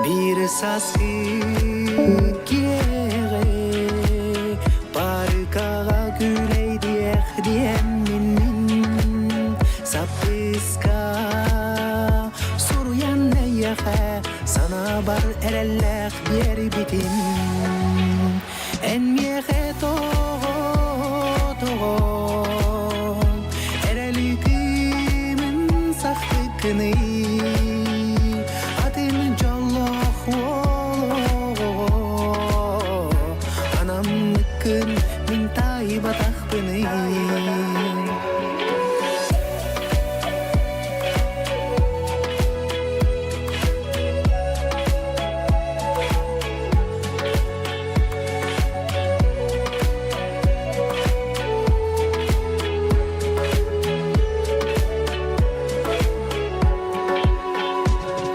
Биир сааскы киэҕэ паркаҕа күлэйдиэх диэммин мин саппыска суруйан эйиэхэ санаабар эрэллээх биэрбитим. Эн миэхэ тоҕо тоҕо эрэли кыымын сахтыккыный атын дьоллоох уолоҕо анаммыккын мин таайбатахпыный.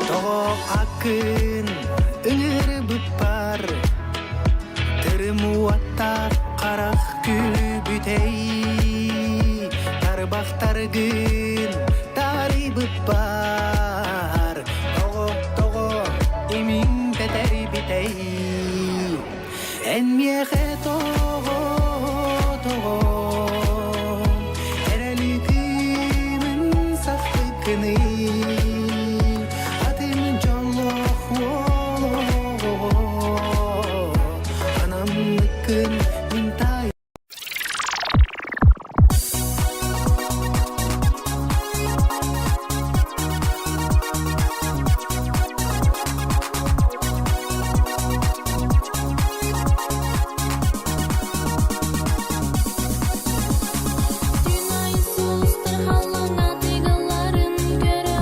Тоҕо аккын ыҥырбыппар Тырым уоттаах харах күлбүтэй Тарбахтаргын таарыйбыппар Тоҕо, тоҕо имиҥ тэтэрбитэй Эн миэхэ тоҕо, тоҕо эрэли кыымын сахпыккыный Атын дьоллоох уолоҕо анаммыккын мин таай. Күн аайы сулустар халлааҥҥа тыгалларын көрө.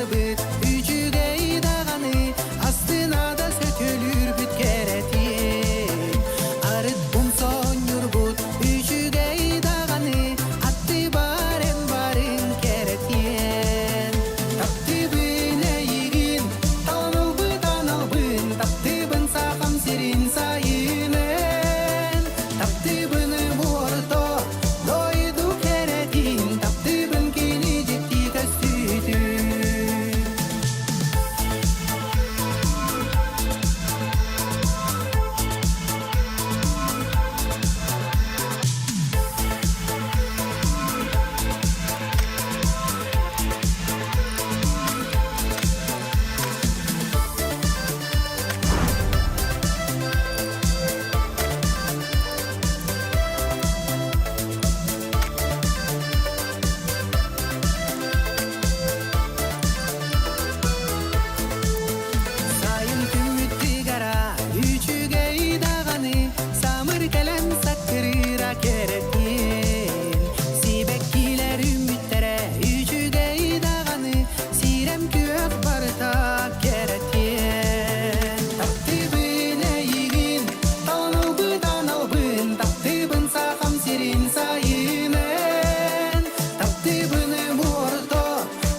сылдьарбыт үчүгэй даҕаны, астына да сөтүөлүүрбүт кэрэтиэн. Арыт умсонньурбут үчүгэй даҕаны, аттыбар эн барын кэрэтиэн. Таптыыбын эйигин, талан аналбын, таптыыбын сахам сирин сайынын. Таптыыбын буорто, дойду кэрэтин, таптыыбын кини дьикти көстүүтүн. Сайын күммүт тыгара үчүгэй даҕаны, самыр кэлэн саккырыыра кэрэтиэн. Сибэккилэр үүммүттэрэ үчүгэй даҕаны, сирэм күөх барыта кэрэтиэн. Таптыыбын эйигин, талан аналбын, таптыыбын сахам сирин сайынын. Таптыыбын буорто,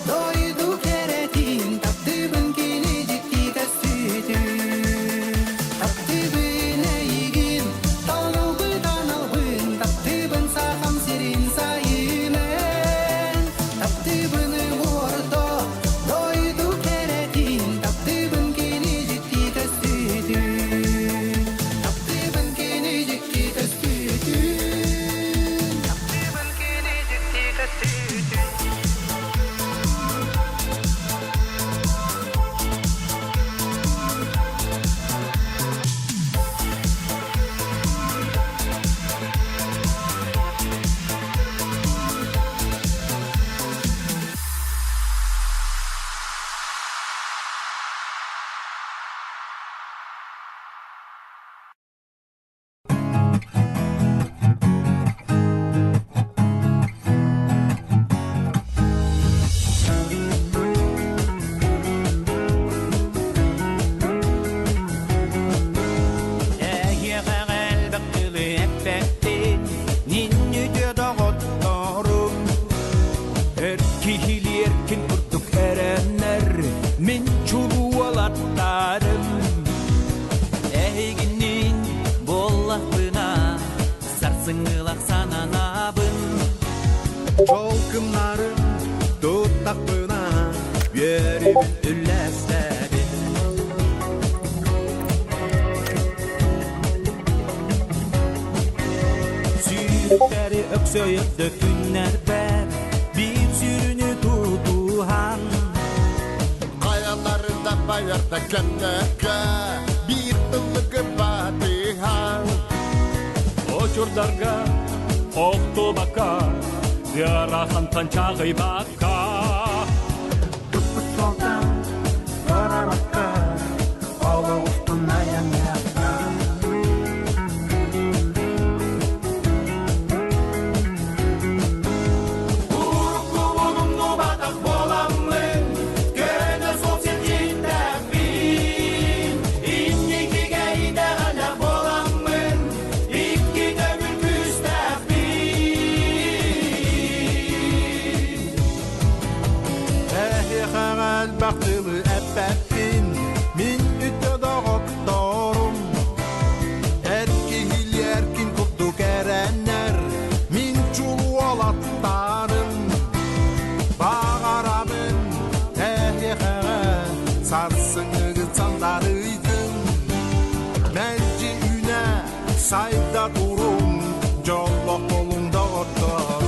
дойду кэрэтин, таптыыбын кини дьикти көстүүтүн. Таптыыбын эйигин, талан аналбын, таптыыбын сахам сирин сайынын. Таптыыбын буорто, дойду кэрэтин, таптыыбын кини дьикти көстүүтүн. Таптыыбын кини дьикти көстүүтүн. Таптыыбын кини дьикти көстүүтүн. Эһиэхэ элбэх тылы эппэппин, ниннүтүө доҕотторум. Өр киһилиэркин курдук эрэннэр, мин чулуолаттарым. Эһигинниин буоллахпына, сарсыҥҥылах сананабын. Чолкуннарын туттахпына, үөрүүбүн үллэстэбин. Сүүрүктэри өксөйөрдө күннэрбэр, биир сүрүнү тутуһан. Хайалары да байарда көннөккө биир тыллыгы батыһан Очурдарга охтубакка, ыарахантан чаҕыйбакка. Туппут суолтан барабакка, олох устун айанныахха. Уруккубун умнубатах буоламмын, көнө суол сирдьиттээхпин. Инникигэ итэҕэллээх буоламмын, икки төгүл күүстээхпин. Эһиэхэҕэ элбэх тылы эппэппин, мин үтө доҕотторум. Эр киһилиэркин курдук эрэннэр, мин чулуолаттарым. Баҕарабын эһиэхэҕэ сарсыҥҥыгыт сандарыйдын. Мэлдьи үүнэ сайда туруҥ, дьоллоох буолуҥ доҕотторум.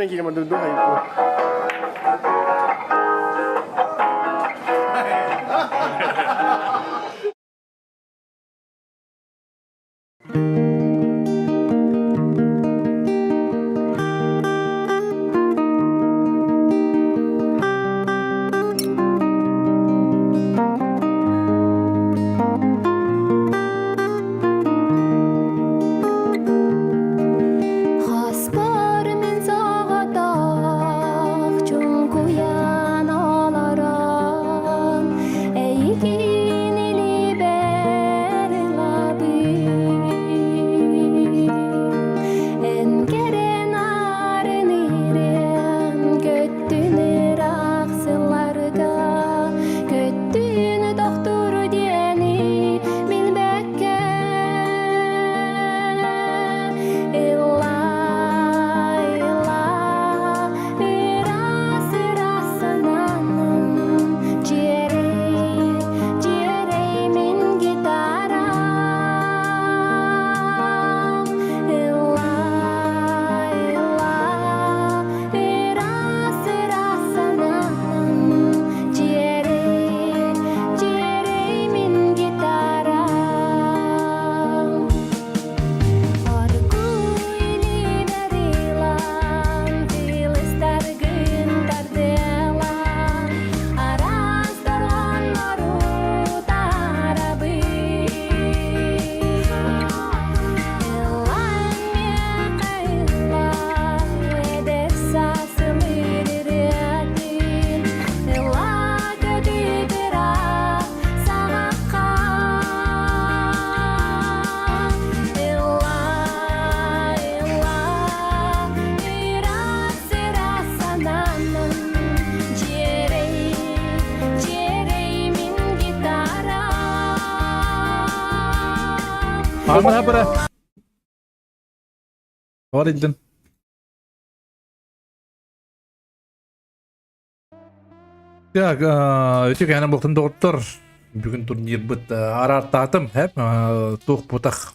Кэрэн киирэн бардым дуу хайыппын. Хаспар мин соҕотох чуҥкуйан олорон эйигин илиибэр ылабын Эн кэрэн арын ириэн көттүн ыраах сылларга көттүн тохтуур диэни билбэккэ Ылла, ылла, ыраас ыраас сананым дьиэрэй, дьиэрэй мин гитарам. Ылла, ылла, ыраас ыраас сананым дьиэрэй, дьиэрэй мин гитарам. Ылла, ылла, ыраас ыраас санаанан дьиэрэй, дьиэрэй мин гитарам. Ана бара. Var idin. Так, өтө кэһэнэ буолтун доҕоттор. Бүгүн турнирбыт араартаатым, хэп, туох бутах.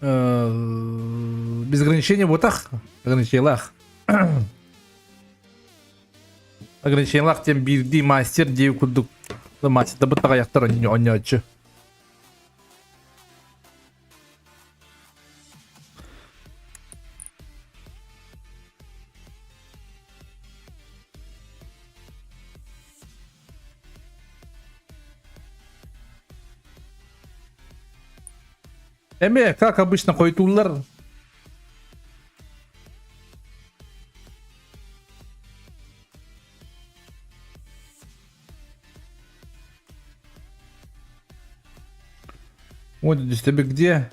Без ограничения бутах, ограничениелаах. Ограничениелаах диэн биирдии мастер диэбит курдук мастердабыт таҕайахтар онньооччу. Эми, как обычно, хойтууллар. Вот здесь тебе где?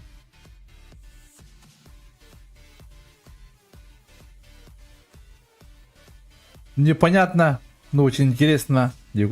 Непонятно, но очень интересно. Где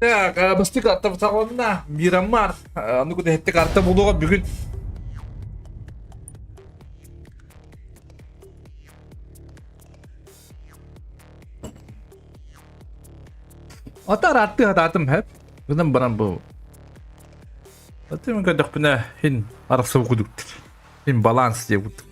Так, бастык карта саҕаланна. Мирамар. Аны күнэһитти карта булуға бүгүн. Атар атты хатаатым хэп. Гынан баран бу. Аты мен көрдөхпүнэ хин арахсыбы кудуктыр. Хин баланс диye кудук.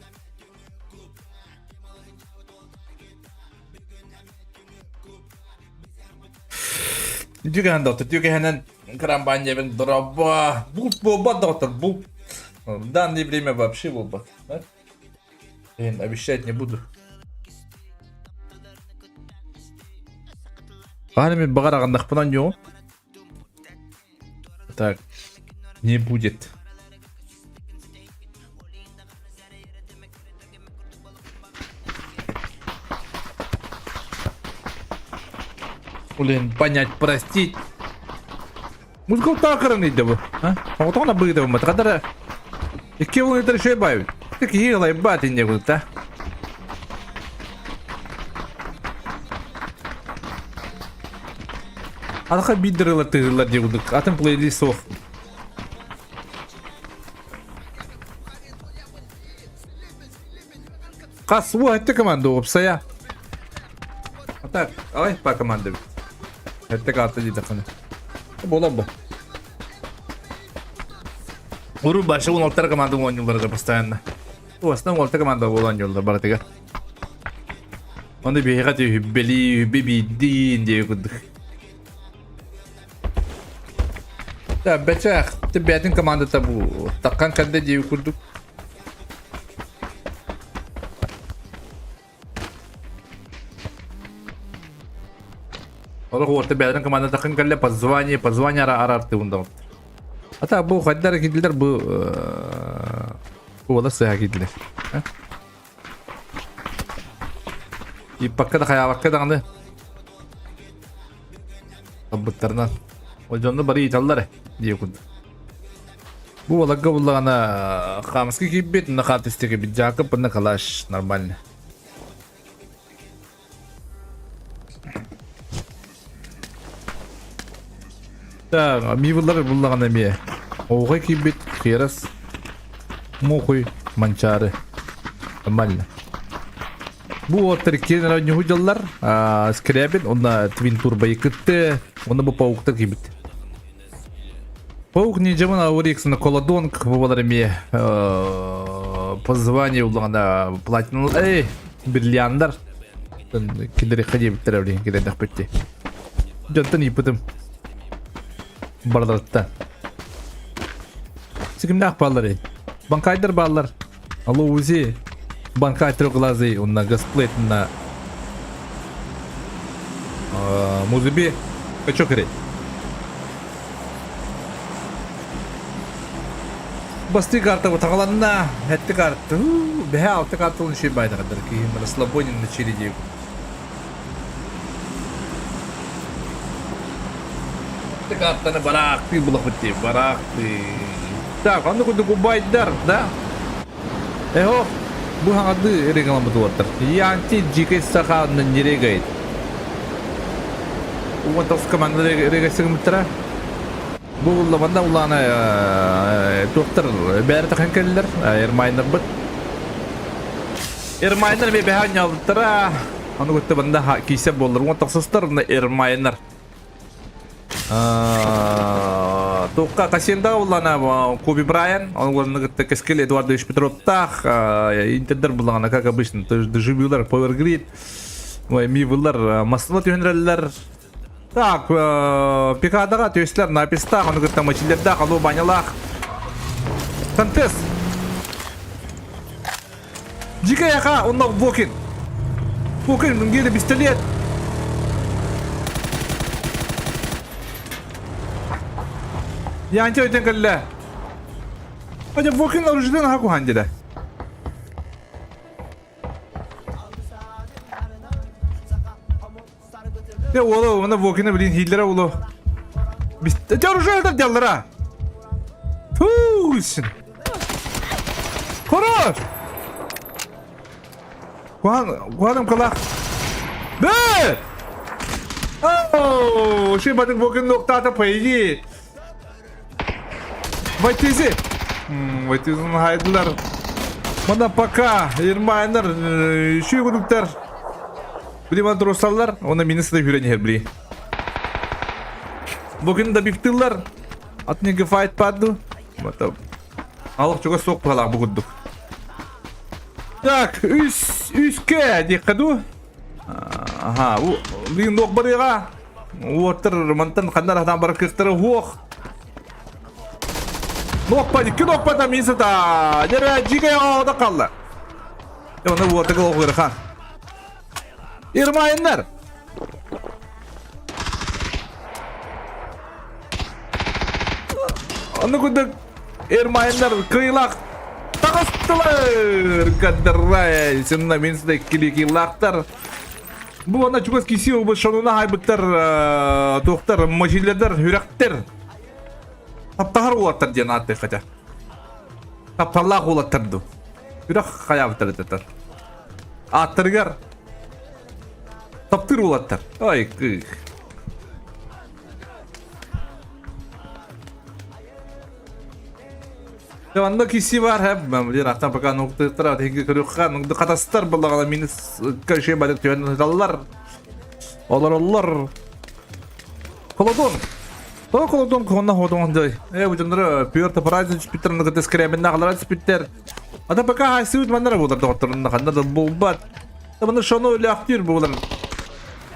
Дьүгэһэн доктор, дьүгэһэнэн крамбаньябын дроба. Булт буолбат доктор, булт. В данное время вообще буолбат. Блин, обещать не буду. Хаһан эмит баҕар аҕыннахпына ньуо. Так, не будет. Блин, понять, простить. Музыкал таакыран ыйда бу. Оҕотоҕуна быыда буммат. Хадара икки уон үчүгэй баайбыт. Киһи ылайбаат инньэ гынта. Анаха биир ылар тыһыылар дии курдук. Атын плейлист суох. Хас уо этте команда уопсайа. А так, алай по команда бит. Этте карта дейді қаны. Бола бу. Уру башы 16 команда ойнулар постоянно. В основном 16 команда буолан ойнулар баратыгар. Оны биһиэхэ түһүббэлии, үбби биирдиин диэ курдук. Да, бэчээх, ты бэйэтин командата бу таккан кэллэ диэ курдук. Олох уорта бэйэтин командата таккан кэллэ позвание, позвание ара арартыыбын Ата бу хайдар киирдилэр бу уола сыһа киирдилэр. Иппакка да хайаабакка даҕаны Талбыттарынан. Ол дьонно бары ыйыталлар э дии курдук. Бу уоларга буллаҕына хаамыска киирбит, на хаартыска киирбит Жакоб уонна Калаш нормально. Так, мивылар буллаҕына эмиэ. Оҕо киирбит Херас, Мухуй, Манчаары. Нормально. Бу уолаттар иккиэн эрэ ньуһу дьаллар. Скрябин уонна Твин Турбайы кытты. Уонна бу пауктар киирбит. Паук не жаман Ауриксона Колодонг бу эмиэ по званию улаҕана платина эй бриллиандар киллэриэххэ диэбиттэрэ билигин киллэрдэхпит дьонтон ыйыппытым бардарыттан сикимнээх бааллар банкайдар бааллар алло узи банкай трехглазый онна гасплейт на музыби качок керек Бастыы карта таҕаланна, этти карта, бэһэ алты карталын үчүгэй баайдаҕыддар киһим расслабонин на череде. Картаны бараахтыы булахпыт дии, бараахтыы. Так, онно курдук убайдар, да? Эхо, бу хаҥардыы регламент уоттар. Янти дикий саха нерегает. Уон тас команда регасыгымыттара. Бу уллабанда улаана туохтар бэйэрэ тахан кэллэр Эрмайнарбыт. Эрмайнар бе бэһэ ньалыттара. Аны көттө банда кисе боллар. Уон тахсыстар Эрмайнар. Туохха Касенда уллана Коби Брайан, он уллана кытта Кескел Эдуардович Петровтаах, Интердер буллаҕына, как обычно, дежурилар Power Grid, Мивылар массыла түһүнэрэллэр. Так, Пикадаға төстер напистах, оны кытта мочилердах, алу банялах. Контест. Дикая яха, он Вокин. Вокин, геле пистолет. Янча өтен кэллэ. Ача Вокин оружидан хаку хандида. Де уола уна Вокина блин хиллера уло. Те оружие деллара. Фу, Хорош! Кухан, куханым калах. Бе! Оу, ши батык Вокин ноктата пойди. Вайтизи. Вайтизин хайдылар. Мана пока Ермайнар шүй кудуктар. Билиман турусаллар, оны министр хүрен иһэр били. Бу күн да бифтыллар. Атын файт паду. Алых чугас суох быһалаах бу курдук. Так, үс үскэ диэххэ дуу. Аха, билигин туох барыаҕа? Уоттар мантан ханна араһатаан барар кыахтара суох. Нуоппа, икки нуоппа там миисата. Дьэрэ, дьиикэй оҕо қалла. Оны уотага оҕырхан. Ирмайыннар. Оны курдук Ирмайыннар кыйлах таҕыстылар. Каддаррай, сынна мин сыда иккили кыйлаахтар. Бу ана чугас киси обы шонуна хайбыттар туохтар мочилердер хүрәктер. Таптаһар уолаттар диэн ааттыах хотя. Тапталлаах уолаттар дуу. Үрэх хайаабыттар этэтэр. Ааттарыгар таптыыр уолаттар. Ой, кых. Онно киси бар хэп, блин, ахтан пока нуктыктар, тиги көрүхха, нугды катастар буллагала минус каши бадык түһэн ыталлар. Олороллор. Холодон. Тоҕо холодон куһунна хотоҥон дой. Э, бу дьоннор Пёрта Парайзен түспүттэр, онно кытта скребенна аҕалара түспүттэр. Ата пока хайсыбыт маннара буолар доҕотторунна ханна да булбат. Маны шону өлөөхтүүр буолар.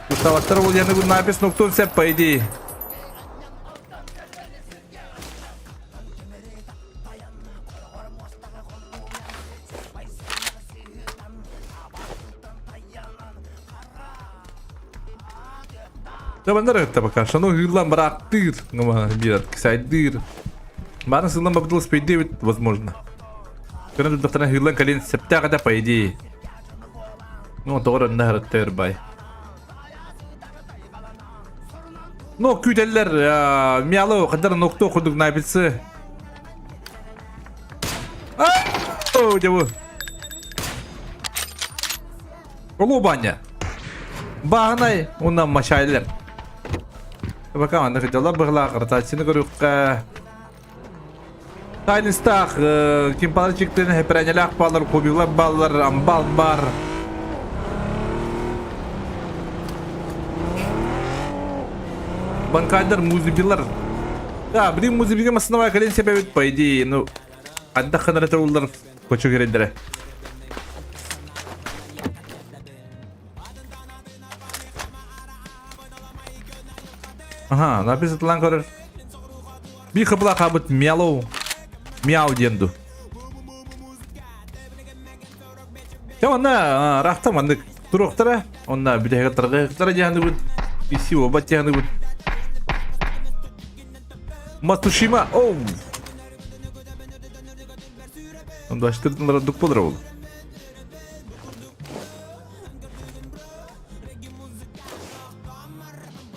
Уставаттар ол яны напис ноктун сеп по идее. Табандар өттө пока. Шану ыыллан бараактыыр. Биир сайдыыр. Бары сыллан бабытыл спейдебит, возможно. Көрөн турдахтарына ыыллан кэлин септээх этэ по идее. Ну, тоҕор онно хараттыр бай. Ну, күүтэллэр мяло хандар нокто курдук напицы. О, дебу. Улуу баня. Бааһынай уонна мачайлар. Пока манна кыдьалар быһылаах ротацияны көрүөххэ. Тайныстаах кимпалар чиктин хэпрэнэлээх баалар, кубилар баалар, амбал бар. Банкайдар музыбилар. Да, блин, музыбига масыновая кэлин себебит, по идее, ну, андах ханара туруллар кочу кирендere. Ага, написано көрөр. Би хыбла хабыт мялоу. Мяу диэн ду. Те онна рахта маннык туруохтара, онна бүтэһигэр тарҕыахтара диэханыбыт, иси уобат диэханыбыт. Матушима, оу! Ондаштырдылар дук болар ол.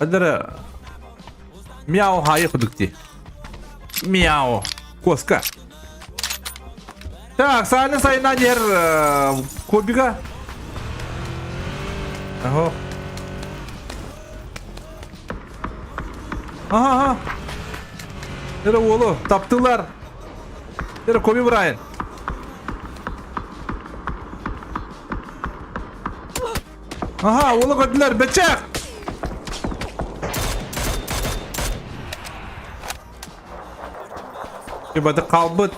Адара Мяу хайы кудук ди. Мяу. Коска. Так, сайны сайына дер кобига. Ага. Ага, ага. Эре уолу таптылар. Эре Коби Брайан. Ага, уолу көрдүлэр, бэчээх! Кибады қалбыт.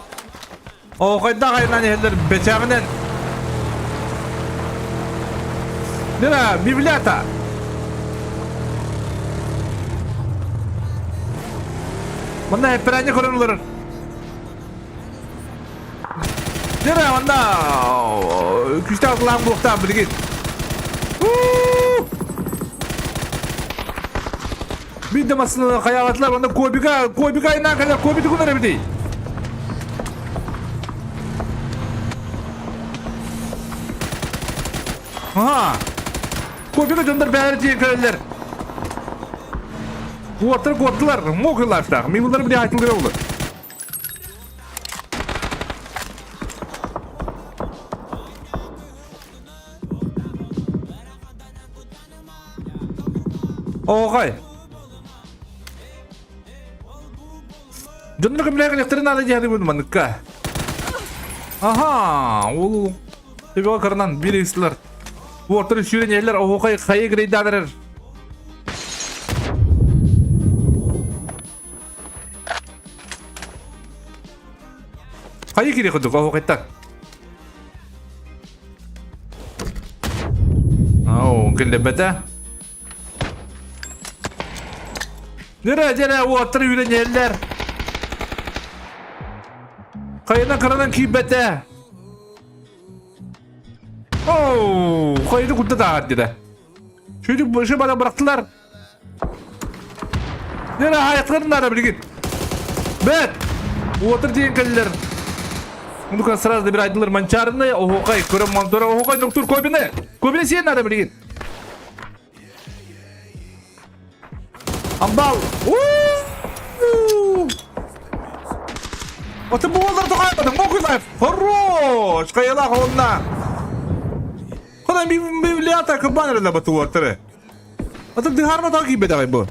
О, хайдах айынан иһэллэр бэчээҕинэн. Дира, библиата. Манна эппэрээнньэ көрөн олорор. Дира, манна күүстээх атылаан буолуохтаах билигин. Биир да массыынаны хайаабатылар уонна Кобига, Кобига айнаан кэлэр, Коби тугун эбитий? Аха! Кобига дьоннор бэйэлэрэ тиийэн кэлэллэр. Куоттар куоттулар, мок ылаахтаах. Мин булар били айтылгыра булар. Оҕай. Дьоннор көмүлээх электр наада диэхэ манныкка. Аха, ол Төбөҕө кырынан биир ыыстылар. Уортар сүүрэн иһэллэр, оһуохай хайы грейдаанарар. Хайы кири курдук оһуохайтан. Ау, киллэрбэтэ. Дьэрэ, дьэрэ, уоттар үүрэн иһэллэр. Хайынан кыранан киирбэтэ. Оу, хайды курда тааҕар дедэ. Шүдүк бышы бара бырахтылар. Дьэрэ, хайаткарын наада билигин. Бэт! Уотар диэн кэллэр. Ну-ка сразу добирайдылар манчарыны, оһуохай, көрөн монтора, оһуохай доктор Кобины. Кобины сиэн надо билигин. Амбал! Аты буолар тухайбатым, Мохилаев! Хорош! Хайалаах онна! Хана мивлята кыбан эрэ батуаттары. Аты дыхарма таа киибэтэҕэй бу.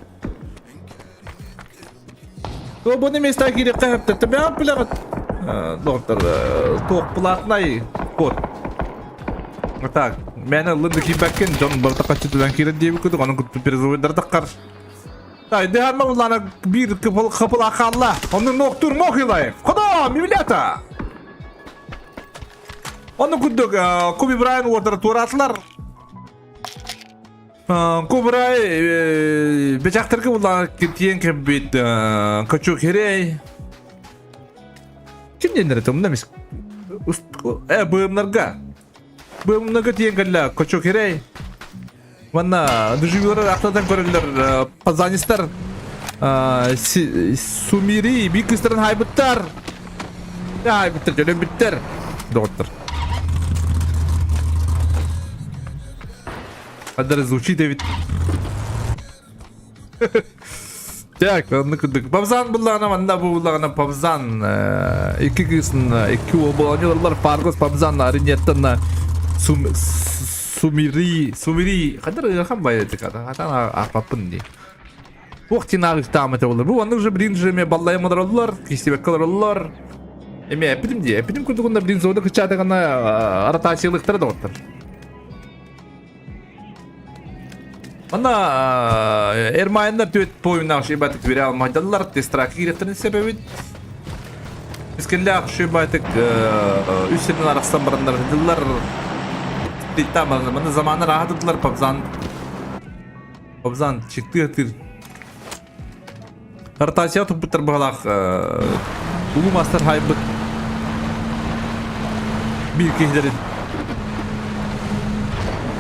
Тобоны места киириэххэ сөптө. Төбөҕө билэҕит. Доктор, туох платнай код. Так, мээнэ ыллын да киирбэккин, дьон барыта хаччы төлөөн киирэр диэбит курдук, ону кытта призовойдары таххар. Так, дыхарма улаана биир кыпыл хаалла. Онну ноктур Мохилаев. Ходо, мивлята! Онну курдук Коби Брайан уордара туораатылар. Кубрай бечахтарга булла тиен кэббит кочук хирей. Ким диэннэр это умна мис э быымнарга. Быымнарга тиен кэллэ кочук хирей. Манна дуживлар ахтадан көрөллөр пазанистар сумири бик кыстарын хайбыттар. Хайбыттар, төлөбүттэр. Доҕоттор. Хаддар звучит эбит. Так, онну курдук. Павзан буллаҕына манна бу буллаҕына Павзан икки кыысын икки уол буолан Фаргос Павзан аринеттан Сумири Сумири хаддар ыахан байытык хатан ааппаппын дии. Туох тинаагыстаам этэ болар. Бу оннук же блин же эме баллайым олороллор, кистибекке олороллор. Эме эппитим дии, эппитим курдугунда блин зода кычаатыгана ротациялыктара да оттар. Манна Эрмайндар түөт пойуннаах шибатык бире алмайдаллар, тестраки киирэттерин себебит. Искеллээх шибатык үс сирден арахсан бараннар дыллар. Титтаман маны заманнар аһатыдылар пабзан. Пабзан чыктыы тыр. Ротация туппуттар быһалаах улуу мастар хайбыт биир киһилэрин.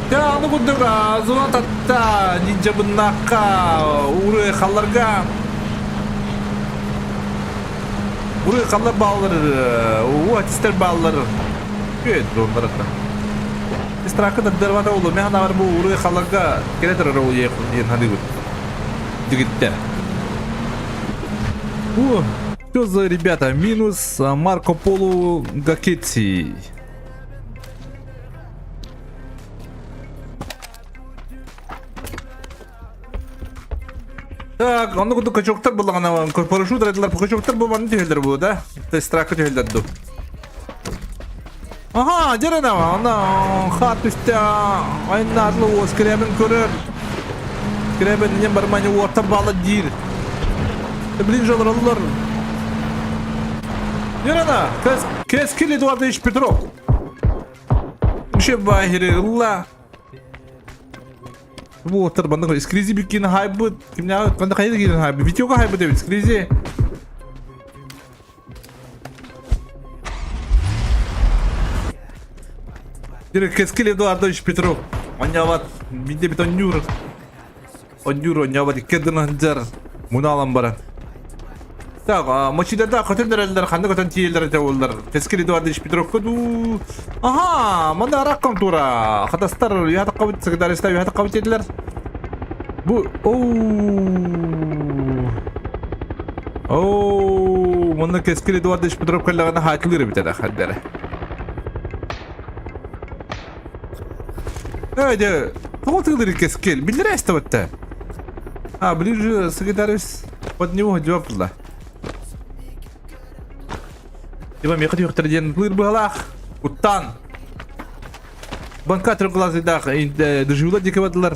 Дьэ, аны курдук зона татта ниндзябыннаахха уры халларга уры халлар бааллар уу атистер бааллар үө дроннар ата Страхы дырбата улу мен ханабар бу уры халларга келе турар ол диэн ханыыбыт Дигиттэ. О, что за ребята? Минус Марко Поло Гакетти. Так, онно курдук качоктар буллаҕына парашют радилар качоктар бу манны түһэллэр бу да? Страхы түһэллэр ду. Аха, дьэрэнэ, ана хаат түстэ, айнаарлы уос киребин көрөр. Киребин нем бармани уорта бала диир. Блин жолороллор. Дьэрэнэ, Кескил Эдуардович Петров. Еще бахири ылла. Бу уоттар баннык скризи биккин хайбыт. Кимнәгә кандай кайда кирен хайбыт? Видеога хайбыт эбит скризи. Кескил Эдуардович Петров. Онньообот биирдэ бит онньуур. Онньуур онньообот икки ардынан сылдьар. Мунаалан баран. Так, мочиларда көтөн эрэллэр, ханна көтөн тиийэллэр этэ буоллар. Кескил Эдуардович Петровка дуу. Аха, манна арак контура. Хатастар үһэ таххабыт, секретаристар үһэ таххабыт диэтилэр. Бу, оу. Оо, манна Кэскил Эдуардович Петров кэллэҕинэ хаачылыыр эбит эрэ хардара. Ээ, дьэ, тоҕо тыылыр Кэскил? Биллэрэ эстебетте. А, ближе секретарь под него дёпла. Типа миэхэ түһүөхтэрэ диэн ытылыыр быһалаах. Куттаан. Банка трехглазыйдаах дежурла диэки бардылар.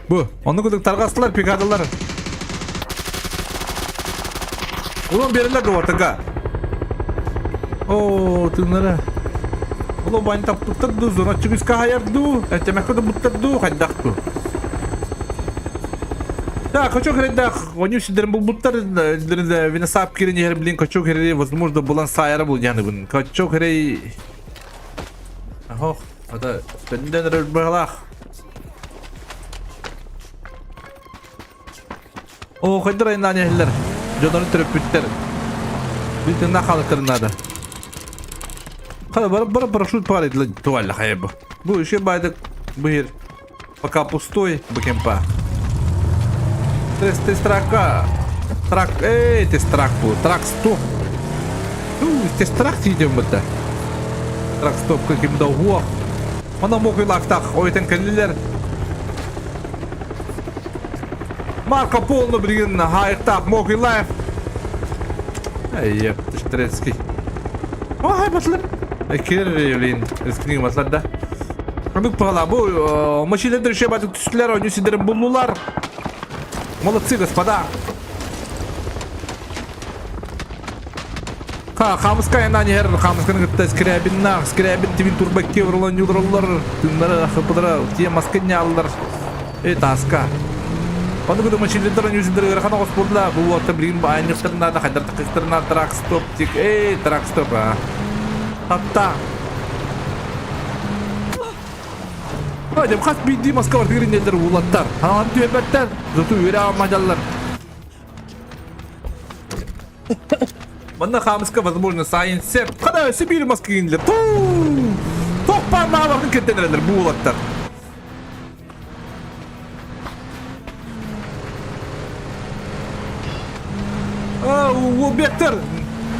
Бу, онно курдук тарҕастылар, пикадалар. Улан берилер дуотага. О, тыыннара. Оло бань таппыттар ду, зона чүгүскэ хайар ду, этэмэккэ да буттар ду, хайдах ду. Да, хочу хренда, оню сидерин булбуттар, виносап кирин ехер блин, хочу хрей, возможно, булан сайара бул яныбын. Хочу хрей... Ох, это тенден рыбалах. Оо, хайдар айнаан иһэллэр. Дьоннорун төрөппүттэр. Бүтүнна хаалыктарын наада. Хада бар бар парашют пар этиле туалла хайа бу. Бу еще байдык быһыр. Пока пустой бу кемпа. Тест тестрака. Трак, эй, тест-трак бу. Трак стоп. Ну, тест-трак тиийдим бытта. Трак стопка ким да уох. Мана мокуйлаахтаах ойутан кэллилэр. Марко Полно билигин хаайыктаах Мокуйлаев. Эй, Штрецкий. Ой, батлар. Кир, блин, рискни батлар да. Бүк пағала, бу машиналар еще батып түстілер, ойны сидерін буллулар. Молодцы, господа. Ха, хамыска янан ер, хамысканы кытта скрябиннах, скрябин тибин турбакке урулан юдурулар, тыннары хыпыдыра, тие маска няллар. Э, таска. Паны күді машиналар юзиндер ырахан оғыз болла, бу уақытта билигин айнықтарына да хайдар тақықтарына трак стоп тик, эй, трак стоп, а. Татта. Ой, хас биирдии маска бартыгар иннэллэр уулаттар. Ханаан түһэрбэттэр, зато үөрэ ааммадаллар. Манна хаамыска возможно сайын сеп. Хана өссө биир маска кинилэр. Туу! Топпан мааларын кеттен эрэллэр бу уулаттар. Уобектер!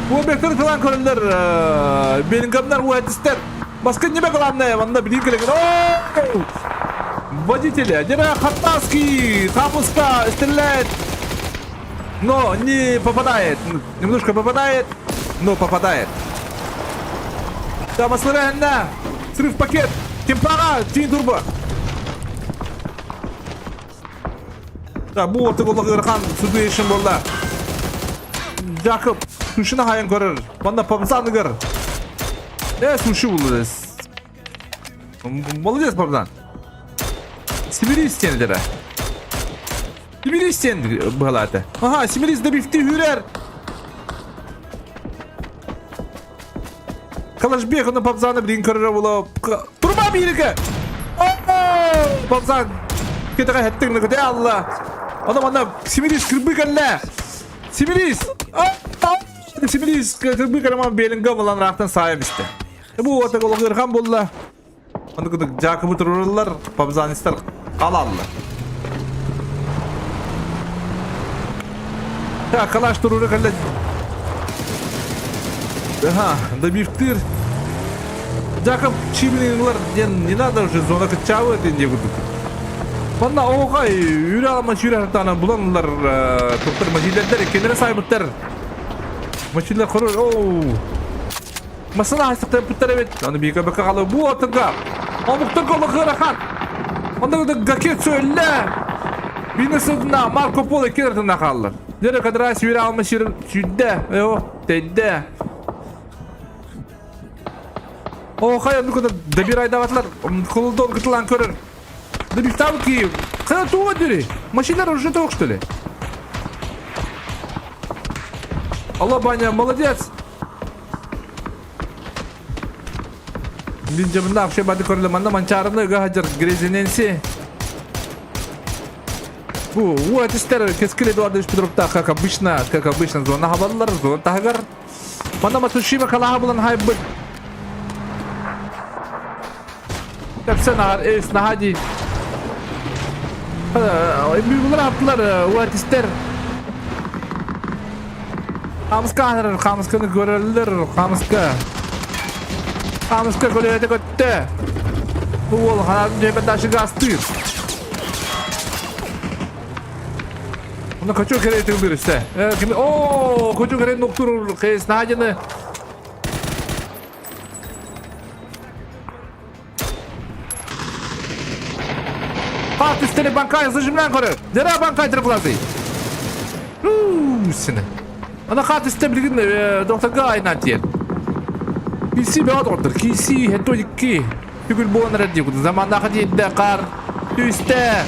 Уобектер тылан көрөллөр. Белингамнар уэтистер. Маска не главное, манна билин керек. Водители, Дера Хаттаский, Хамуска стреляет, но не попадает. Немножко попадает, но попадает. Да, Масларенна, срыв пакет, Темпара, Тин Турбо. Да, бу орты болла ырхан situation болла. Жакып, сушина хайын көрөр. Манна памсаныгар. Э, суши булды. Молодец, Богдан. Сибирис сендері. Сибирис сен балаты. Ага, Сибирис добивти хүрер. Калашбек оны Бабзаны билин көрөрө була. Турба бириге. Бабзан кетеге хеттиң көтө алла. Ана мана Сибирис кырбы келле. Сибирис. Сибирис кырбы келе белинге булан рахтан сайып исте. Бу отак ырхан болла. Аны кудук Жакыбы турурулар, Бабзанистар калаллар. Так, калаш туруру келле. Ага, добивтыр. Жакып чибинилар ден не надо уже зона кычабы ден де кудук. Манна оҕай үрэ алама сүүрэ сатаана буланнар туктар мачилердер кенере сайбыттар. Мачилер корор оу. Масына хайсыктар буттар эбит. Аны бика бека калы бу атыга. Омуктар колы кырахан. Онда да гакет сөйле. Бинесына Марко Поло керетина қалды. Дере кадра сүүрэ алма сүүрэ сүйдэ. Эо, тейдэ. О, хая ну куда добирай даватлар. Холодон кытылан көрөр. Добивтавки. Кана туға дүри. Машиналар уже тоқ, что ли? Алла, Баня, молодец. Бинджамында вообще бады көрілі манда манчарыны гахаджар грезиненси. Бу, у этистер кескил Эдуардович Петровта, как обычно, как обычно, зона хабаллар, зона тахагар. Манда Матушима калаха булан хайбыт. Тепсен ар эс нахади. Булар аптылар, у этистер. Хамыска хамысканы көрөллөр, хамыска. Хамыска көрөтө көттө. Бу ол ханатын жебе ташы гастыр. Оны кочу керек тылдыр исте. О, кочу керек ноктур кез надины. Хат үстіне банкай зажимлян көрөр. Дера банкай тырплазы. Сіне. Ана хат үстіне билигин докторга айнан тиер. Киси бе доктор, киси хетоики. Түгүл буон ради замандаха диэдде кар түстэ.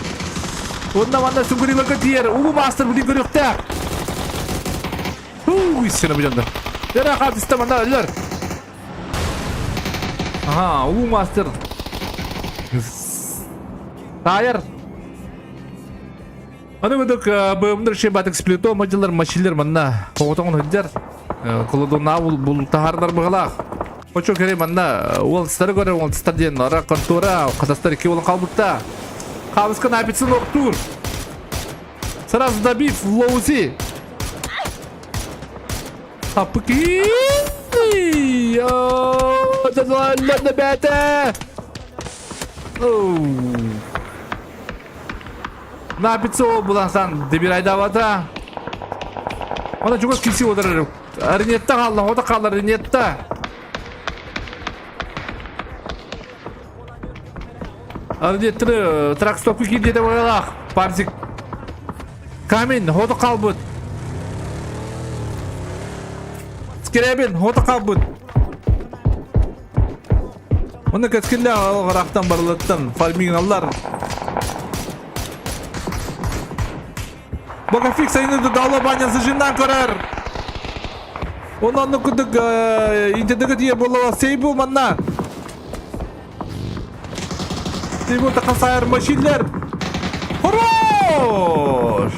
Онна манна сүгүрилерге тиер. Улуу мастер билин көрүктэ. Сіне бу Дера хат үстіне манда өлөр. Ага, улуу мастер. Тайыр. Аны көдік бөмдір шей батык сплито маджилар мачилер манна оғотоңын хүддер колодуна бул бул тахардар бығалақ. Очо керей манна ол тыстары көрі ол тыстар ден ара контора қатастар екі болын қалбытта. Қабысқын апетсін оқтур. Сразу добив лоузи. Саппыки! Бээтэ! Напицо булансан дебирайдавата. Она чугас киси отырыр. Аринетта қалла, ота қалар Аринетта. Аринеттері тракстопқа кирдете боялақ. Парзик. Камин, хоты қалбыт. Скребин, хоты қалбыт. Оны кәскенде алғырақтан барылыттан фармигналар. Бакафик сайыны дала баня зажимнан көрер. Онан күдік интернетке тие бола сейбу манна. Сейбу тақасайыр машинлер. Хорош!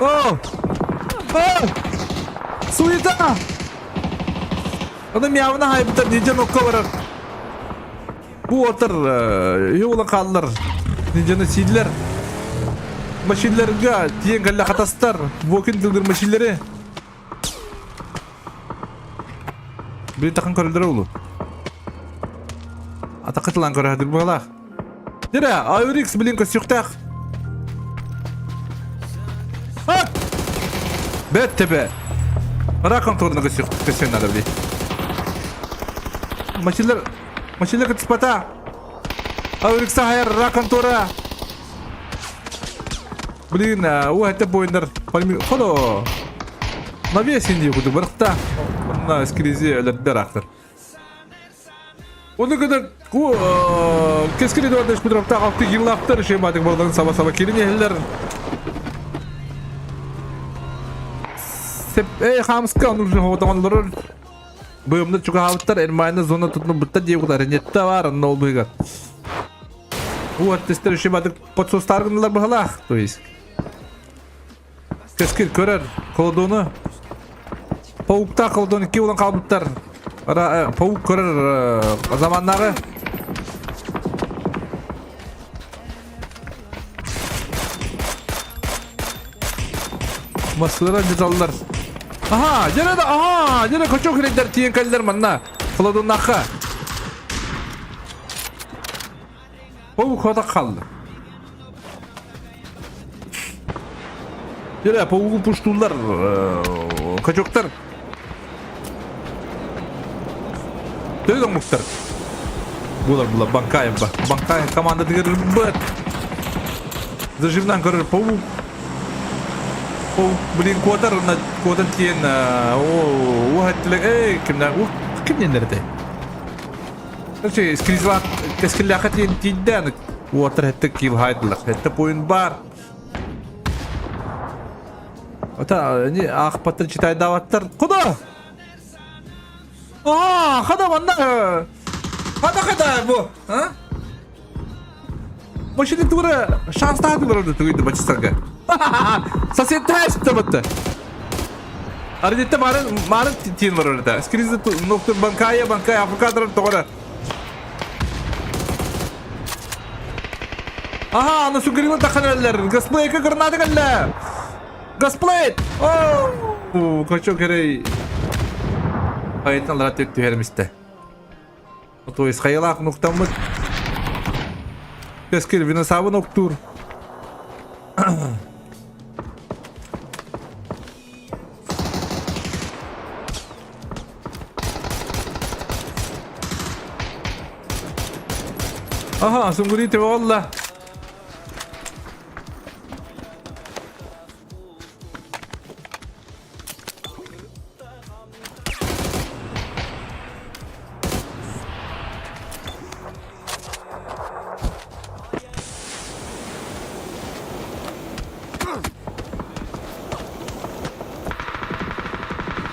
О! О! Суета! Оны мявна хайбыттар ниден окко барар. Бу отыр юлы қаллар. Нидені сидлер. Машинлерге тиен кәллә хатастар. Вокен тылдыр машинлері. Бір тақын көрілдір олу. Атақытылан көрәдір бұғалақ. Дere, Aurix блин көсүктах. Бет тебе. Раком турны көсүк көсүн надо блин. Машинлер машинлер кытыспата. Aurix хайр раком тура. Блин, у это бойнер. Хоро. Навесин дии курдук барахта. Онна скризи өлөрдөр ахтар. Оны кыдыр ку кескили дуардаш кудырапта алты йыллаптар шематык болдан саба-саба кирин эхлер. Сеп эй хамска нужно хотаманлар. Быымны чугаабыттар эрмайны зона тутну бытта дии кутар нетта бар онно ол быыгар. Вот тестер шематык подсостаргынлар быһалаах, то есть. Кэскил көрөр колодуну. Пауктаах колодуну икки булан хаалбыттар. Ара, паук көрөр заманнааҕы. Массыылара дьыталлар. Аха, дьэ да, аха, дьэ кочок хирейдер тиийэн кэллэр манна. Холодуннаахха. Паук хотох хаалла. Дьэ, паугу пуштууллар, качоктар. Төй оҥмуктар. Булар була Банкаев ба. Банкаев командатыгар быт. Зажимнан көрөр паук. Паук, блин, куотар, куотан тиэн, о, уһаттылык, эй, кимнән, кимнен этэй? Короче, скризлах, кэскиллээххэ тиийэн тиийдэ, уотар хэттэ килл хайдылар. Хэттэ поин бар. Ота, не, аахпаттар читайдаабаттар. Куда? Аа, хада манна. Хада хада бу, а? Машина тура шанстааты барар тугуйду бачыстарга. Сосед тәс табытты. Арнетте марын марын тиен барар это. Скризы ноктур банкая банкая африкаторы тоҕора. Аха, аны сүгүрүгүн таххан эрэллэр. Гасплейка гранаты кэллэ. Гасплейт! Оо, кочо керей. Айытын лара түһэрмистэ. То есть хайалаах нуктаммыт. Кэскил виносабын октуур. Аха, сунгури буолла.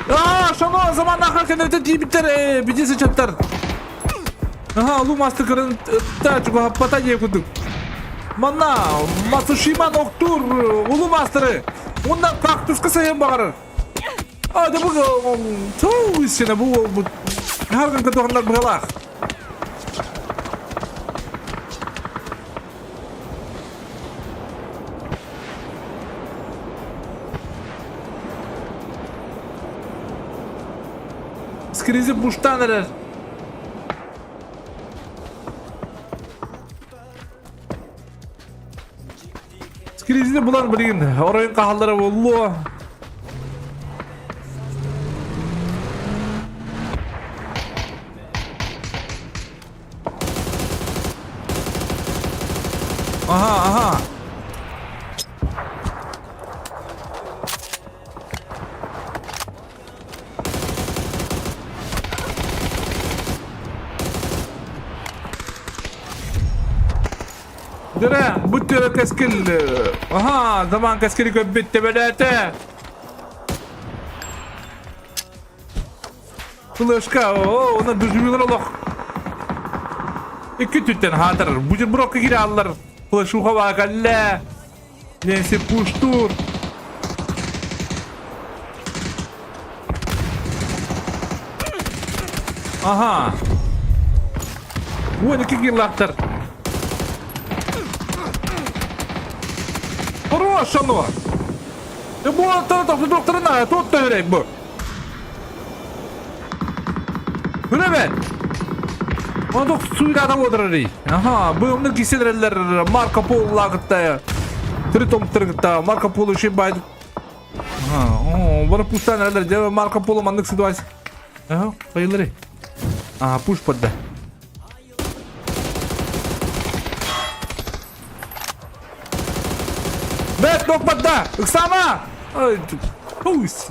Аа, шоно заманнаха кэннэтэ тиийбиттэр, бити сычаттар. Аха, улуу мастер кырын та чугаһаппата диэ курдук. Манна Мацушима Ноктур улуу мастеры. Уонна кактуска сайын баҕарар. А, да бу туу истина бу бу харган кытыганнар быһалаах. Скризи буштан эрэр. Скризини булан билигин оройун хаһаллара буоллуо. Aha, aha. Дөрө, бу төрө кэскил. Аха, заман кэскили көббүт тебелээтэ. Флешка, о, она доживилар олох. Икки түттен хаатар. Бутербродка кире аллар. Флешуха баакалле. Ненси пуштур. Ага. 12 киллактар. Хорош оно. Бу докторына тут төгөрөк бу. Хүлэбэт. Онук суйдата отырар. Аха, быымны киселерелер Марко Поло кытта. Тритом кытта Марко Поло ши байды. Аха, о, бары пустан эрелер. Дебе Марко Поло маннык ситуация. Аха, кайылары. Ага, пуш подда. Бэт нокпатта! Ыксама! Ай, пусть.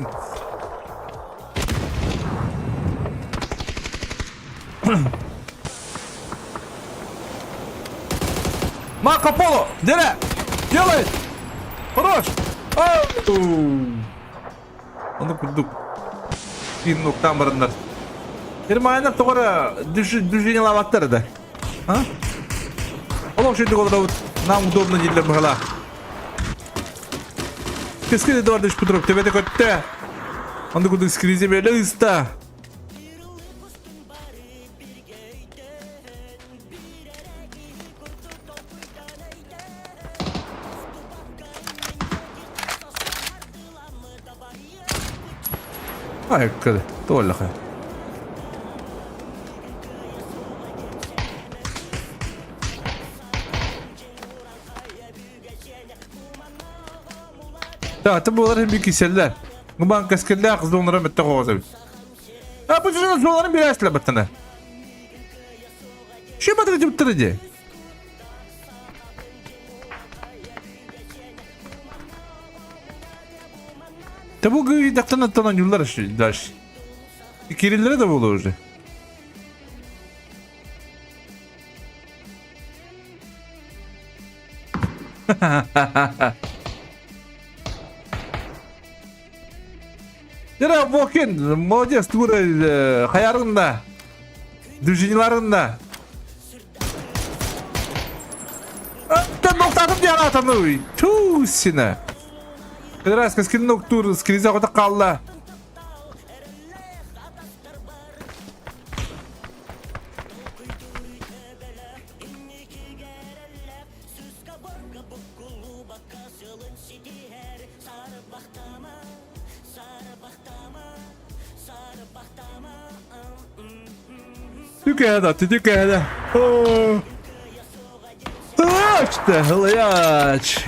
Марко Поло! Дере! Делает! Хорош! Ону курдук биир нуктаан бараннар. Германияны тоҕо эрэ движениелаабаттар да. А? Олох үчүгэй олоробут. Нам удобно дииллэр быһалаах. Кескин Эдуардович Петров төбөтө көттө. Онду курдук скризе бэлэ ыста. Айккады, туоллаха. Тааты буолар bir киселлер. Губан кескеллер кызылнара мөттө коғазабит. А бу жана золарын билесилер баттана. Şu батыр жыптыры же. Та бу гыйдактан аттан юллар дальше. Кириллere de буолуо уже. Дера Вокин, молодец, тура хаярында, движенияларында. Аттан ноктатым диэн атаны. Тусина. Раз кескин тур скриза кота қалла. Түкәһә түкәһә. Ачты, ылыяч.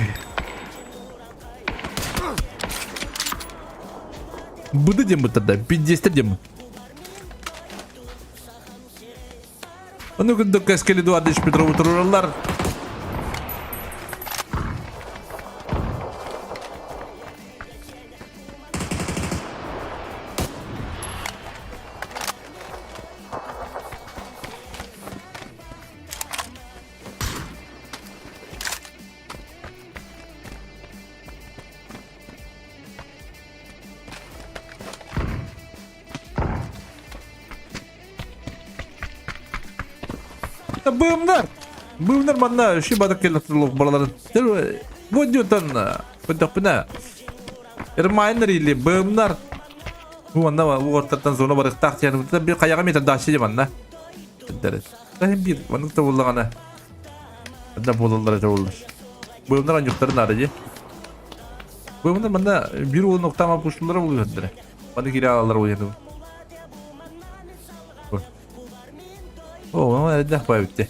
Буду дем тогда, 50 дем. Ону күндүк кэскили Эдуардович Петрову турураллар. Быымнар! Быымнар манна ши бадык келе турулук балаларын. Бу дьонтон көтөхпүнэ. Эрмайнер или быымнар. Бу манна угортартан зона барыктаах диэн бир хайаҕа метр дальше де манна. Тахин бир маннык да буоллаҕына. Да буолаллар это буоллар. Быымнар анньуктары наада дии. Быымнар манна бир уол ноктаама пуштулара булуһардара. Маны кире алалар буолуһар. Ама эрдэх баа битте.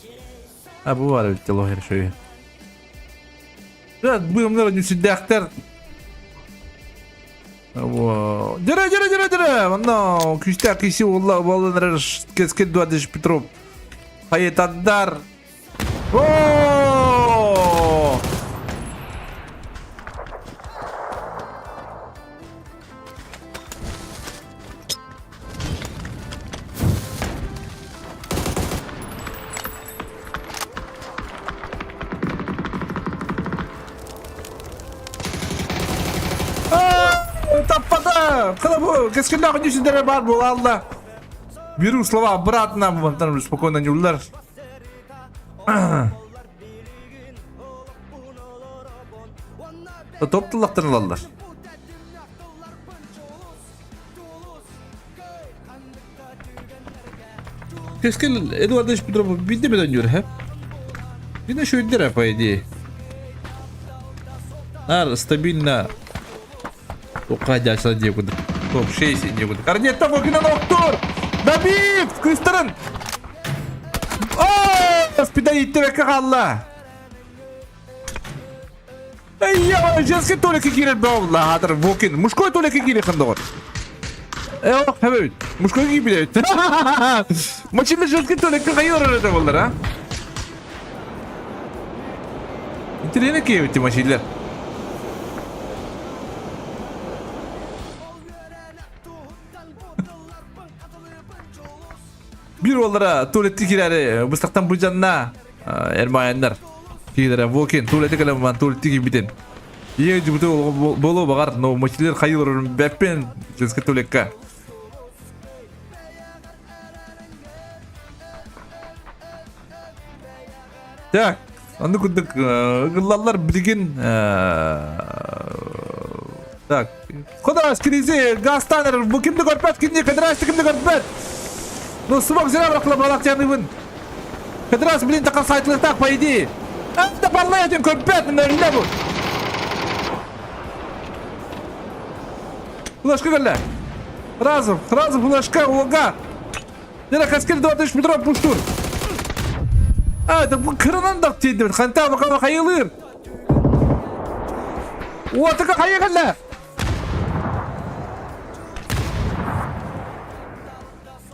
А бу бар битте лохер шөйө. Да, быымнар нүсүдээхтер. Дьэрэ, дьэрэ, дьэрэ, дьэрэ! Онно күүстээх киси уолла буолан эрэр Кэскил Эдуардович Петров. Хайытардар. О! Таппата! Кылабы, кэскиллээх үнүсүндэрэ бар буолалла. Беру слова обратно, мантан спокойно не улар. Топ тыллахтарын ылаллар. Кэскил Эдуардович Петров биирдэ эмэ донньуур һэ? Бина шүйдер по идее. Нар стабильно Уходя некуда. Топ-6 некуда. Корнетта Вокина Ноктур! Добив! Кыстырын! О! Спида иттебекке қалла! Эй, женский туалетке киирэр бөҕө хатыр Вокин. Мужской туалекке киириэххин доҕор. Э, ох, хэбэбит. Мужской киирбит Мачина женский туалекке хайы олорор этэ буоллар, а? Интересно киэбит мачилер. Биир уоллара туалетти киирээри быстахтан быдьанна эрмаяннар. Киирэрэ Вокин туалетти кэлэн баран туалетти киирбитин. Ийэ дьыбыты боло баҕар, но мочилер хайыларын бэппин женский туалекка. Так, онну курдук ыгыллаллар билигин Так, Куда киризи газтан бу кимди көрбөт, кимди кыдырас кимди көрбөт. Ну, смог зря бырахла балак жаныбын. Кыдырас, блин, така сайтлыктак, по идее. Да парлай этим көрбөт, мына бу. Флешка кэллэ. Разом, разом флешка, уога. Нера каскел 23 метров пуштур. А, это кырынан да тиийдибит. Ханта бакама хайылыр. Уотака хайа кэллэ.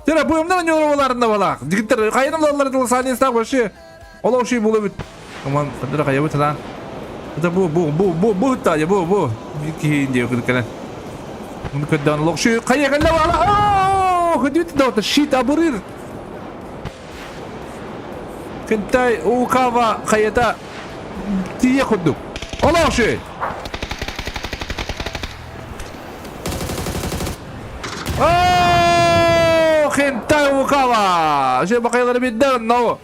Тера буйымдан ньоруоларында балаах. Дигиттер хайын олаллар дыл санистах вообще. Ол оши булабыт. Аман кадыра хайабыт lan. Это бу бу бу бу бу та бу бу. Киһи диye кэлэн. Муну көддөөн локши хайа кэллэ бала. Хөдүт да щит абырыр. Кентай Укава хайата тие курдук. Олооши. Оо, Хентай Укава. Же бакайлары биддер, но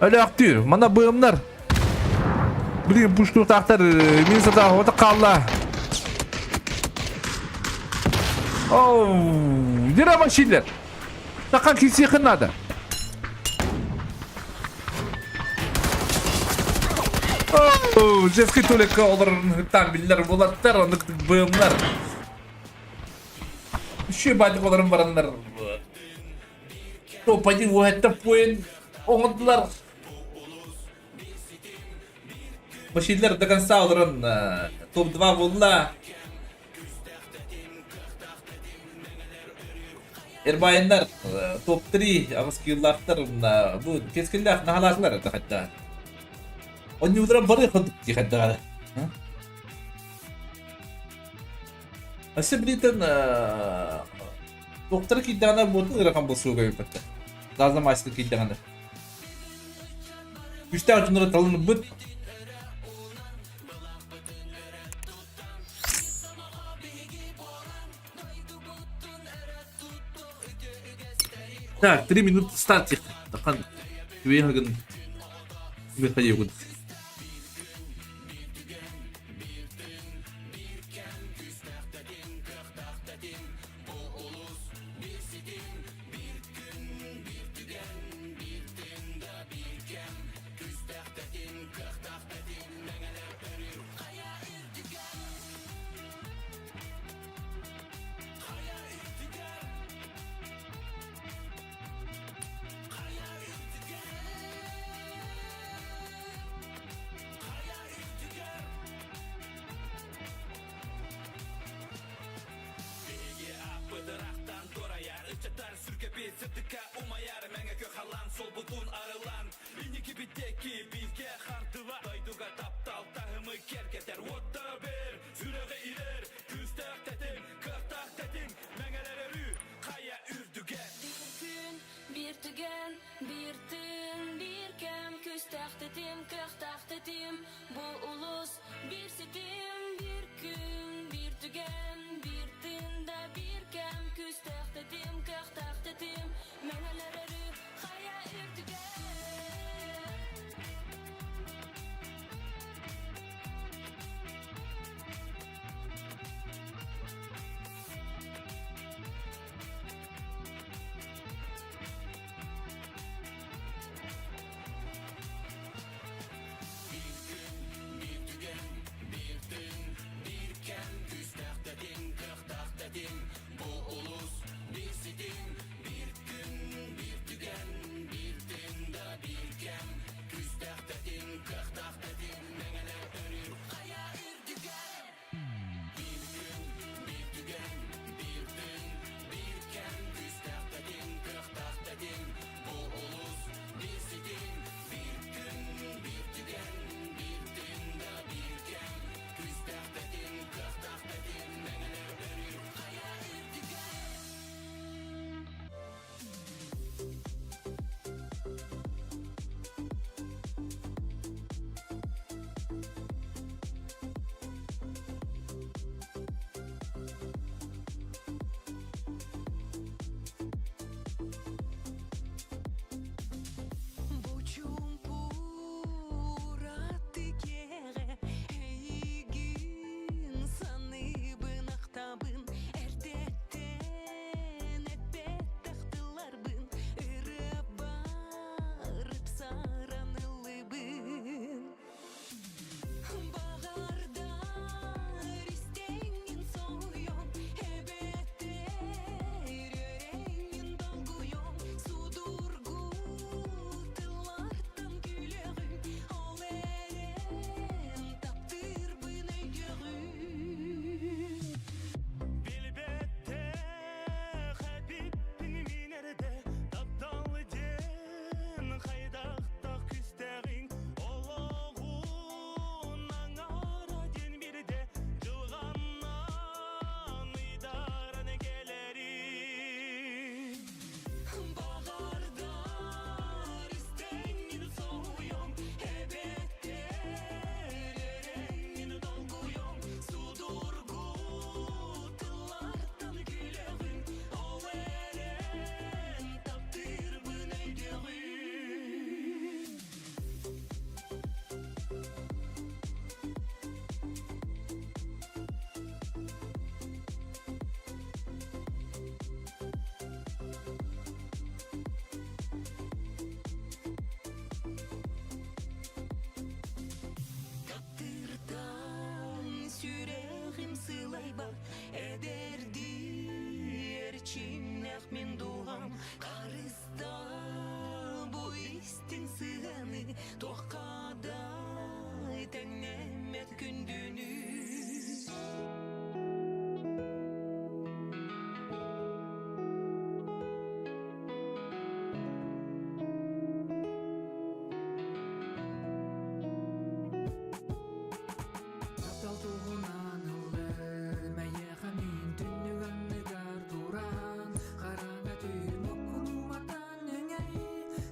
Өлөөхтүүр. Мана быымнар. Блин, пуштуктаахтар мин сатаах ота хаалла. Оу, дира машинлер. Тақан кисиэхин надо. Оу, женский туалекка олорор биллер булаттар, оннук быымнар. Үчү бадик олорон бараннар. Топ-1 уһэттэ поин оҥордулар. Машиналар до конца олорон топ-2 буолла. Эрбайыннар топ-3 аҕыс киыллаахтар бу кэскиллээх наһалаатылар это хотя. Онньуулара бары курдук дии хайдаҕа. Өссө билитин Доктор киирдэҕинэ буотун ыарахан булсууга эбиппэттэр. Газа мастер киирдэҕинэ. Күстээх дьоннору талынырбыт. Так, 3 минуты старт Тахан. Түбэйхагын. Михаил. тэтим, кыахтаах тэтим Бу улус биир ситим, биир күн, биир түгэн, биир тыын да биир кэм Күүстээх тэтим, кыахтаах тэтим Мэҥэлэр өрүү хайа үрдүгэр. Bir күн, bir түгэн, bir тыын, bir кэм Күүстээх тэтим, кыахтаах тэтим Бу улус биир ситим Bir күн, bir түгэн, bir тыын да биир кэм Күүстээх тэтим, кыахтаах тэтим Мэҥэлэр өрүү Хайа үрдүгэр. Bir күн, биир түгэн, биир тыын, биир кэм Күүстээх тэтим, кыахтаах тэтим Бу улус биир ситим Биир күн, биир түгэн, биир тыын да биир кэм Күүстээх тэтим, кыахтаах тэтим Мэҥэлэр өрүү Хайа үрдүгэр. Бочумпураты эйигин саныыбын ахтабын эрдэттэн эппэтэх тылларбын ырыа барып сараныллыбын Баҕардар истэҥҥин соһуйуом эбэтэр үөрэҥҥин долгуйуом судургу тыллартан күлэҕин ол эрэн таптыырбын өйдүөҕүм. Билбэтэх эбиппин мин эрдэ таптал диэн хайдахтах күстээҕиҥ олоҕун аҥаара диэн бирдэ дьылҕаннан ыйдаран кэлэрин. Баҕардар истэҥҥин соһуйуом эбэтэр эрэҥҥин долгуйуом судургу тыллартан күлэҕин ол эрэн таптыырбын өйдүөҕүм. Таптыыртан сүрэҕим сылайбат эдэрдии эрчимнээх мин дууһам харыстаа бу истиҥ сыһыаны туохха да тэҥнэммэт күндүнү. Таптал туһунан ыллым эйиэхэ мин түннүк анныгар туран хараҥа түүн оккун уматан өҥөй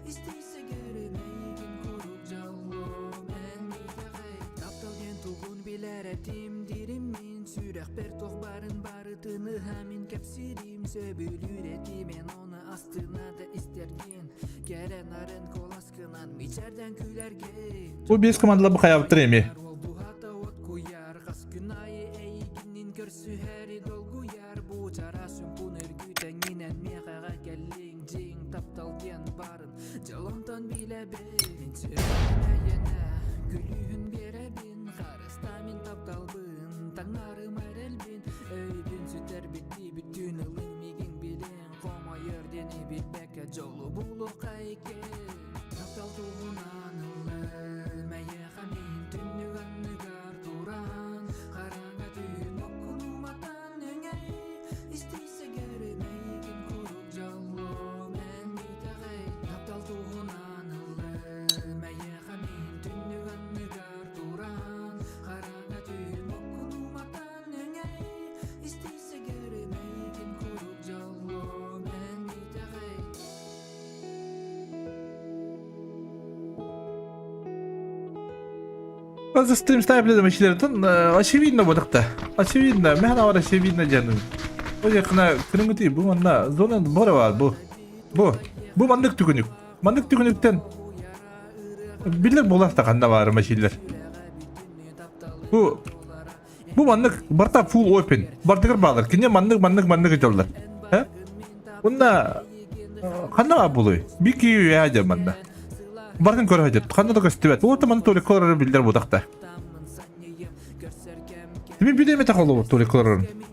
истийсэгэрим эйигин куруук дьоллуом эн итэҕэй таптал диэн тугун билэр этим диирим мин сүрэхпэр туох барын барытын ыһа мин кэпсиирим сөбүлүүр этим эн ону астына да истэргин кэрэ нарын куоласкынан мичээрдэн күлэргин Бу биэс командалар бу хайаабыттар эми. Буһата от куйаар хас күн аайы эйигиннин көрсүһэри долгуйар бу чараас чуҥкун өргүтэҥинэн миэхэҕэ кэллиҥ дьиҥ таптал диэн баарын дьолонтон билэбин мин сүрэҕим эйэнэ күлүүһүн биэрэбин харыстаа мин тапталбын таҥнарым эрэлбин өйбүн сүтэрбиттии бүттүүн ылыҥ миигин билиҥ хомойор диэни билбэккэ дьолу булуохха икки таптал туһунан ыллым эйиэхэ мин түннүк анныгар туран хараҥа түүн оккун уматан өҥөй истийсэгэрим эйигин куруук дьоллуом эн итэҕэй таптал туһунан ыллым эйиэхэ мин түннүк анныгар туран хараҥа түүн оккун уматан өҥөй истийсэгэрим эйигин куруук дьоллуом эн итэҕэй. Стрим снайперден мечилерден очевидно бодакта. Очевидно, мен бар очевидно жаным. Ол якына күнүңүтүй бу манна зона бора бар бу. Бу. Бу маннык түгүнүк. Маннык түгүнүктен биллер болар ханна бар мечилер. Бу бу маннык барта full open. Бардыгыр баалар. Кине маннык маннык маннык жоллар. Э? Онна ханна бар булуй? Бики яжа манна. Бардын көрө хадет. Ханна да көстүбэт. Ота манна толик көрөр билдер будакта. Мен билеме тахолу толик көрөрүн.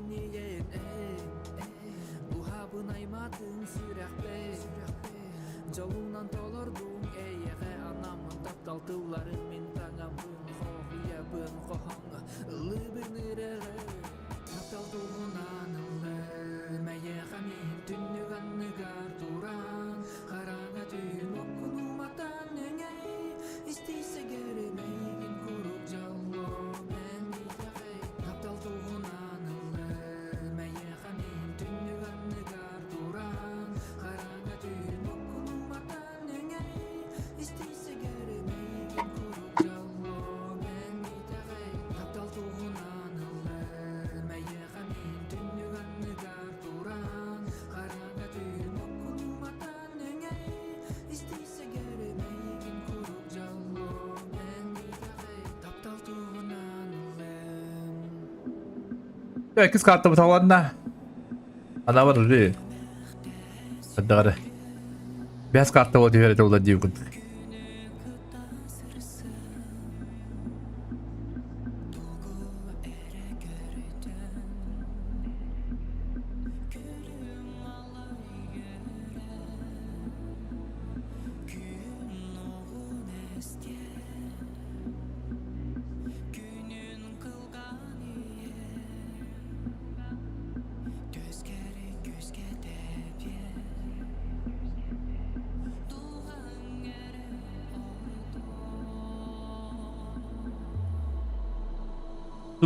Иккис карта буталанна. Ана бар уже. Дары. Бәс карта вот түһәрі олар дейм күндік.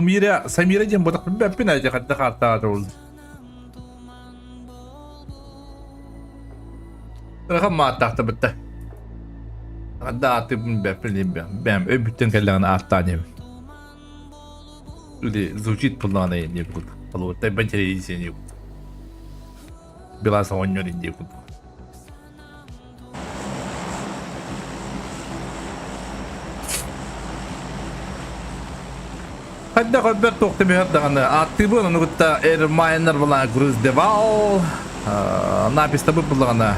Самира, Самира диэн бодох билбэппин ээ ханна хаартаата ол. Рахан мааттаахта бытта. Ханна ааты билбэппин бэм өйбүттэн кэллэҕинэ ааттаан иһэбин. Или звучит пыллаана диэн курдук. Холобуртай бан телевизия курдук. Билас оҕонньор диэн курдук. Хайдах өлбөт туох түбүһэр даҕаны ааттыыбын ону кытта Эрмайнер была Груз Девал напистабыт буллаҕына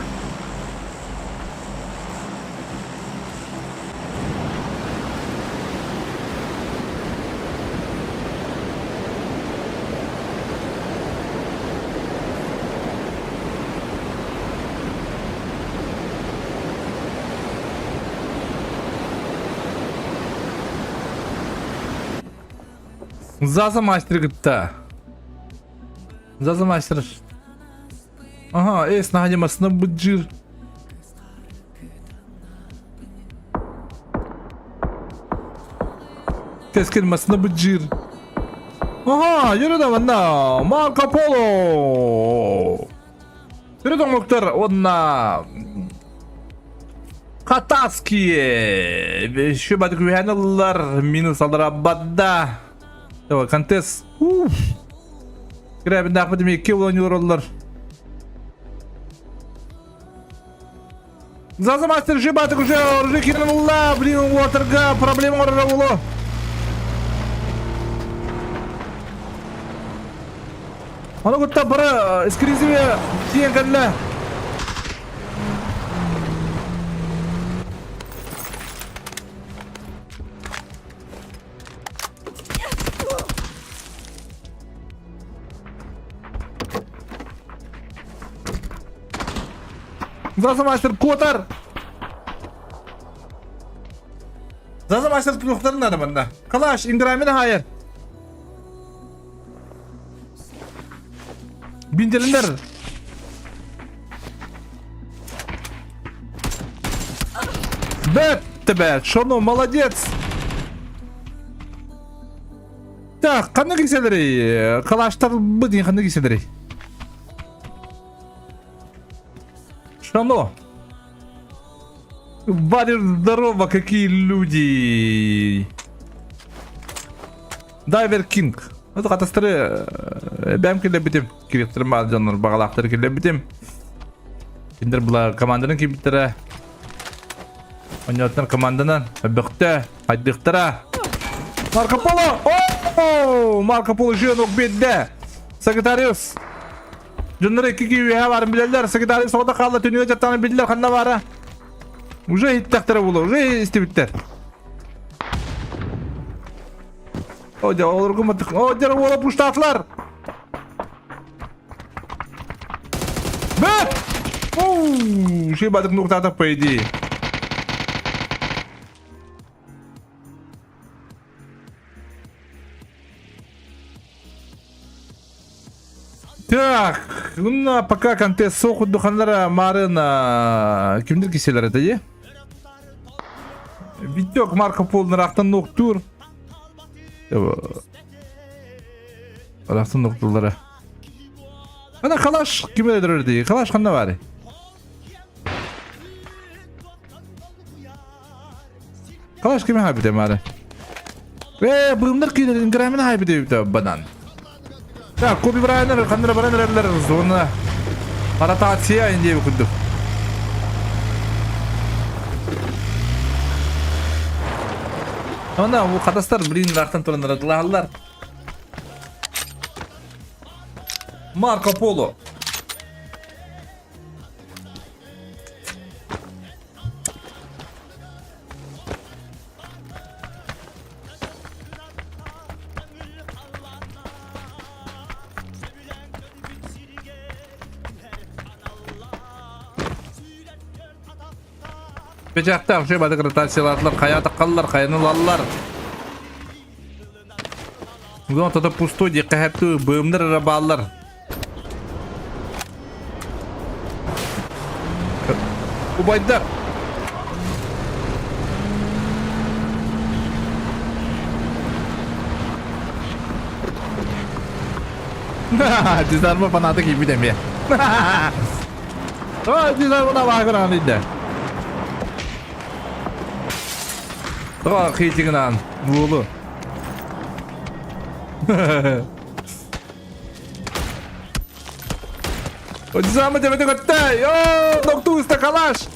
Заза мастер кытта. Заза мастер. Ага, эс находимосына быджыр. Кескин масына быджыр. Ага, yürü манна. Марко Поло. Yürü доңоктор, онна Катаские. Еще бадык ыллар минус алар бадда. Давай, контест. Уф. Кирәбин дәхмәт кил ойнур Заза мастер жибатык уже уже кирнула, блин, уотерга, проблема орра Аны кытта бары эскризиве тиен кэллэ. Заза мастер куотар. Заза мастер туохтарын надо манна. Калаш, инграмин хайыр. Бинделинер. Бэт тебя, Шоно, молодец. Так, ханна киселери? Калаштар быдин ханна киселери? Шано. Варя, здорово, какие люди. Дайвер Кинг. Это катастыры бэм киллэрбитим. Кириэхтэрин баар дьоннор баҕалаахтары киллэрбитим. Кинилэр була команданан киирбиттэрэ. Онньоттор команданан бөхтө, хайдыхтара. Марко Поло! О! Марко Поло жион биэрдэ. Сагитариус. Дьоннор икки киһи баарын билэллэр. Сагитариус оҕото хаалла түнүгэ дьаттааны биллэр ханна баара. Уже иһиттэхтэрэ буолуо, уже истибиттэр. О, дьэ, олорго мытык. О, дьэ, уола пуштаатылар. Бэт! Оу, ши бадык нуктата по идее. Так, ну пока контест суох курдук марын кимдир киселер это е? Витек Марко Поло нырахтан нуктур. Ырахтан нуктуллара. Ана калаш ким өлөрөр дии? Калаш ханна баар? Калаш кими хайбыта маары? Э, быымнар киирэрин граммын хайбыта эбитэ банан. Так, Коби Брайаннар ханнара баран эрэллэр зона ротация индиэ курдук. Она у хатастар блин рахтан туран ыратылаһаллар. Марко Поло. Бечахтаах үчүгэй бадык ротациялаатылар, хайа атаххаллар, хайаны ылаллар. Зона тото пустой диэххэ хэптүү быымнар эрэ бааллар. Убайдар! Дизарма фанаты киирбит эмиэ. Дизарма табаа көрөн иде. Тоҕо хитигынан буолу. Дизарма тебе көттө. Йоо, доктуста калаш.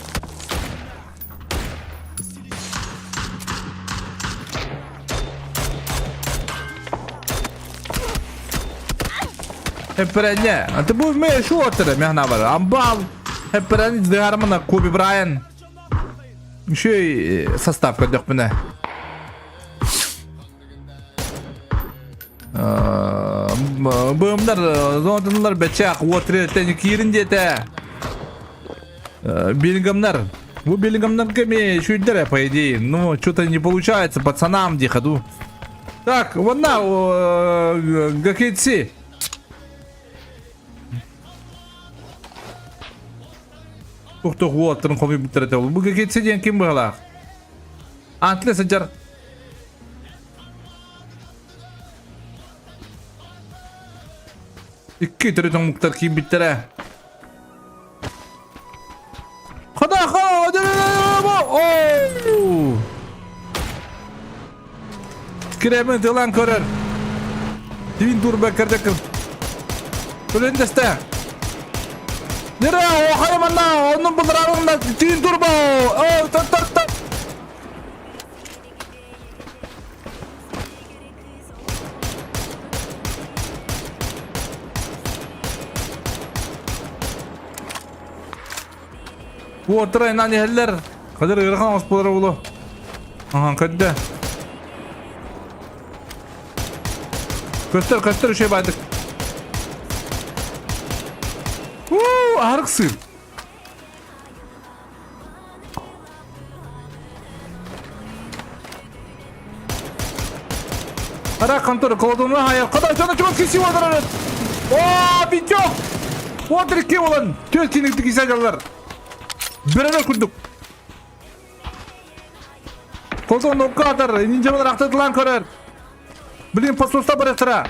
Эппэрэнньэ. Аты бу мэ шу оттара мяхна бар. Амбал. Эппэрэнни дыгармана Коби Брайан. Еще состав көрдөхпүнэ. Быымнар зонатынлар бэчээх уотреттен киирин диэтэ. Беллингамнар. Бу Беллингамнарга ми шүйдер, по идее. Ну, что-то не получается пацанам де ходу. Так, вон на, Гакетси. Тухтух уоттарын хомуйбуттар этэ. Бу Гакетси диэн ким быһалаах? Антли сылдьар. Икки төрүт омуктар киирбиттэрэ. Хада Киремен тылан көрөр. Дивин турба кэрдек. Көлөн дэстэ. Нера охай манна оннун булдарарыңда тиин турба. О, тат тат тат. Уотра инан иһэллэр. Хадыр ыарахан оспулара улу. Ахан көрдө. Көстөр, көстөр үчүгэй баайдык. Уу, аһарык сыыр. Ара контора колодуна хайа. Када жана чугас киси уодарар. О, Витек! Уотер ки болан. Төс киникти кисе жаллар. Бирер курдук. Колдон нокка атар. Нинжабалар актатылан көрөр. Блин, посуста барастыра.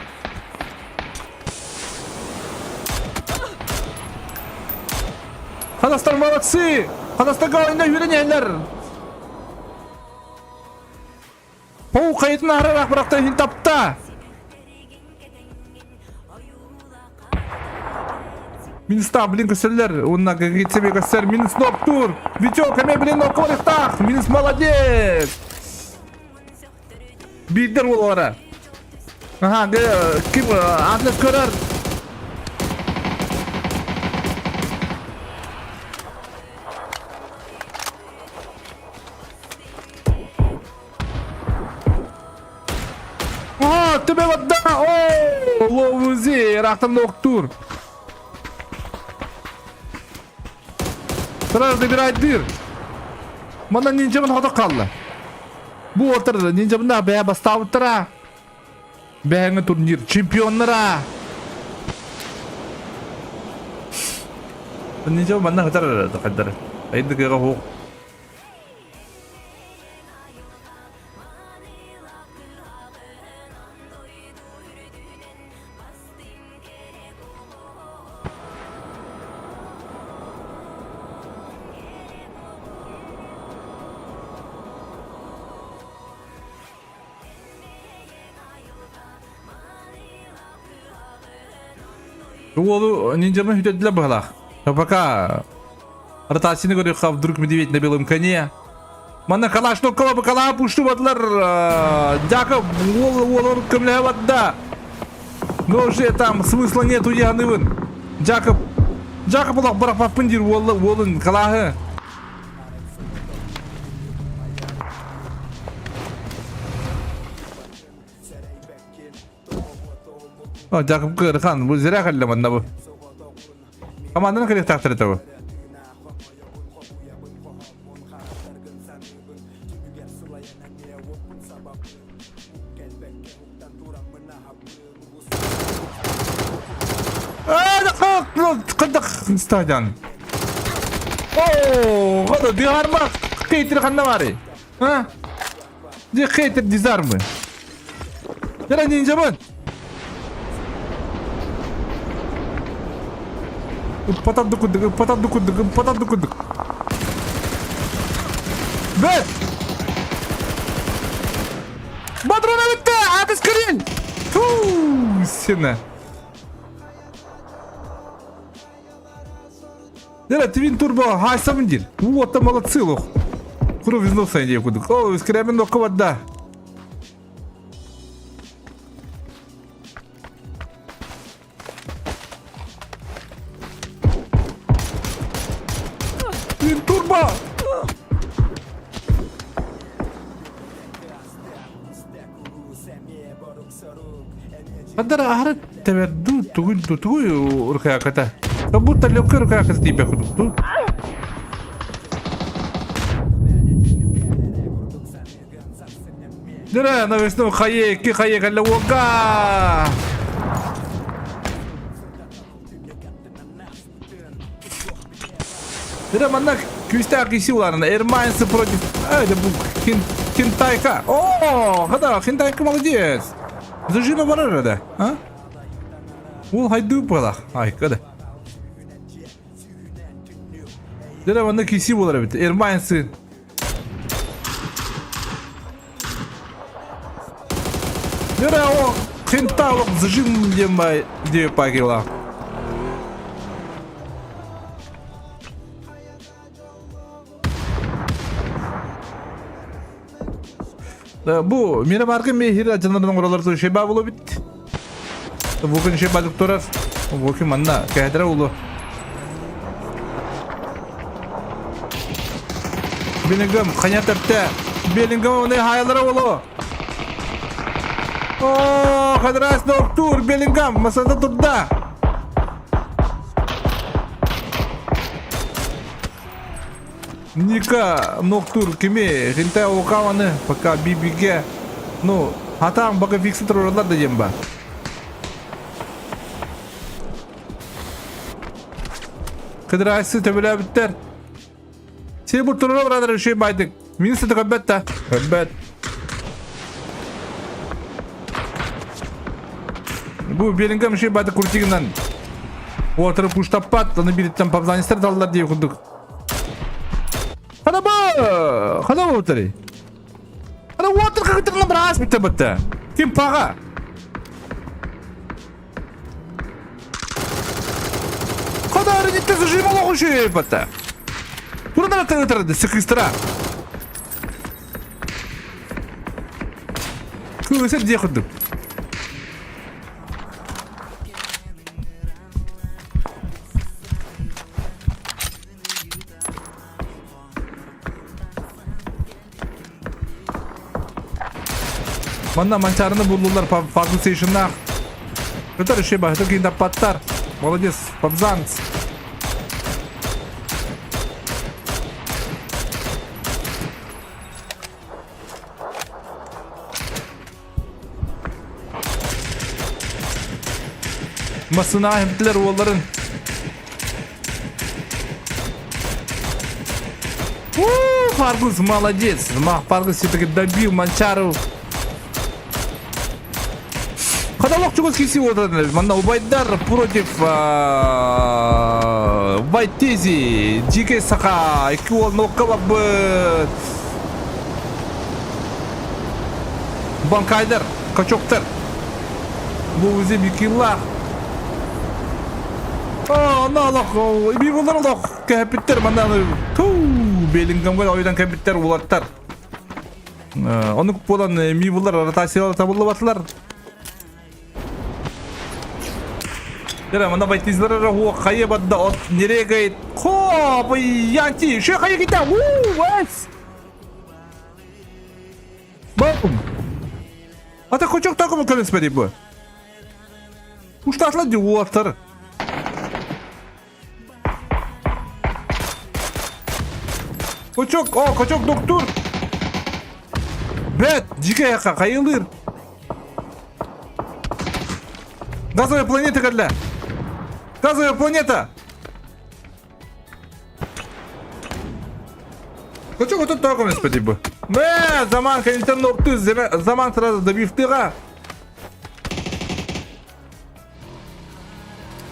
Казахстан молодцы! Казахстанга ойында үйренелер. Пау қайытын арырақ бірақта хин тапта. Минус там, блин, көсөллөр. Уонна ГГЦБ көсөр. Минус ноктур. Витек, эмэ, блин, ноккорихтаах. Минус молодец. Биирдэр уоллара. Аха, ким Атлас көрөр. О, тебе вода! О, ловузи, рахтан ноктур. Сразу добирает дыр. Манна ниндзябын хотох қалды. Бу отыр ниндзябына бәя бастабыттыра. Бәйіңі турнир чемпионнара. Ниндзя манна хытар қайдар. Айдык эға хоқ. Уолу ниндзяны хүтөдүлэр быһалаах. Пока ротацияны көрүөххэ вдруг медведь на белом коне. Манна Калашникова бакалаа пуштубатылар. Дяков уол уолун көмлөһө барда. Но уже там смысла нету яһаныбын. Дяков Дяков олох бырахпаппын диир уол уолун калааһы. О, Дяков Кырхан, бу зря кэллэ манна бу. Команданы кэлиэхтээхтэр этэ бу. Стадион. О, хата диарма хейтер ханна бары. А? Ди хейтер дизармы. Яра ниндзябын. Ыппатарды курдук, ыппатарды курдук, ыппатарды курдук. Бэт! Патрона бүттэ! Атыс кирин! Фу, сена. Дера, твин турбо, хайсамын дир. Вот там молодцы лох. Кровь из носа иди кудук. О, скрябин да. Твин турбо! Хадара аһара тэбэрдүү тугуй тугуй уркаяката. Как будто легкая рукаяката тиипэ курдук дуу. Дыра, навесной хайе, ки хайе кэллэ уолга! Дыра, манна күүстээх киси уларына. Эрмайнсы против... А, это был хин... Хинтайка. О, хада, Хинтайка молодец. Зажима барар да, а? Ол хайдыы буолах. Ай, када. Дыра, манна киси болар эбит. Эрмайнсы Дыра, о, хинталок зажим диэн бай диэ пакила. Бу Мирамарга мехир ажанардан оҥоролор шеба боло бит. Букун шеба турар. Букун манна кэһэтэрэ улу. Беллингем ханя тэптэ. Беллингем оны хаялара улу. О, Хадрас Ноктур, Беллингем масада турда. Ника Ноктур кими хинте Окаваны пока бибиге ну хатаан бака фикси тураралар да диэн ба. Кыдырайсы төбөлөөбүттэр. Сир бу турара бырадар үшүй байдык. Министр көрбөт да. Көрбөт. Бу Беллингем үшүй байдык куртигинан. Уотыры пуштаппат, аны бириттен павзанистер даллар дии курдук. Хана бу! Хана бу утари. Хана уотыр кыгытырна браас битте бытта. Ким пага? Кэнниттэн зажим олох үчүгэй бата. Туран тыытырды сыкыстыра. Кыысыр дии курдук. Манна Манчаарыны буллулар Фаргус Стейшннаах. Көтөр үчүгэй баһыта киин таппаттар. Молодец, Павзанц. Массына иһиптилэр уолларын. Фаргус молодец. Фаргус все-таки добил Манчару. Хадалок чугас киси вот Манна убайдар против Вайтези. Дикий Саха. Икки уол нокка барбыт. Банкайдар, качоктар. Бу үзе бикиллах. Ана олох, бибулар олох кэпиттер манна туу Беллингемга ойдан кэпиттер улаттар. Ону буолан мибулар ротациялар табыллыбатылар. Дера мана байтизлар хуа хайы бадда от нерегай хоп янти ше хайы кита уу вес Бум! Ата кочок такому көрүнспеди бу. Уштатлар ди уаттар. Кочок, о, кочок доктор. Бет, дикая хайылыр. Газовая планета кэллэ. Газовая планета. Кочок отут тоҕо көмөспөтүй бу? Мэ, заман кэнниттэн нокту, заман сразу добивтыга.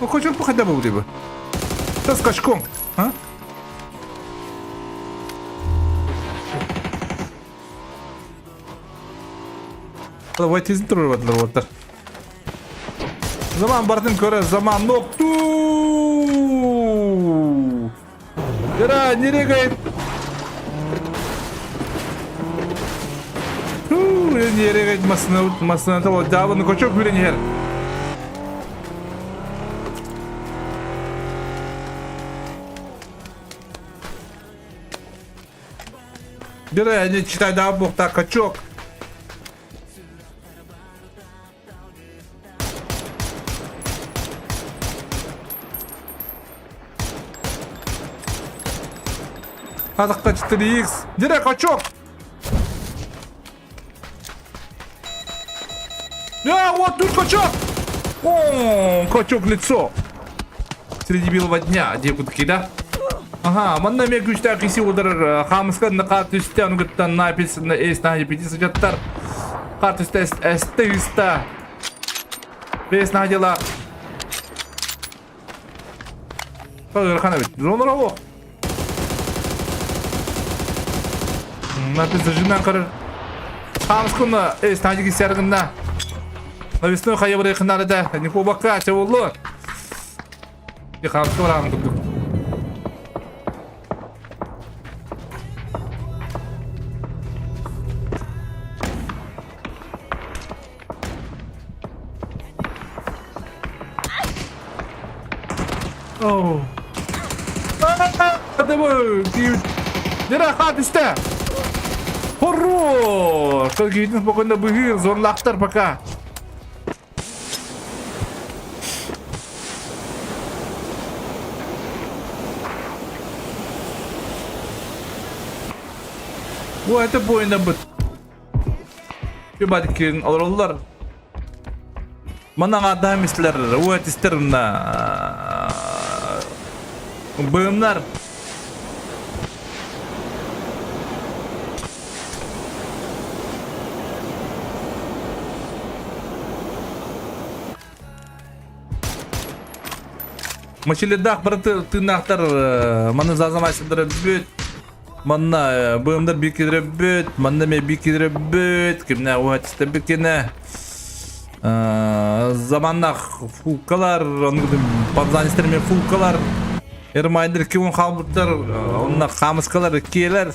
Ну, кочок бу хотя бы бу. Со скачком, а? Давай тезин турбатылар уоттар. Заман бартын көрө, заман нокту. Ира, нерегай. Нерегай масына, масына того дабыны кочок хүрен Бера, не читай да бухта качок. Қазақта 4X. Дере, качок! А, вот тут качок! О, качок лицо. Среди белого дня, девку да? Ага, манна ме күчтә киси ударар хамыска нақат түстә нугыттан напис на эс на пяти сажаттар. Кат түстә эсте үста. Бес на дела. Хана бит. Зонра о. Напис зажимнан карар. Хамыскына эс на диги сәргында. Навесной хайыбыр якыннары да. Не кубакка чабуллы. Хамыска барамын туктук. Oh. Нера хат исте. Хорош! Кигитин спокойно быгыр, зонлахтар пока. О, это бойында быт. Бадикин алыралар. Манан адам истер, о, истер мына. Бымнар. Мачиледах браты тынахтар маны зазамайсыдыр бүт. Манна бымдар бикидре бүт, манна ме бикидре бүт, кимне уатисте бикине. Заманнах фулкалар, панзанистерме фулкалар. Эрмайдер 2 күн хаалбыттар, онно хаамыскалар иккиэлэр.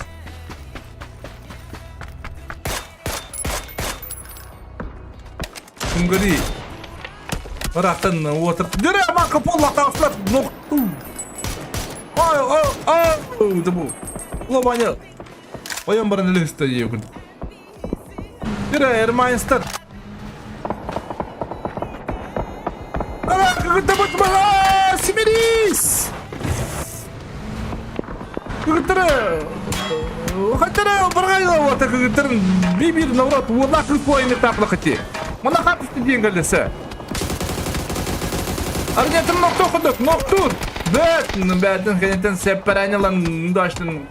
Кунгari. Ыраахтан уотар. Дөрө амака полла таҕыслар. Нокту. Ой, ой, ой, дыбу. Лобаня. Ойон баран өлөстө дии курдук. Дөрө Эрмайнстар. Симирис! Кыгыттары хаттары баргайла уота кыгыттарын би-бир наурат уола кыз поины тапла хати. Мана хапысты диэн кэллесе. Арнетин нокту ходок, ноктур. Бэт, бэтин кенетен сепперанилан даштын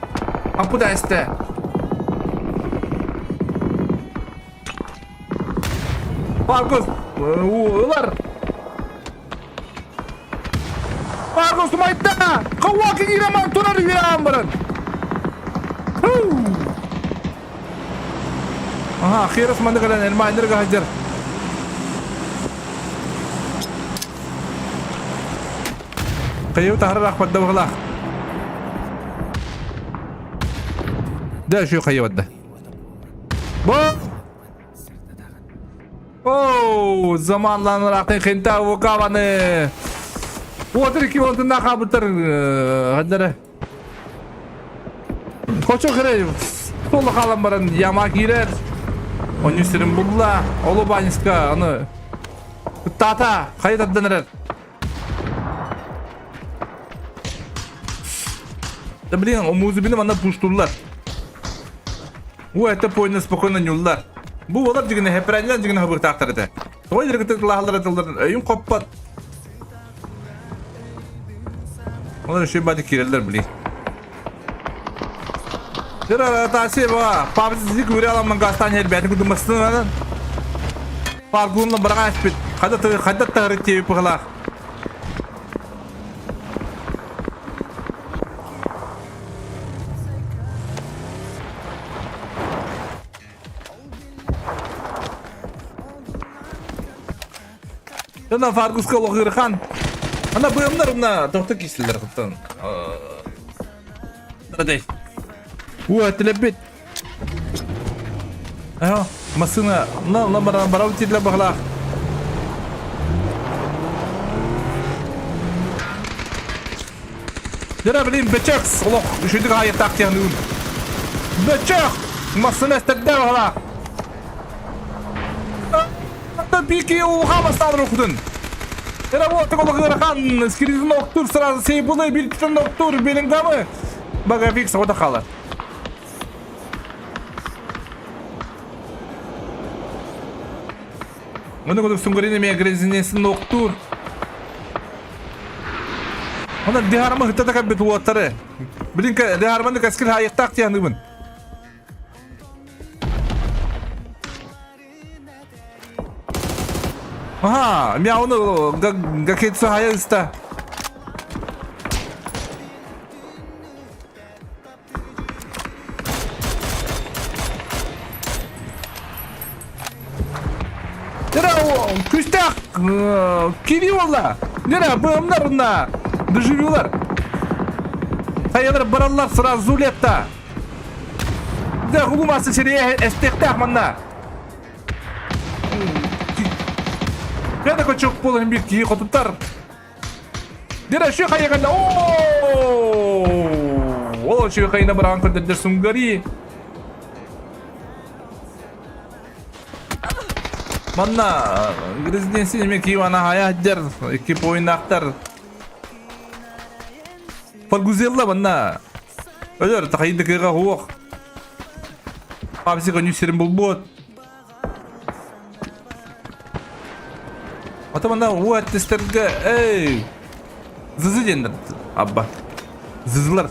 апуда эсте. Маркус, ылар. Маркус умайда. Кауаки киреман турар үеан баран. Ага, херас манды калан элмайнер гахажар. Кайы тахар рахмат да бахлах. Да, şu кайы бадда. Бо! Оу, заманлан рахтын хинта вукаваны. Отыр ки онтында хабытыр хаддары. Хочо кире толы халан баран яма кирер. Onun сирин булла. Олу баниска аны. Тата, хайдаттан эрер. Да блин, омузубины манна пуштуллар. Уу это пойна спокойно ньуллар. Бу олар дьигинэ хэпрээннэн дьигинэ хабыктаахтар этэ. Тоҕо илэргитин тылаһаллара тылларын өйүн хоппот. Олар еще бады киирэллэр блин. Тасиба, папа зик үрэ аламман гастан хербэтин кудумастын Паргунла бараға эспит. Хада хада тары тиби пыхлах. Ана Фаргуска лоҕырхан. Ана быамнар мына тохто киселер кыттан. Дей. Уа телебит. Аха, масына на на баран барау тидле бахлах. Дера блин бөчөх олох үшүдүк аайы тахтиануун. Бөчөх масына эстерде бахлах. Пики улха басталыр окудун. Эра вот олох ыарахан скризин октур сразу сейбулы билтин октур белингамы. Багафик саҕата хаалар. Мұны кудук сунгурин эме грезинесин октуур. Она дихарма хытта кабит уоттары. Блин, дихарманы каскил хайыктак тияныбын. Ага, мяуны гакетсу хайыста. Күстээх кири буолла. Нера быамнар уна дежурюлар. Хайалар бараллар сразу Зулетта. Да хулумасы сирие эстехтах манна. Када кочок болын бир кии хотуттар. Дера şu хайаганда О, şu хайына баран көрдөрдөр сунгари. Манна Гризни эме кийвана хая дер экип ойнактар. Фаргузелла манна. Өлөр тахайды кыга хуох. Папси коню сирин булбут. Ата манна уу эттистерге эй Зызы диэннэр абба. Зызылар.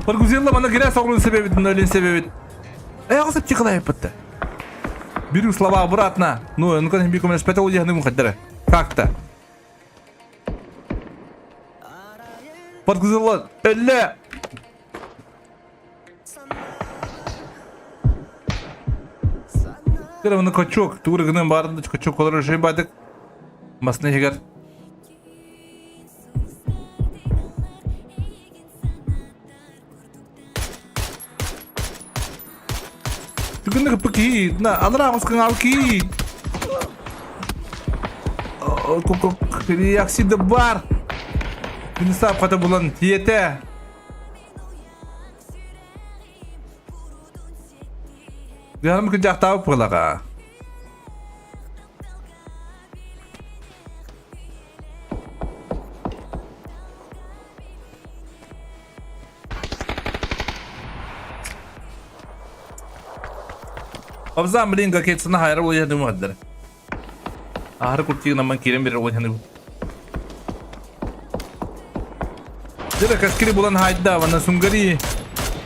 Паргузелла мана кирэ соҕурун себебит, өлүн себебит. Э, сеп тихалайыппытта. Беру слова обратно. Ну, ну-ка, биком спятал диэхны хаддара. Как-то. Паргузелла, өллө! Кыра мына качок, тугур гынан баарында качок олорор шей бадык. Масына һигэр. Түгүнү кыппы кии, на алра оскын ал кии. Реакция бар. Күнү хата булан тиэтэ. Дыһарым күнжахтаабы пылаға. Обзан блин гакетсына хайра ол жерде муаддыр. Ахыр куртигынан кирен берер ол жерде. Дера каскири булан хайда, вана сунгари.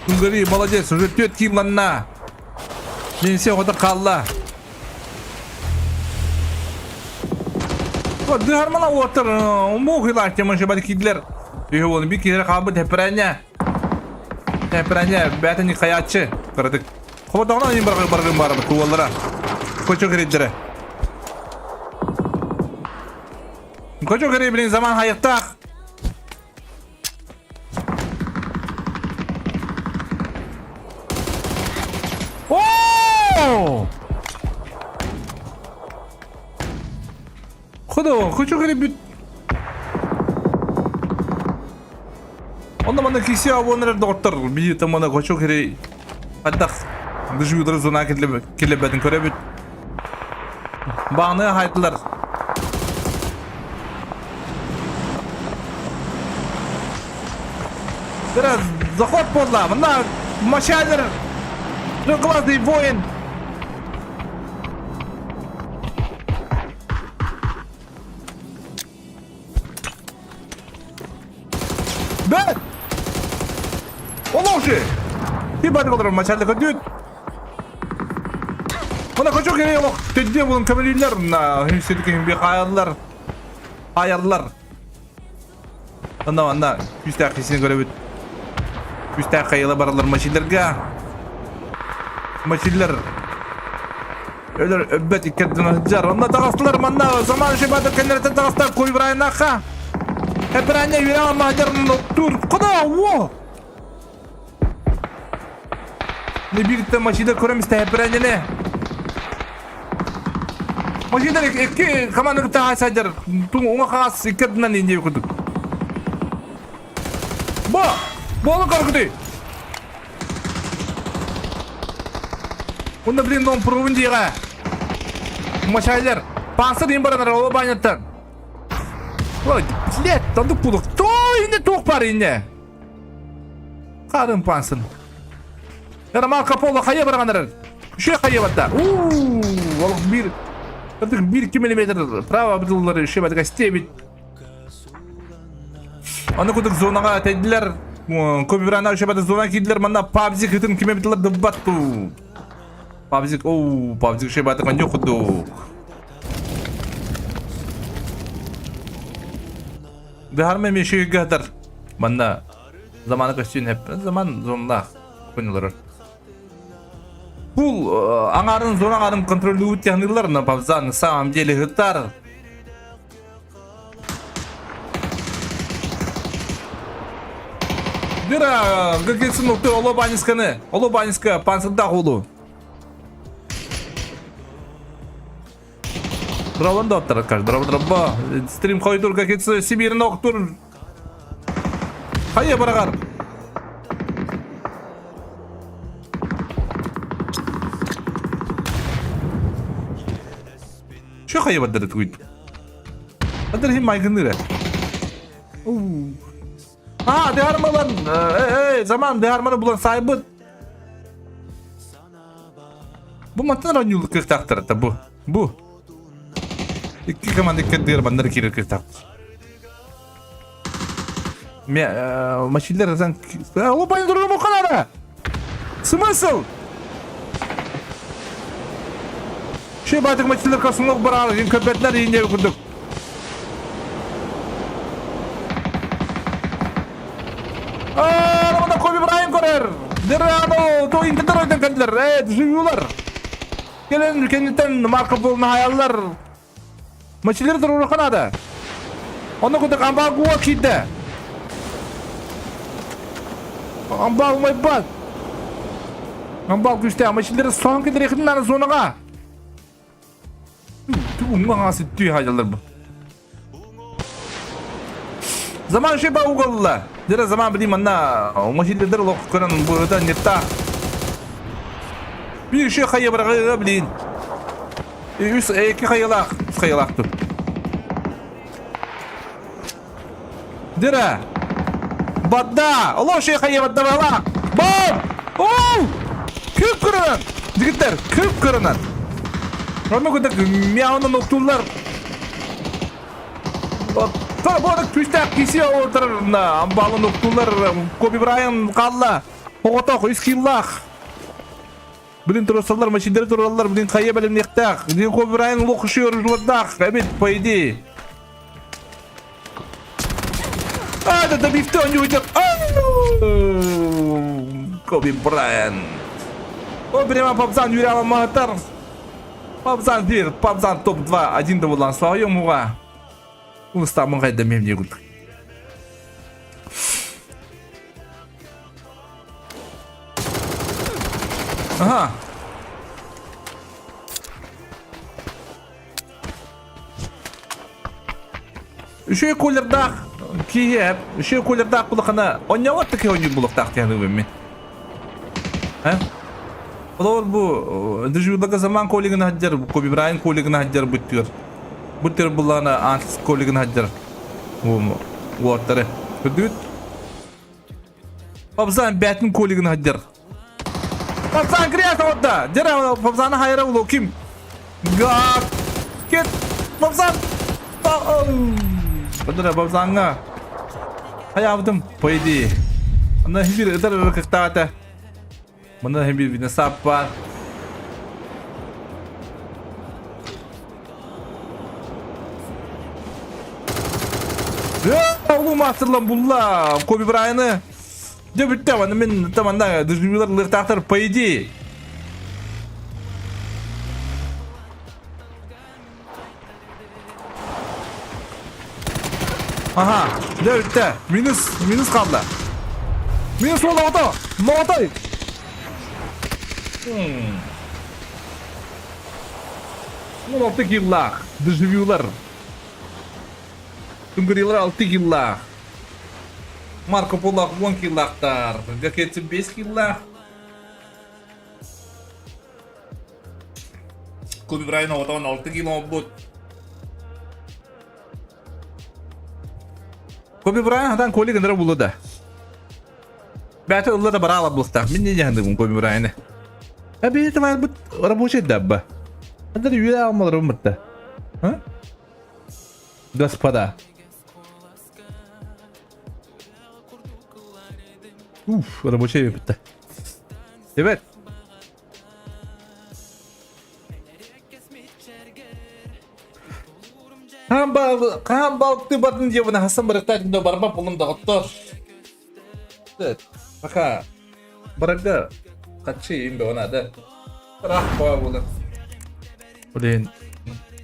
Сунгари молодец, уже төт кийланна. Ленсе хота қалла. Дыһармала уоттар, мух илааччаман шыбат кидлер. Үһү болун бир киһи хаалбыт тэппэрээнньэ. Тэппэрээнньэ бээтин хайааччы кыратык. Хоботоҕуна аньын баргы баргын барабы куоллара. Кочо кириддэрэ. Кочо кири билин заман хайыктаах. Оо! Хода, хочу кири бүт. Онно манна киси абонер доҕоттор биир тамана хочу кири хайдах дыжыудары зона килебетин көрөбүт. Бааны хайдылар. Biraz заход буолла. Мына Мачайлер трехглазый воин. Бэт! Олоохчу! Би бады олорор мачалды көдүт. Мына көчө керек олох төддө булун көмөлүлөр мына хүнсүдүк би хаяллар. Хаяллар. Онно манна күүстээх киһини көрөбүт. Күүстээх хайыла бараллар мачилерга. Мачилер өлөр өббөт иккерден сылдьар. Онно таҕыстылар манна заман шибатыр кэннэртэн таҕыстар куйбырайнаха. Эпиране үөрэ маадьар тур. Куда? Во! Не биртте машина көрөм истэ эпиранене. Машина икки команда кытта садьар. Туң уңа хаас иккердинен инде курдук. Бо! Болу көргүтүй! Онда блин дом пробун диэҕэ. Мачайлар. Панса дейін баранар ол баняттан. Ой, блядь, тандык пулук. Той инне туох бар инне. Қарын пансын. Яра Марко Поло хайа баранар. Үшө хайа батта. Уу, ол бир бир 2 миллиметр право бутыллары үшө батка стебит. Аны кудук зонаға тәйділер. Көп бір ана үшебәді зона киделер. Мана пабзик ытын кеме бітілер дыббатту. Пабзик, оу, пабзик үшебәді қанде құдук. Дыхарма мешеге гатар. Манна заманы көстүйін хеп. Заман зонлақ көңілер. Бул аңарын зона аңарын контроллюбут технилар на пабза на самом деле гытар. Дыра, гагетсин укты оло банисканы. Оло баниска пансында хулу. Дробан да оттар каш, дроба дроба. Стрим койдур гагетси Сибирин октур. Хайя барагар. Şu хайя бардыр тугуйт. Хадыр хим майгынныра. А, дыармалан, эй, заман дыарманы булан сайбыт. Бу мантан ранюлы кыртактар та бу. Бу. Икки команда икки дыарманнар кирер кыртактар. Ме, машинлер зан... Лопай другому канада! Смысл? Şey батык мачилер касымлык бар, ин көпетлер инде курдук. Аа, Коби Брайан көрөр. Дерано, то интердер ойдан келдилер. Э, живулар. Келен кенеттен Марко Полны хаяллар. Мачилер туруруханада. Онно курдук амбаа гуа киирдэ. Амбаа умайбат. Амбал күүстээх машиналары соһон киллэриэххитин наада зонаҕа. Уҥа хаҥас үттүү хаалалар бу. Заман шеба угалла. Дера заман билим манна машиналар олох көрөн быһыта ньыттаах. Биир еще хайа быраҕыга билин. Үс эки хайалаах, үс хайалаах тут. Дера. Бадда! Олох шей хайа бадда бала. Бам! Оу! Күп кырынан! Жігіттер, күп кырынан! Онно курдук мяунан октууллар. Оттон бу күүстээх киси отырар амбалын октууллар Коби Брайан хаалла. Оҕотох үс киллаах. Блин, турасаллар, машиналары тураллар, блин, хайа бэлэмниэхтээх. Блин, Коби Брайан лох үшүөр жуордаах, эбит, по идее. А, да, добивте, он не уйдет. Коби Брайан. О, прямо Папзан Юрия Матар. Папзан бир, Папзан топ-2, один доволан. Слава ему. Устамын қайда мен не күлдік. Ага. Үчүгэй кулердаах киһи үчүгэй кулердаах булахана онньоҕор да киһи оонньуур булуохтаах диэн мин. Э? Олор бу дежурдага заман колигын хаджар, Коби Брайан колигын хаджар буттур. Буттур буллаана Антис колигын хаджар. Уоттары. Көрдүгүт? Папзан бәтин колигын хаджар. Папзан крест отда. Дера Папзаны хайра улу ким? Гак. Кет. Папзан. Бадыра Папзанга. Хаябдым, по идее. Ана хибир ытар ырыкыктаата. Мына хибир бина саппа. Улуу мастерлан булла. Коби Брайаны. Дьэ бүттэ, аны мин таманда дежурилар лыахтаахтар по идее. Ага, дьэ бүттэ. Минус, минус хаалла. Минус уол оҕото! Моҕотой! 16 киллаах дежавюлар. Түҥкүрүлэр 6 киллаах. Марко Поло 10 киллаахтар. Гакетси 5 киллаах. Коби Брайан оҕотоҕун 6 кило оҥорбут. Коби Брайан хатан Коли гынара булла да. Бәті ылла да бара алабылықтақ. Мен не жандығым Коби Брайаны. А бейті бар бұт рабочий дабба. Андар үйе алмалар ұмытты. А? Господа. Уф, рабочий бітті. Evet. Хаан балыкты батын диэбин хасан барыктаах да барба булум доҕоттор. Пока барарга хаччы им бөҕө наада. Ыраах баа буолар. Блин,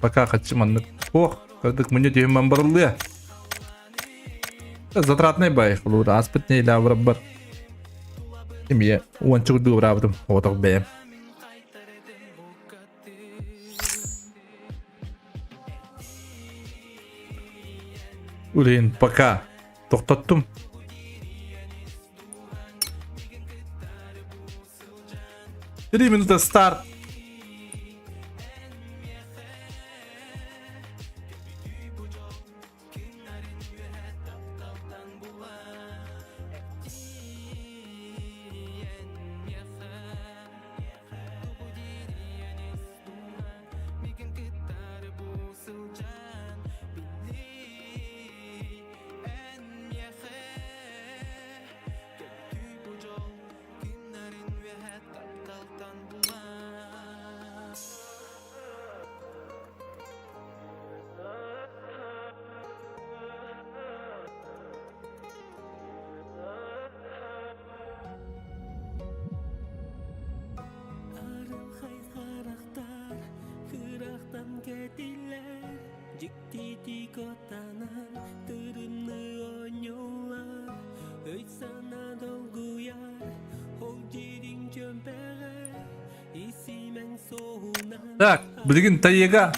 пока хаччы маннык. Ох, кырдык мунньа түһүн барыллыа. Затратный бай, холуур ааспыт нэһилиэк барар. Эмиэ уонча курдук быраабытым, оҕотох бэйэм. Блин, пока тохтоттум. 3 минуты старт. Арылхай харахтар кырахтан кэтиллэр Дьиктитик оттанан тырымны оонньуулар Өй-санаа долгуйар ол дириҥ чөмпөҕөр. Так, билигин Тайга.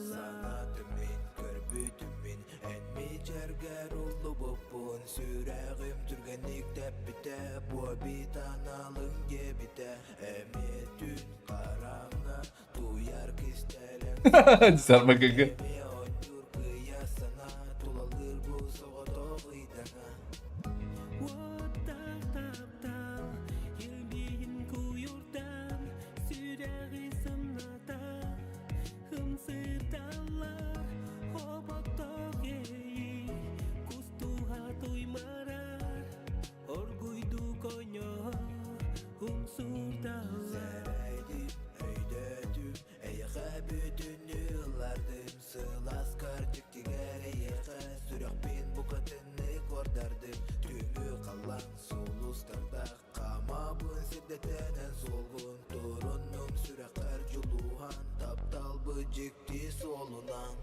Санаатым мин, көрбүтүм мин, эн мичэргэр уллубуппун Сүрэҕим түргэнник тэппитэ, буобит аналыҥ диэбитэ Эмиэ түн хараҥа, туйар кистэлэҥ Сармакага. Эмиэ оонньуур кыйа санаа, тулалыыр бу соҕотох ыйдаҥа Сэрэйдим, өйдөөтүм, эйиэхэ бүтүннүү ыллардым Сылаас кырдьык тигэр эйиэхэ сүрэхпин букатыннык уордардым Түүҥҥү халлаан сулустардаах хаамабын сирдэтэнэн суолгун Туруннум сүрэххэр дьулуһан тапталбыт дьикти суолунан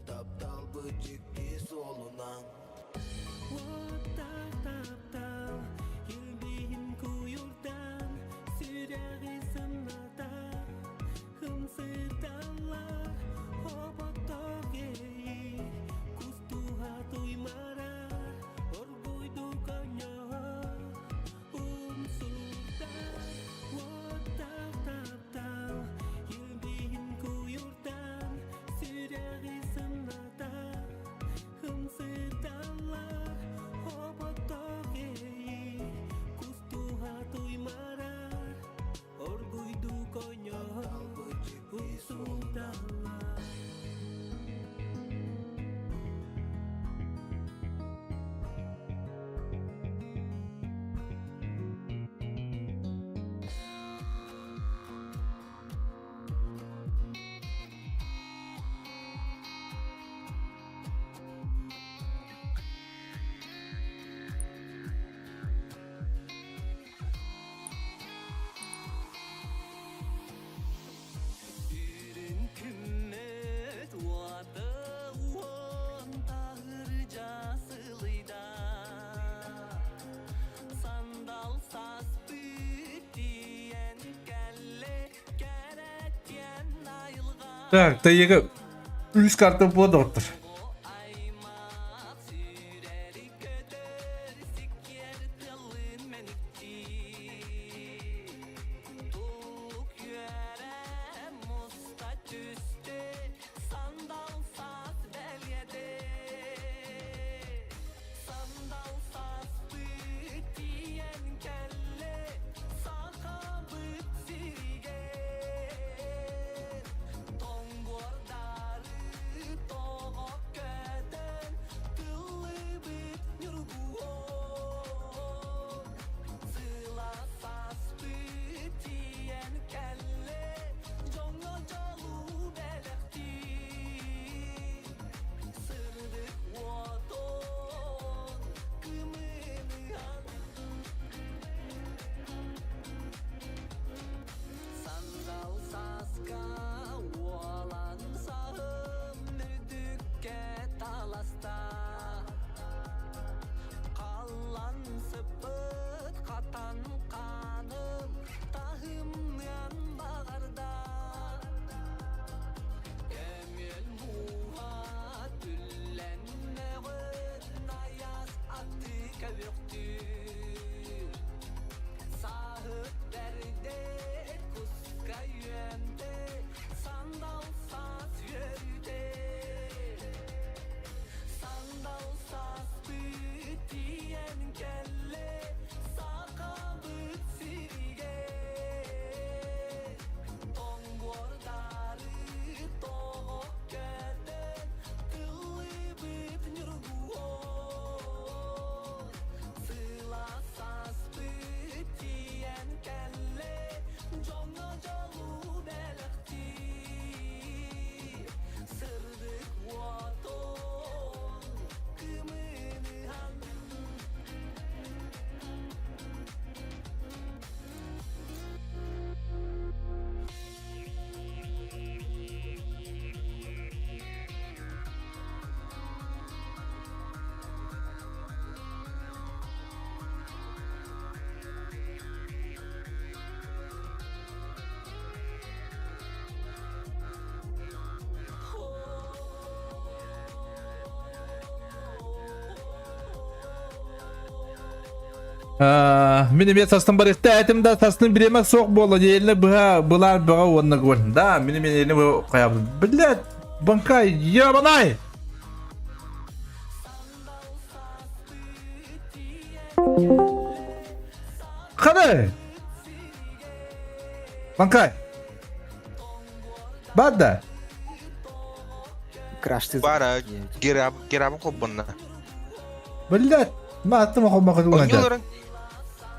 Тапталбыт дьикти суолунан Тапталбыт дьикти суолунан Так, Тайга үс карта була доҕоттор. Мин эмиэ састын барыахта этим да састын бириэмэ суох буолла диэлинэ быһа былаан бөҕө уонна гол. Да, мин эмиэ элини хайабын. Блядь, банкай, ебанай! Ханы! Банкай! Бада! Крашты Бара гераб герабын холбонно. Блядь, мааттым холбоқы Онньуларын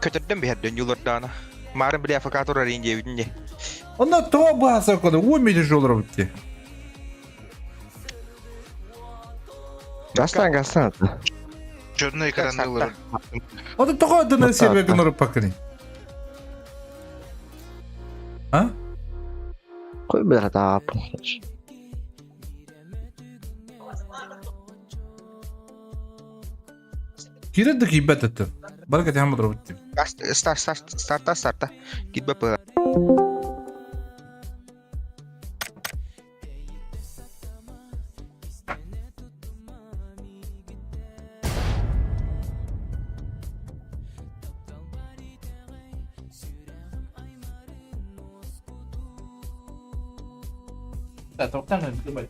көтөрдөн биһэрдэ онньулардаана. Маарын били афакатор арин диэбитин де. Онно тоҕо бааса коду уу мити жолор битти. Гастан гастан. Черный экран Ону тоҕо дына сервер гынырыппаккыный? А? Кой бля Кирен да киирбэт этим. Бары кэтэһэн бодоробут дим. Старт старт старта старта. Киирбэт быһа. Да, тоқтаң енді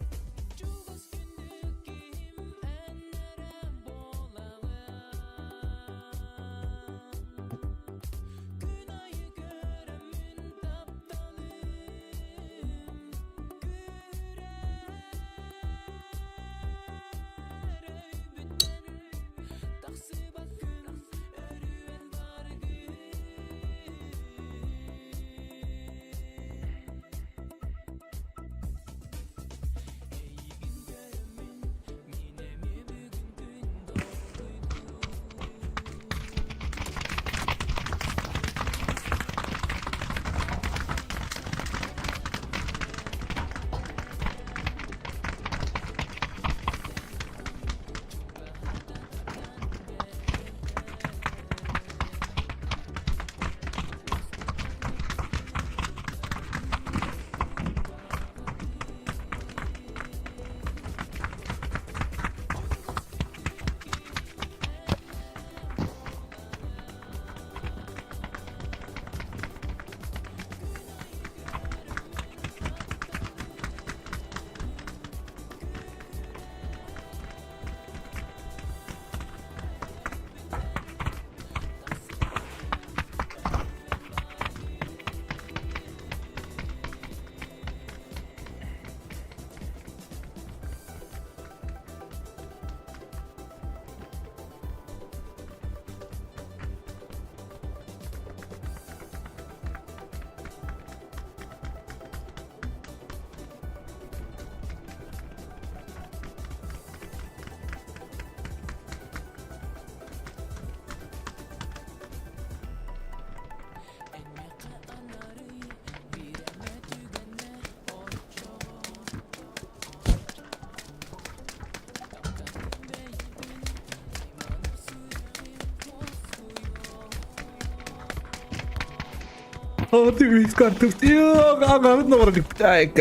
Hadi üç kartı. Yok, ağarın da var. Ay,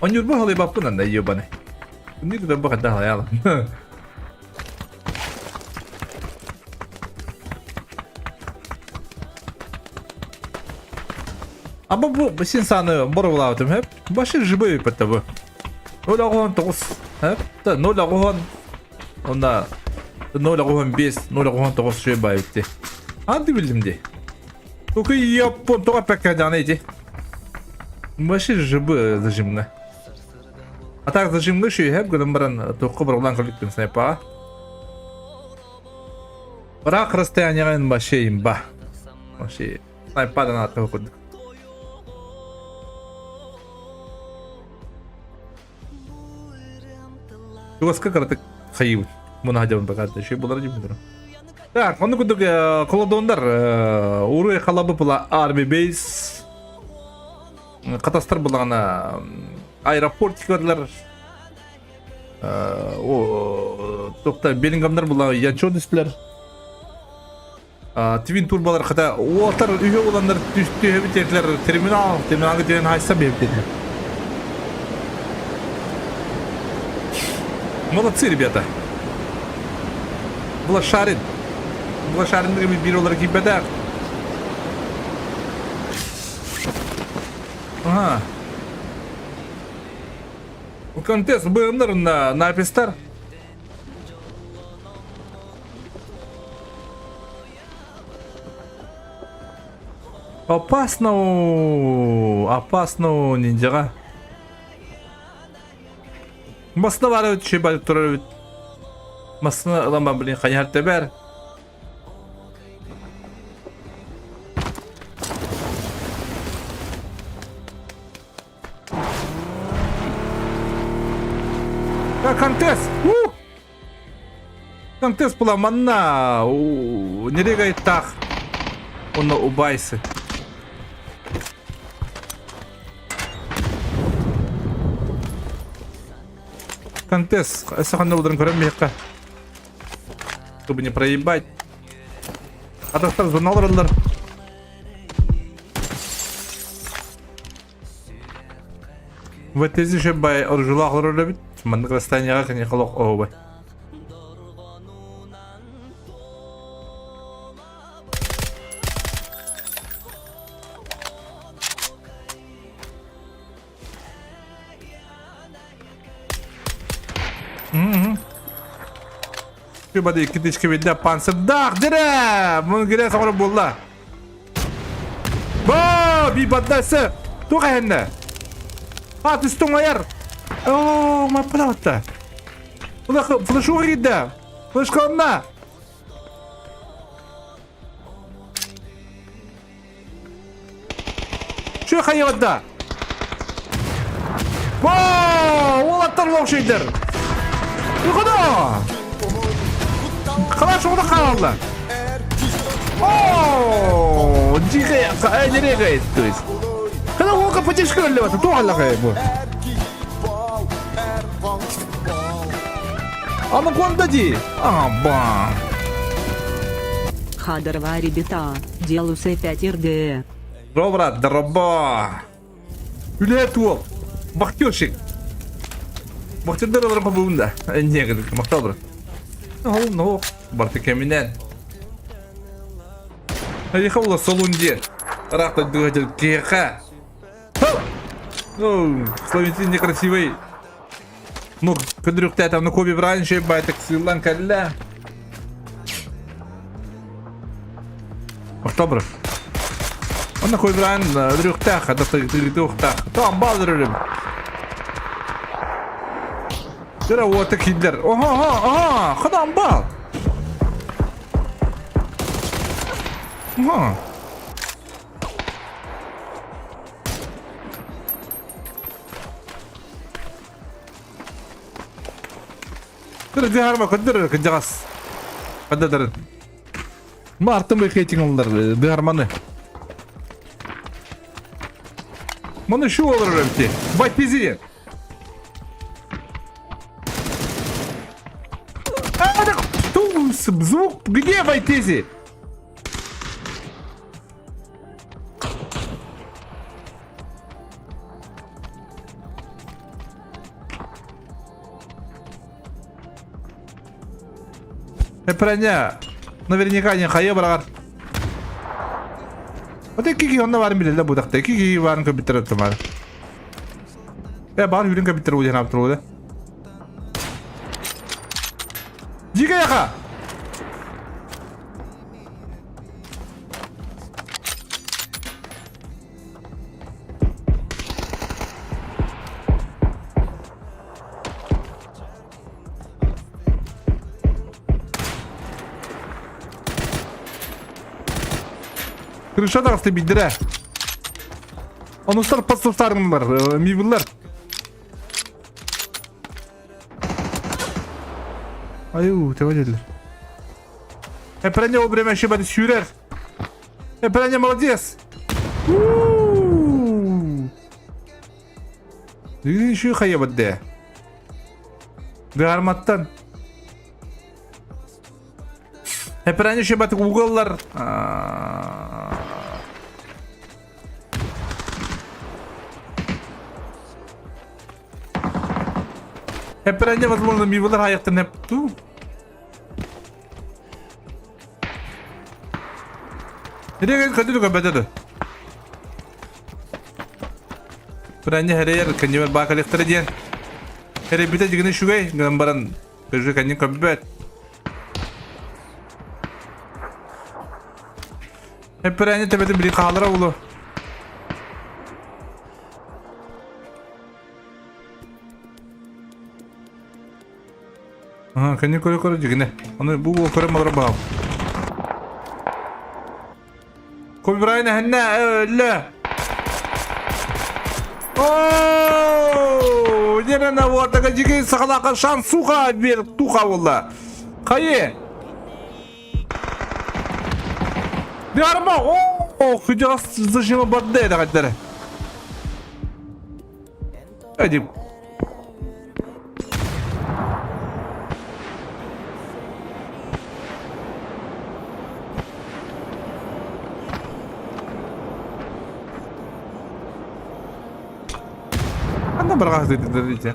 Онньур бу халыйбаппын анда ебаный. Никогда бу хадда халаялам. Аба бу син саны боровлаабытым хэп. Башы живой бетте бу. 0,9 хэп. Та 0,9 онда 0,5 0,9 шуй байытты. Анды билдим ди. Только япон тоға пәккә жаны ди. Башы живы зажимга. А так зажимга шуй хэп гынан баран тоққа бір улан көліктің снайпа. Бірақ расстояние башы имба. Башы снайпадан аты оқыдық. Чугаска кыратык хайыбыт. Муна хадябын бакаты. Шүй булар жибин Так, оны күндүк колодондар уруй халабы була Army Base. Катастар булагана аэропорт көрдүлөр. О, токта Беллингамдар була янчон түстүлөр. Твин турбалар хата уотар үйө уландар түстү битерлер терминал, терминалга деген хайса бебдилер. Молодцы, ребята. Блашарин. Блашарин деген биир олар киирбэтэх. Ага. Контест быымнар на напистар. Опасно, опасно ниндзяға. Масына бар эбит, шей бар турар эбит. Масына ылан блин, хайар тебер. Контес! У! Контес була манна! Нерек айттах. Онно убайсы. Контес, саханна ударын көрөн миэхэ. Чтобы не проебать. Атастар зоналар ВТЗ бай оружулаах олорор эбит. Маннык расстоянияға конечно олох оһуобай. Бады икки тычка видно панцирдаах дирэ! Мун гире соҕор буолла. Ба, би баддасы. Туох эһэннэ? А, түстүң айар. Оо, маппалаатта. Флешуга киирдэ. Флешка онна. Şu хайыбадда. Ба, уолаттар лоқшейдер. Юқыда. Қалаш оғда қалалла. О, дикая, нерегает, то есть. Когда волка потешка өллөбөтө, туох аллахай бу. Аны куанда ди. А, ба. Хадарва ребята, делаю 5 РД. Здорово, брат, здорово. Үлэ туол. Вахтерщик. Вахтердар олорон хобуун да. Не, махтал брат. Ну, ну, барты кеминен. Айха ула солунде. Рахта двигатель кеха. Ну, Словентин некрасивый. Ну, көдүрүктэ там, ну, Коби Брайан шей байтак сыйлан калля. Октябрь. Онно Коби Брайан өлүрүөхтээх, тыгытыахтаах. Тоом баалыр өлүм. Дөрө уота киллер. Оха, оха, оха, хадан баал. Оха. Дөрө дыһарма көддөр кыдьаҕас. Каддадарын. Мартын бэхетиң олар дыһарманы. Маны шу олар өбүтэ. Бать пизи. Звук где Вайтези? Эпрэня наверняка не хайа барар. Вот икки онно барын билэллэр бу такта. Икки барын көбүттэр өттүм Э бар хүрүн көбүттэр уден аптыр Дига яха! Крыша таҕыста биддирэ. Онустар пассовтарынлар, мибыллар. Аю, тебедилер. Эпрене о время шибады сүүрэр. Эпрене молодец. Дүйін хайабадде. Дыарматтан. Эпрене шибаты уголлар. Эпрене, возможно, мибылар аяқтан ту. Direkt көтүрү көбөтө да. Бирәнне хәрәйәр кәннебер баа калектары диэн. Хәрәйбитэ дигини үчүгэй гынан баран көжү кәннин көббөт. Эппэрээни төбөтүн били хаалара улу. Ага, кәнни көрө көрө дигине. Аны бу көрө малара баа. Kobe Bryant эһэннэ өллө. Оо, дьэрэнэ уотага дьиги сахалака шан суха бер туха буолла. Хайы? Биарма, о, кыдьаҕас зажима барды эдэҕэттэрэ. Эдип. Анда барҕаһы дите.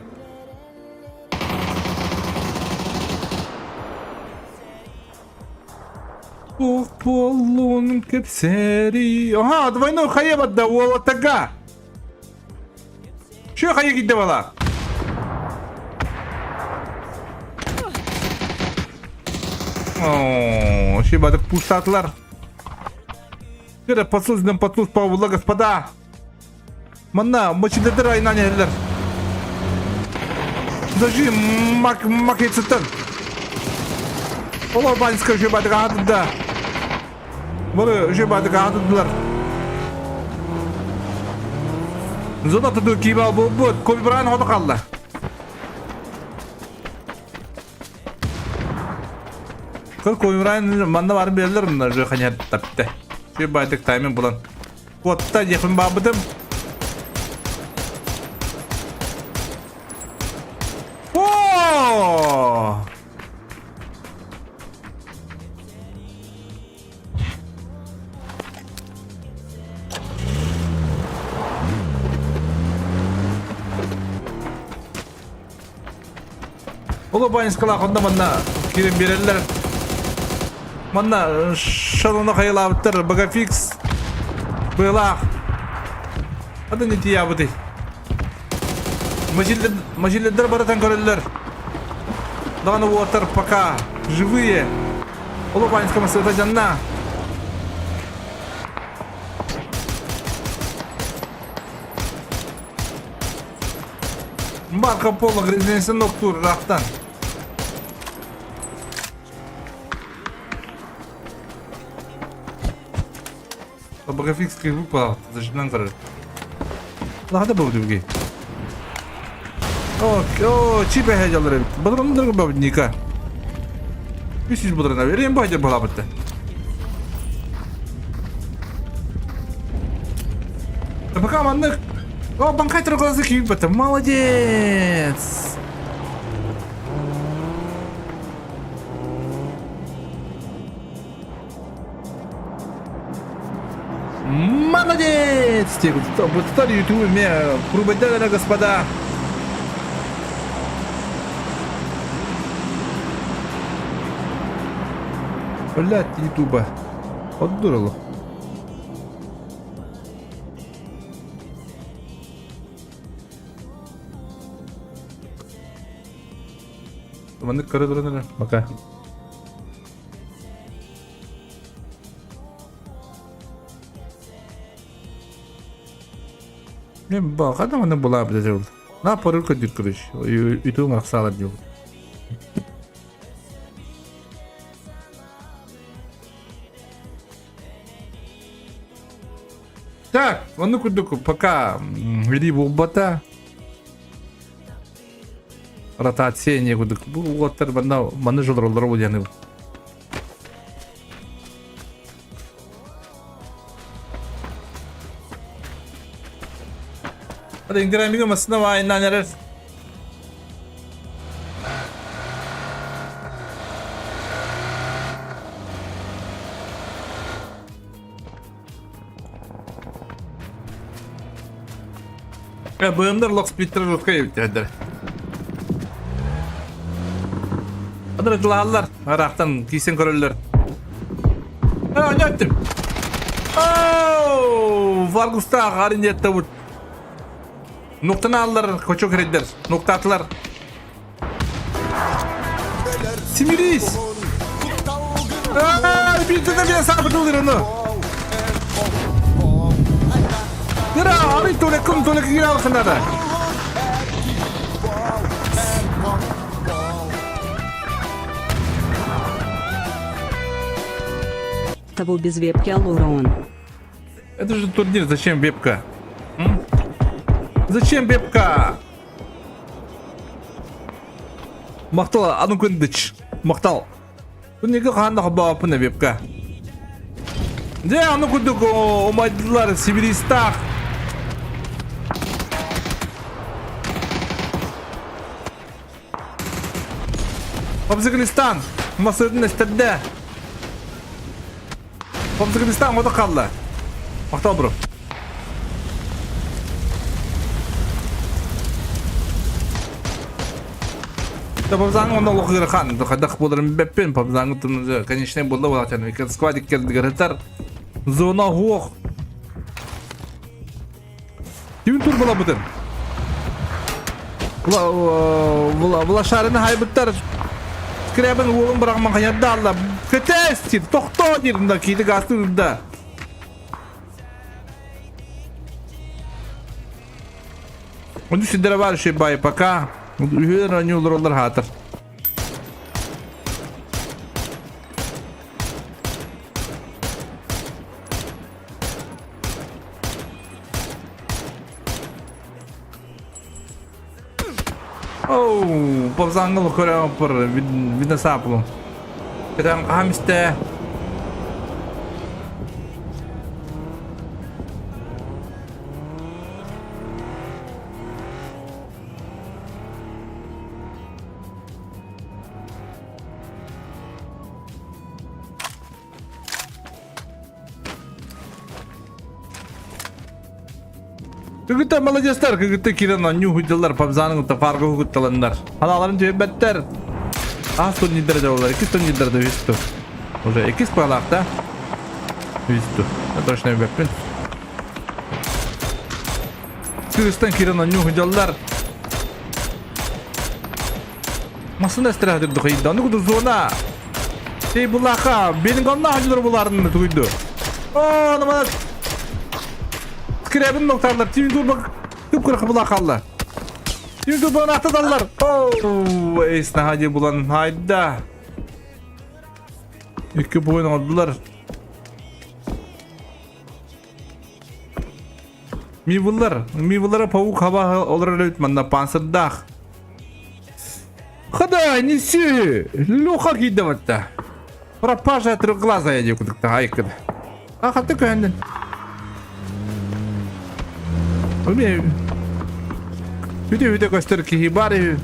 Ох, полун кэпсэри. Ага, двойной хайа да уолатага. Чё хайа киирдэ бала? О, шибадык пуштатылар. Кere посыл посыл павла господа. Манна мочилдер айынан иһэллэр. Даже мак макетсыттан. Олор банска шибадык аһатыда. Бары шибадык аһатыдылар. Зона туду кибал буолбут. Коби Брайан ходу қалды. Кыл Коби Брайан манна барып берелер мына же ханьяр тапты. Шибадык тайминг булан. Куотта диэхпин баабытым. О! Ол Банискалаах онно манна киирэн биэрэллэр. Манна шалону хайылаабыттар Багафикс быылаах. Атын итиябытый. Мажиллердер барытан көрөллөр. Даҕаны уоттар пока живые. Ол Баниска масыта жанна. Марко Поло грязенсин октуур ыраахтан. Богофикский выпал, зажигнан көрөр. Лахада был дүрги. О, о, чип эһэ эбит. Бадрон бабника. Үс жүз будрана берем байды балабытты. Пока маннык. О, банкай глазы кийбит. Молодец! Молодец! Стали ютубе мне крубайда, господа. Блять, ютуба. Отдурило. Маннык көрө туран эрэ пока. Мен баха да маны була билер ол. На порыр көдүр көрүш. Үтү марсалар диyor. Так, онну курдук пока вели буолбата. Ротация не курдук. Бу уоттар манна манны жолороллоро буолуяны. Hadi indiren masına var neler. Быымдар лох сплиттер рутка эбиттэрдэр. Адыр дылааллар, араактан кийсен көрөллөр. А, не өттүм. Оу! Варгустаах аринеттабыт. Нуктан аллар, кочок рейдер. Нуктатылар. Симирис! Аа, биирдэ да саабытылыр ону. Кыра, арый толекум толек кире алхынада. Того без вебки Алорон. Это же турнир, зачем вебка? М? Зачем вебка? Махтал, аны күндүч. Махтал. Бу неге хаан да хобооппун вебка. Дьэ, аны курдук умайдылар сибиристаах. Папзыгылистан масырын эстэрдэ. Папзыгылистан ота қалла. Мақтал бро. Да папзаң онда лохыгыр хан. Хадах боларын беппен папзаң конечный болды болатын. Сквадик келдігер Зона хуох. Кимин тур булабытын? Була шарыны хайбыттар. Скрябин уолун бырагман хаярда алла. Көтес дир, тохто дир, мында кейді гасты да. Onu сидere var şey bay пока. Үһүөр оонньуулар олар хаатар. Оу, повзангыл көрөппөр видно саплу. Кытан хамсте. Кыргыттар молодецтар, кыргыттар кирен анню хуйдалар, пабзаның та фаргы хугытталандар. Ханаларын төбәттер. Аз турнирдер олар, икис турнирдер үстү. Уже икис палакта. Үстү. Точно бәппин. Кыргызстан кирен анню хуйдалар. Масын эстерәдер духайда. Ну куду зона. Ey булака, benim kanına hacılar bularını туйду. О, намана Скребин ноктарлар, тимин турба кып-кыркы булакаллар. Тимин турбаны атадаллар. Оу, эйс нахади булан хайда. Iki boyun aldılar. Мивылар, мивылара паук хаба олар өт манна пансырдах. Хода, неси! Леха кидаватта. Пропажа трехглазая декудыкта айкыд. А хаты көнден. Үме. Үте үте көстөр киһи бар үһү.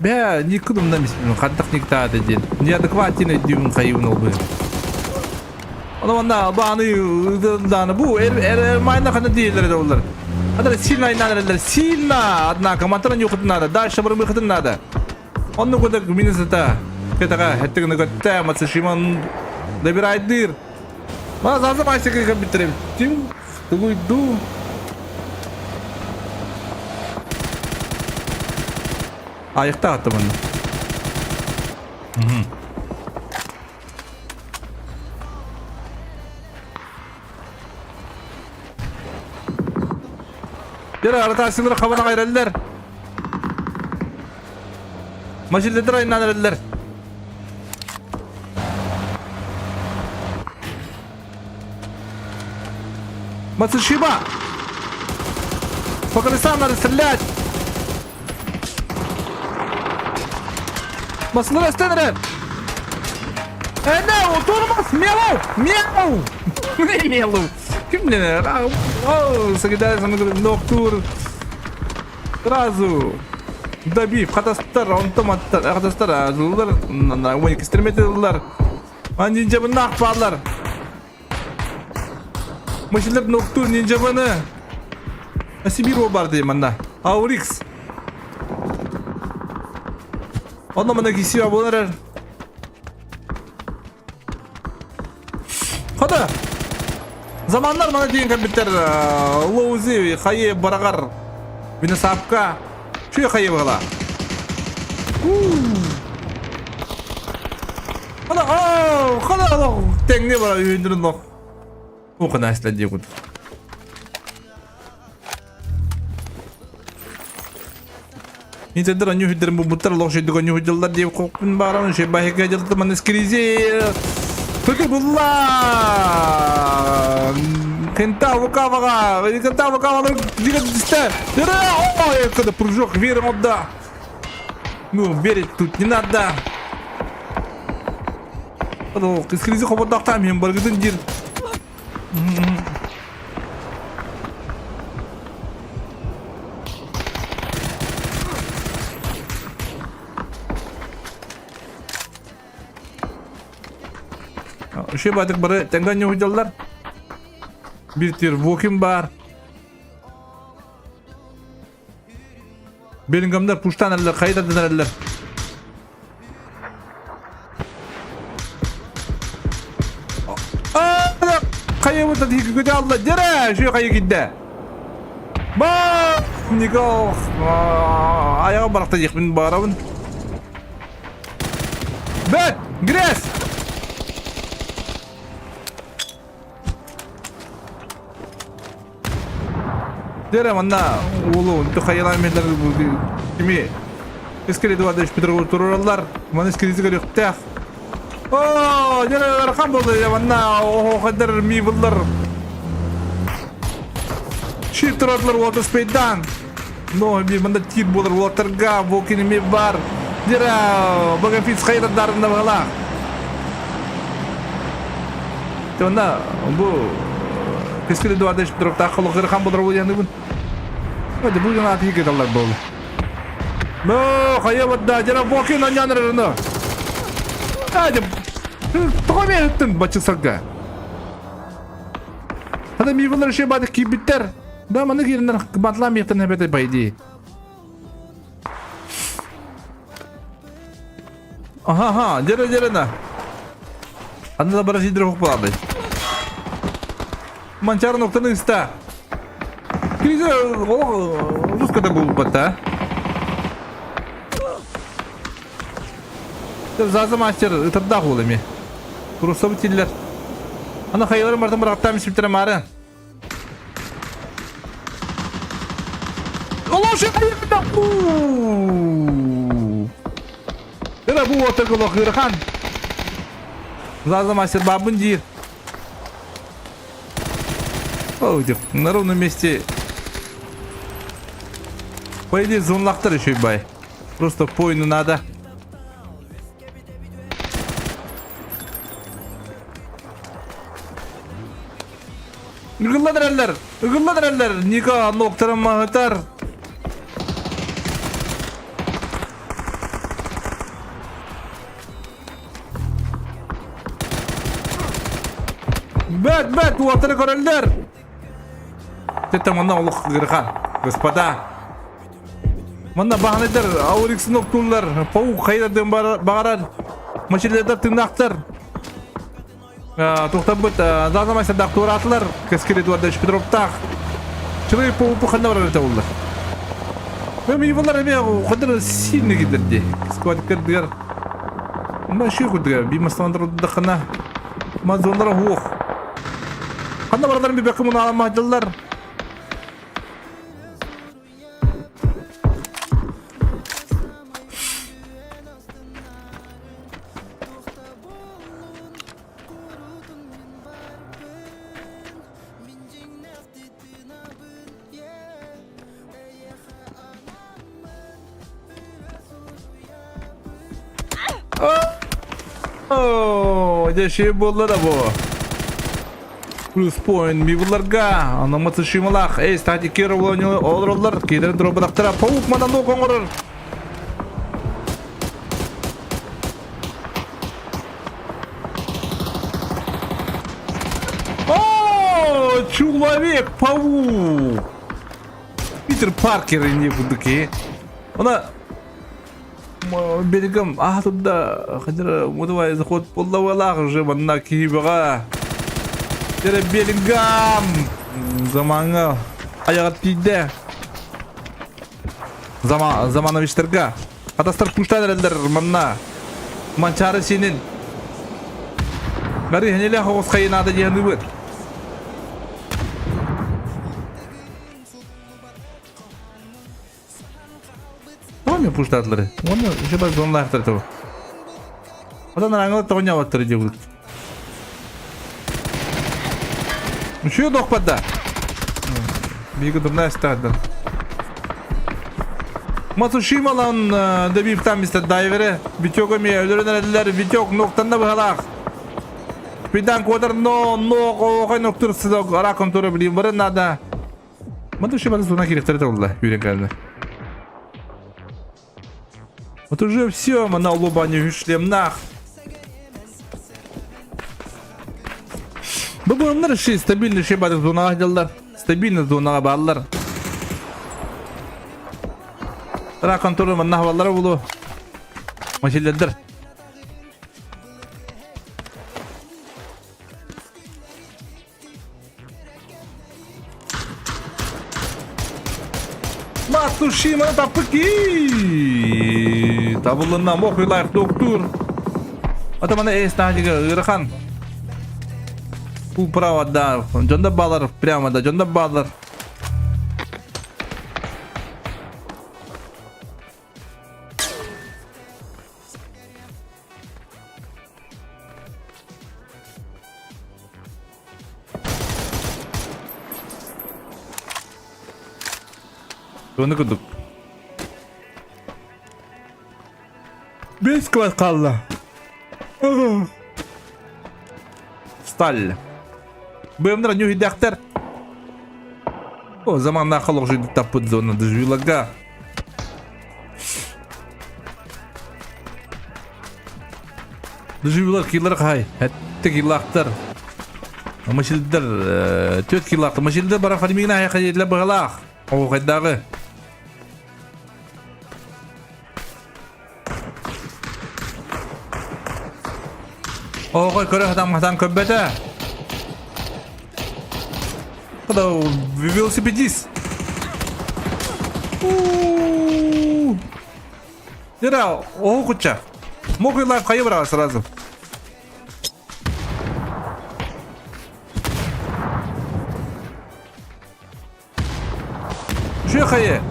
Бә, никудым да миспин, хаттах никтаады диэн. Неадекватен өйдүүбүн хайыбын ол бу. Оны манна бааны дааны бу эр эр майна хана диэлэр да олар. Адара сильно айнан сильно, однако мантан юхут надо, дальше бір выходы надо. Он ну куда минус это. Кетага, хеттигин көттэ, Мацушиман добирает дыр. Мана зазы майсык компьютерем. Тим, тугуйду. Ayakta attı bunu. Дер аратасыңдар хабана кайраллар. Машилдер айнан эреллер. Мацушима! По колесам надо стрелять! Масылар эстенерер! Эне, тормоз! Мелу! Мелу! Мелу! Ким билер? Оу, сагидай ноктур. Сразу. Добив, хатастар, онтом аттар, хатастар, азылар, на 12 стреметелар. Ан нинджабын нақпалар. Машилер ноктур нинджабыны. Сибирь бар дейм анда. Аурикс. Онно мана кисиба буолар эрэр. Хода! Заманнар мана тиийэн кэлбиттэр Лоузи хайы бараҕар Виносапка Чуй хайы быһыла. Хода, оо, хода, тэҥҥэ бара үүндүрүн лох. Ухана эстэн дии курдук. Интендер аню хүддэрин булбуттар лох шүйдүк аню хүддэллэр диэп кокпун бааран шүй баһыка дьылты манна скризи Туки булла Кента вукавага Кента вукавага дигет дисте Ой, когда прыжок верим отда Ну, верить тут не надо Скризи хободахтам мен баргытын дир Үше батык бары тэҥҥэ ньуһуйдаллар. Бир тир Вокин бар. Беллингамдар пуштан эрэллэр, хайы тардан эрэллэр. Хайыбыта тиһики көтө алла. Дьэрэ, шүй хайы кидде. Ба! Никол, аяҕа барахта диэхпин баарабын. Бэт! Грязь! Дere манна уолу онту хайалаан меллер кими Искри Эдуардович Петров турураллар. Маны искризи көрүөхтээх. Оо, дere ыарахан буолла я манна оһоохайдар мивыллар. Шип туратлар уолта спейдан. Но би манда тир буолар уолаттарга бу киними бар. Дere Багафиц хайдардарында бағалаах. Онна бу Кескил Эдуардович Петровтаах холохырхан болор буолуяныбын. Hadi bu yana atıyı кеталлар болу. Но, хайа бадда, жана бокин анянырыны. Hadi. Тоҕо береттин бачысарга. Hadi мивылар şey бады кийбиттер. Да, маны киринер батлам мехтен хебете по идее. Ага, ага, дьэрэ дьэрэ на. Аны да бара сидер хук балады. Манчар ноктаны ыста. Киризе олох русскада булбата. Заза мастер ытырдаах уол эми. Туруссабыт тиллер. Ана хайаларын бартан бырахтаам испиттэрэ маары. Эра бу отыр ыарахан. Заза мастер бабын диир. Ой, на ровном месте. По идее, зонлахтар еще и бай. Просто поину надо. Ыгыллан эрэллэр! Ыгыллан эрэллэр! Ника ногтарын маһытар. Бэт, бэт, уоттары көрөллөр! Тетте манна олох ыарахан, господа. Манна баһанайдар Ауриксын октууллар, паук хайдардын баҕарар, мачилердар тыыннаахтар. Туохтарбыт Заза майсардаах туораатылар, Кэскил Эдуардович Петровтаах. Чылый паупу ханна барар этэ буллар. Мен буллар эмиэ ханна сильный киллэр дии. Сквадкардыгар Ма шүй курдуга би масландыр дахына Мазонлара хуох. Ханна бараларын бибекки муналамаһдыллар. Оо, дьэ ши буолла да бу. Плюс point мивларга, анаматы шималах, эй, стати кира олороллар, кидер дробадахтара, паук мананок оҥорор. О, Человек-паук! Питер Паркер не кудуки. Она... Беллингем аха турда хадыр мудубай заход буолла уже манна киһибэҕэ. Дere Беллингем замаҥа аяҕар тиийдэ. Зама Замановичтарга Атастар пуштан эрэллэр манна. Манчаары синин. Бары хенеле хоҕус хайынаада диһаныбыт. Тоҕо пуштаатылары? Уонна еще бар зонлаахтар того. Одан араңылар тоҕо ньабаттары диэбит. Үшүө дохпатда. Биги дурная стадан. Матушималан добив там мистер Дайвере. Витек эми өлөрөн эрэллэр. Витек ноктанна быһалаах. Пидан куотар но но оҕой ноктур сыдок ара контура билим бары надо. Матушималан зона киректері толла үйрен кәлді. Вот уже все, мана лобани үшлемнах. Бу бұрыннар ши стабильный ши бар зонаға дьаллар. Стабильный зонаға бааллар. Тара контроль манна хабаллара булу. Машилердер. Матушима таппыки! Табылынна мохуйлаах доктор. Атамана эс таһдига ыарахан. Пул право да. Дьонда балар прямо да, дьонда балар. Оны курдук. Бес класс қалла. Сталь. Бымдыр нюхидәхтер. О, заманна халық жүйді таппыт зона дыжвилага. Дыжвилар килар хай. Хәтте килактар. Машилдер, төт килакты. Машилдер бара фармигна хай хай бағалақ. О, хайдағы. Оҕо көрө сатамматан көрбөтө. Куда велосипедист. Дера, оҕо куча. Мог и лайф хайы брала сразу. Үчүгэй хайы.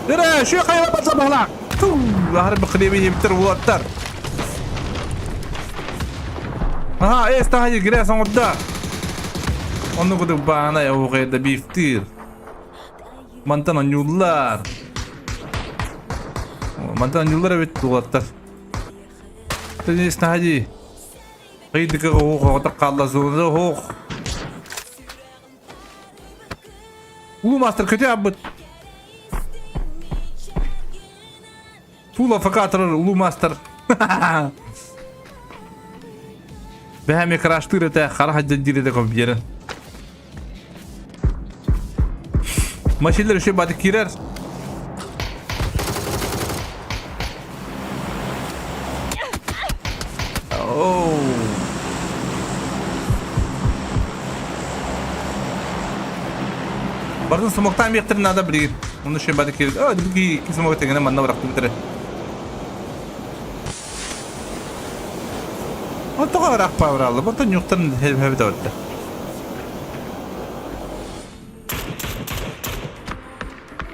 Дere, үчүгэй хайы барбатла баһалаах. Аһар бықылеби химтер уолаттар. Аха, эс таһа гирэ соҥурда. Онну кудук баанай оҕуйда бифтир. Мантан онньууллар. Мантан онньууллар эбит уолаттар. Ты находи. Ыйдыка оһох оҕотох хаалла зонада оһох. Улуу мастер көтө абыт. Фул афакатор улуу мастер. Бэһэми краштыр этэ хара хаджан диир этэ компьютерин. Машиналар еще баты кирер. Оу. Бардын смоктан биэхтэрин надо билигин. Оны еще баты кирер. О, биги смок тегене манна барахтым битре. Тоҕо ыраах паабыралла, бото ньуктан хэбэбит абытта.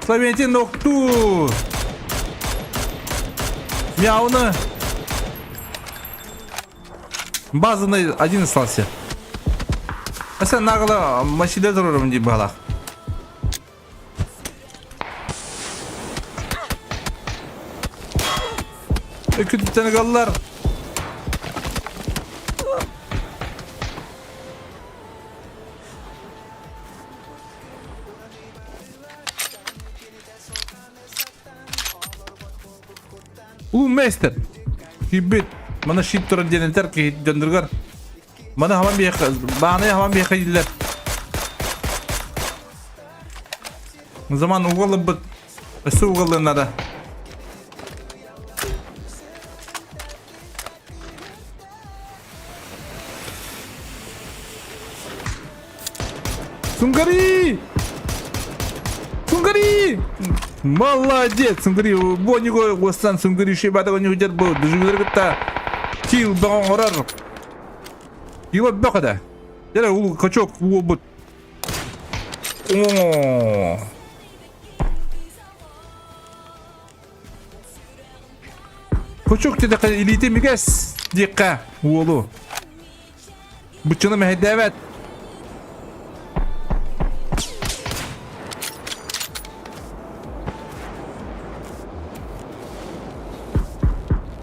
Словентин нокту! Мяуна! Базаный один остался. Аса нагло машина турарым дии баалаах. Өкүттэн галлар. Улуу мастер. Кийбит. Мана щит турар диэн этэр киһи дьондургар. Маны хабан биһиэхэ, баанайы хабан биһиэхэ дииллэр. Заман угалыбыт. Өссө угалыан надо. Сунгари! Сунгари! Молодец, Сунгари. Бу него гостан Сунгари шибата не уйдет был. Доживилер кытта кил бөҕөн Кила бөҕө Дere ул качок уобут. О! Кочок диэтэххэ илиитэ имигэс диэххэ уолу. Быччыны мэһэйдээбэт.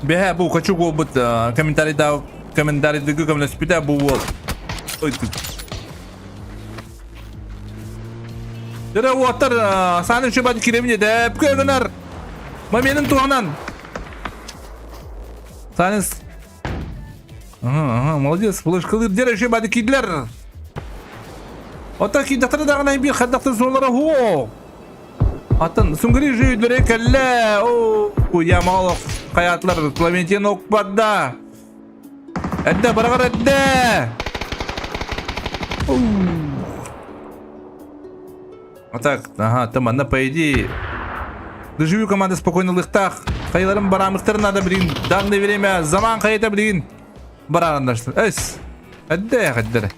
Бэһэ бу кочук уолбут комментарийда комментарийдыгы көмөлөспүтэ бу уол. Дөрө уоттар сааны үчүбат киремин эдэп көгөнөр. Маменин туһанан. Саныс. Ага, ага, молодец. Флешкалыр дер үчүбат кидлер. Ота кидахтары дагана бир хадахты золара хо. Атын сунгри жүйдлере келле. О, я мало каятлар Клавентин окпадда. Эдде барагар эдде. А так, ага, там она, по идее... Доживю команда спокойно лыхтах. Хайыларым барамыктар надо, блин. Данное время заман хайыта, блин. Барарандаштыр. Эс. Эдде, эдде.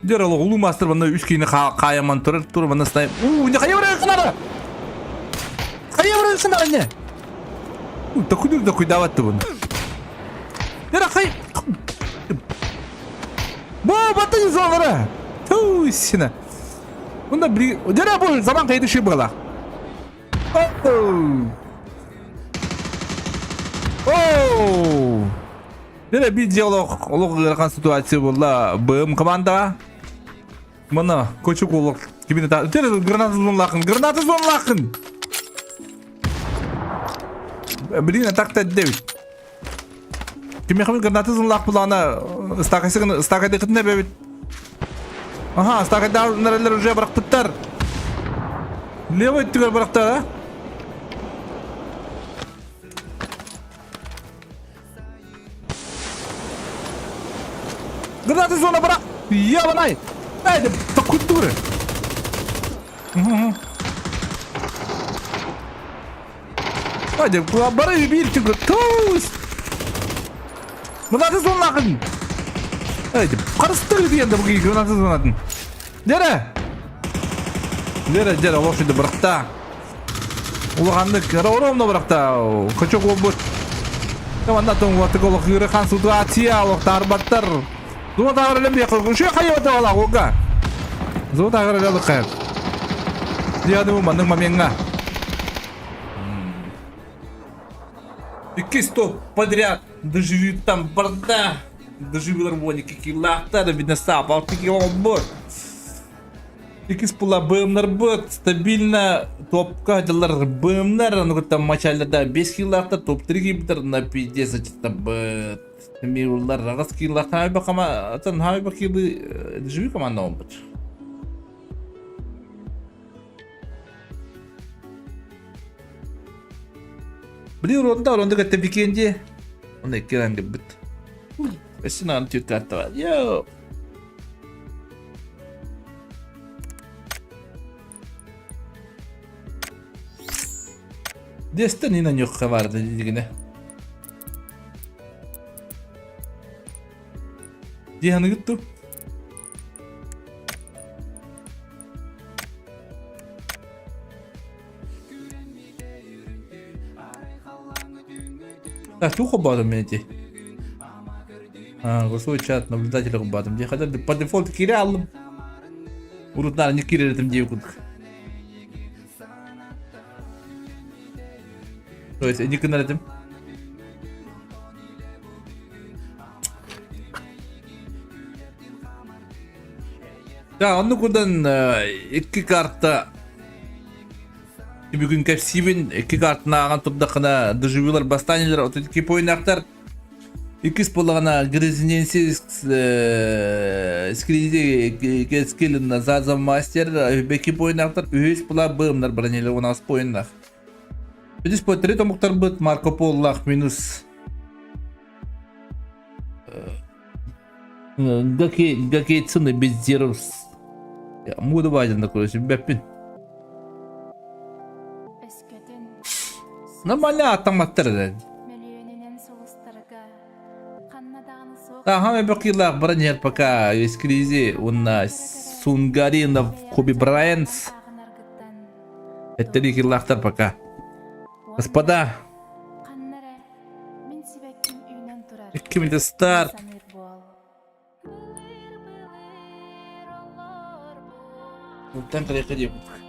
Дер ол улуу мастер мында үч кийини каяман турар тур мында снайп. У, не кая барасыңар? Кая барасыңар не? У, такой такой дават буну. Дер кай Бу батын зоолара. Ту сина. Мында бир Дер бу заман кайды ши була. Оу. Оу. Дere bir диалог олох ыарахан ситуация буолла БМ командаҕа. Мана кочук олох кимин та Дere граната зонлаахын граната зонлаахын. Блин, атакта дэбит. Кимиэхэ граната зонлаах булаана стакайсыгын стакайдыкытын эбэбит. Аха, стакайдаалар уже бырахпыттар. Левый өттүгэр бырахтар, а? Гранаты зона бара. Ябанай. Эй, такуттуры. Hadi bana bir çıkı. Tuz. Гранаты зонлакын. Эй, карыстыр дегенде бу гранаты зонатын. Дере. Дере, дере, лошади бырахта. Улаханнык ровно бырахта. Кочок болбут. Команда тоңуатык олох ыарахан ситуация олох таарбаттар. Зума таагыр элем биэхэ үшө хайыата ола уга. Зума таагыр эле лыккайр. Диаду маннык моментга. Иккис топ подряд доживи там барда. Доживилар воники килахтар видно сап, алтыки олбут. Иккис пула БМнар стабильно топка дьаллар БМнар, аны кытта мачалларда 5 киллаахтар, топ 3 киибиттэр на пиздец быт. Миуллар аҕыс киллаах хаайба кама атын хаайба килы живи команда онбут. Блин, ронда ронда кытта бикенди. Оны иккиран бит. Өссө наан түркаттава. Йоу. Дестен инан юққа барды дигине. Диханы гытту. Так, тух обадым мен эти. А, голосовой чат, наблюдатель обадым. Дии хотя по дефолту кире алдым. Урутнар не кире этим дии курдук. То есть не кынар этим. Да, онну курдан икки карта бүгүн кэпсиибин икки картына ааҕан турдаххына доживилар бастаанилар 32 поиннаахтар. Иккис буоллаҕына Грызненси Скризи Кескилин Заза Мастер Беки поиннаахтар үһүс була быымнар бронелер 16 поиннаах. Үһүс по три томуктарбыт Марко Поллах минус Гаки Гакейцины Бездеров Муду баайдан да көрөсүн бэппин. Нормально аттамматтар эрэ. Аха мөбөх кыылаах баран иһэр пока Эскризи уонна Сунгаринов Коби Брайанс Эттери кыылаахтар пока. Господа, Ким старт. Тан кырыйка диэбит.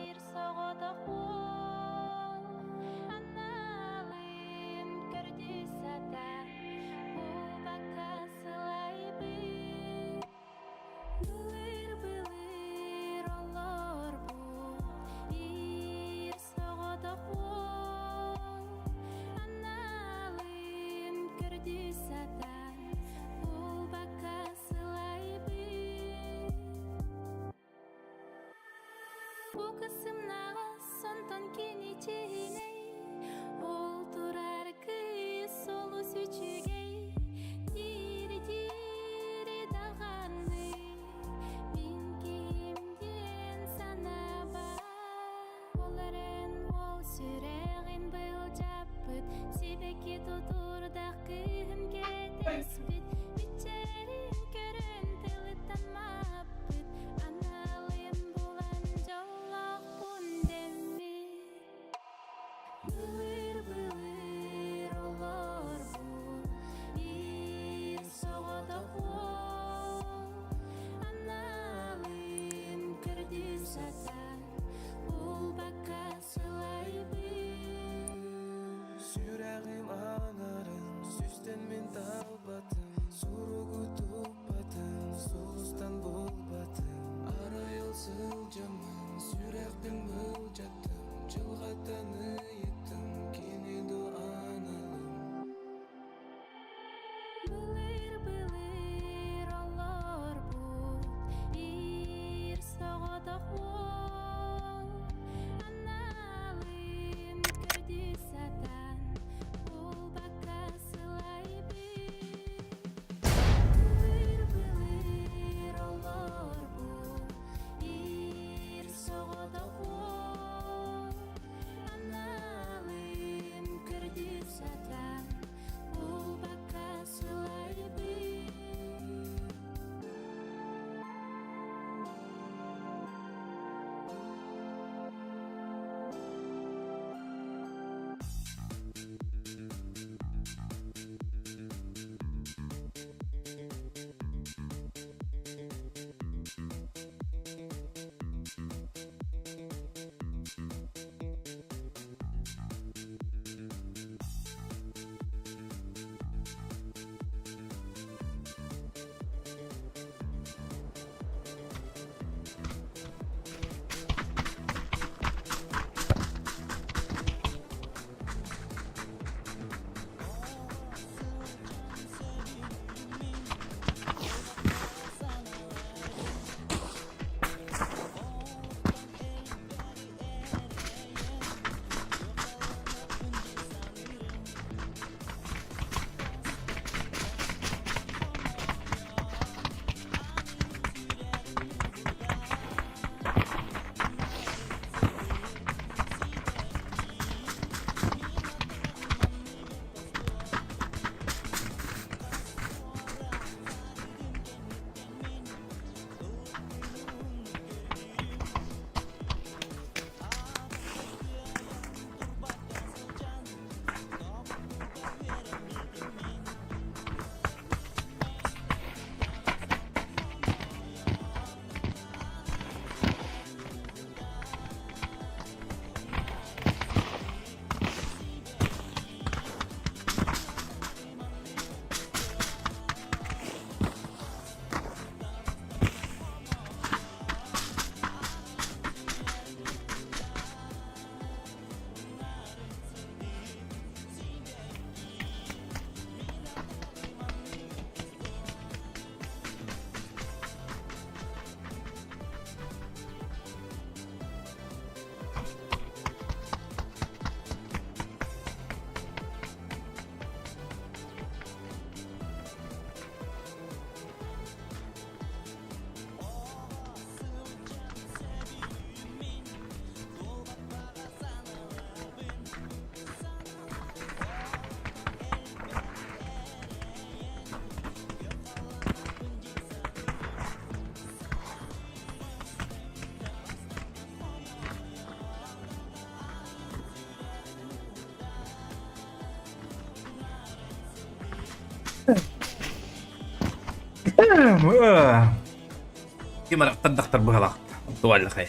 Ким арахтардахтар быһалаах. Туаллахай.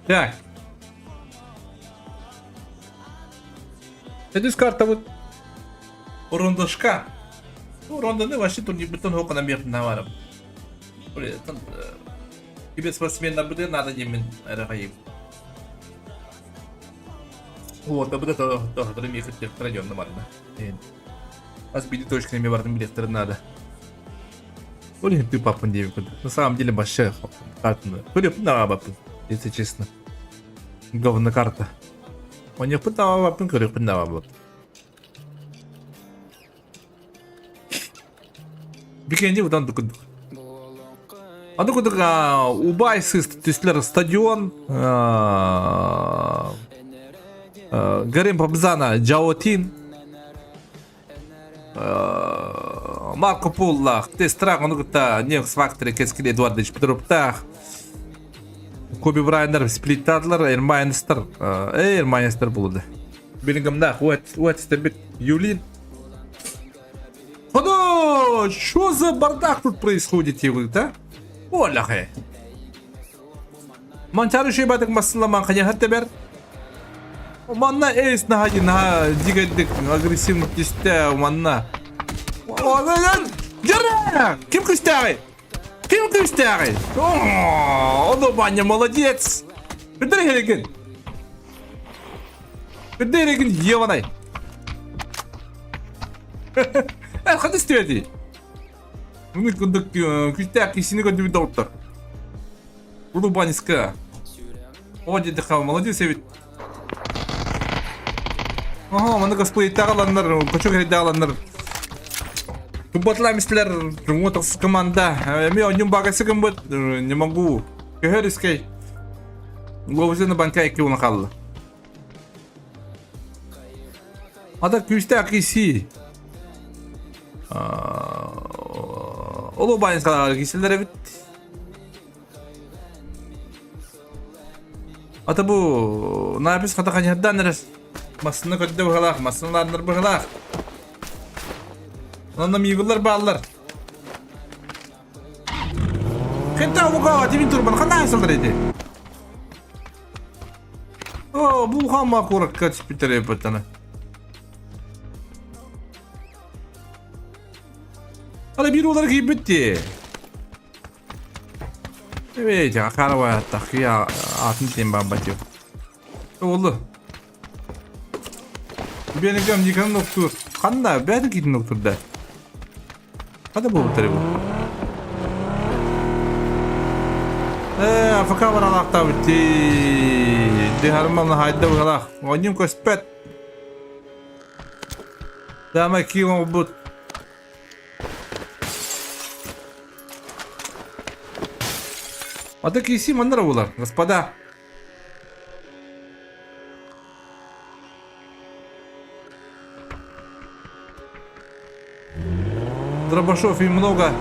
Так. Сэдис картабыт. Орондошка. Орондоны вообще турнирбыттан хоқана миэхтин хаварым. Тебе спортсменнарбытын надо диэммин эрэ Вот, об это тоже миэхэ районна барда. Ас биди точками бардым билеттерин надо. Блин, ты папа не На самом деле большая карта. Көрөппүн если честно. Говно карта. Оньохпун таҕабаппын, көрүөхпүн даҕабыт. Бикенди удан кудук. Аны кудук убай сыс түслер стадион Гарем Пабзана Джаотин Марко Поллах, Тестрах, ону кытта Некс Фактори Кескил Эдуардович Петровтаах, Коби Брайандар сплиттаатылар, Эрмайнстер, Эрмайнстер булды. Биллингемдаах, Уэт Юлин. Оно, что за бардак тут происходит, да? Оляхе. Манчары шейбатык массыламан ханяхат тебер. Манна эйс наха наха дигайдык агрессивный түстэ манна. Дьэрэ! Ким күстээҕий? Ким күстээҕий? Ону Ваня молодец! Күндэр эрегин. Күндэр эрегин Еванай. Эр хат истибэти. Муну курдук күстээх кисини көрдүбүт доҕоттор. Улубаниска. О диэтэххэ молодец эбит. Ага, маны косплейтаах аланнар, кочок эрдээх аланнар. Тубатла мистилер, вот команда. Эми онньум багасы гыммыт, не могу. Көһөр искей. Ловзена банка икки уна қалды. Ата күүстээх киси. Ол убайын киселер эбит. Ата бу напис хата ханьярдан эрес. Массыны көрдө быһалаах, массыналарнар быһалаах. Онно миигуллар бааллар. Хента уга тибин турбан хана сылдар эти. О, бу хама куракка түспүттэр эппеттана. Ала бир олар кийбит дии. Evet, акарабай аттах атын тем бабатю. Oldu. Benim yıkanın doktor. Ханна, бәрі китин докторда. Хада бу бу. Э, АФК баралаахта битти. Дихарман хайда булах. Онним көспөт. Дама кион бут. А так и маннара булар, господа. Дробашов и много.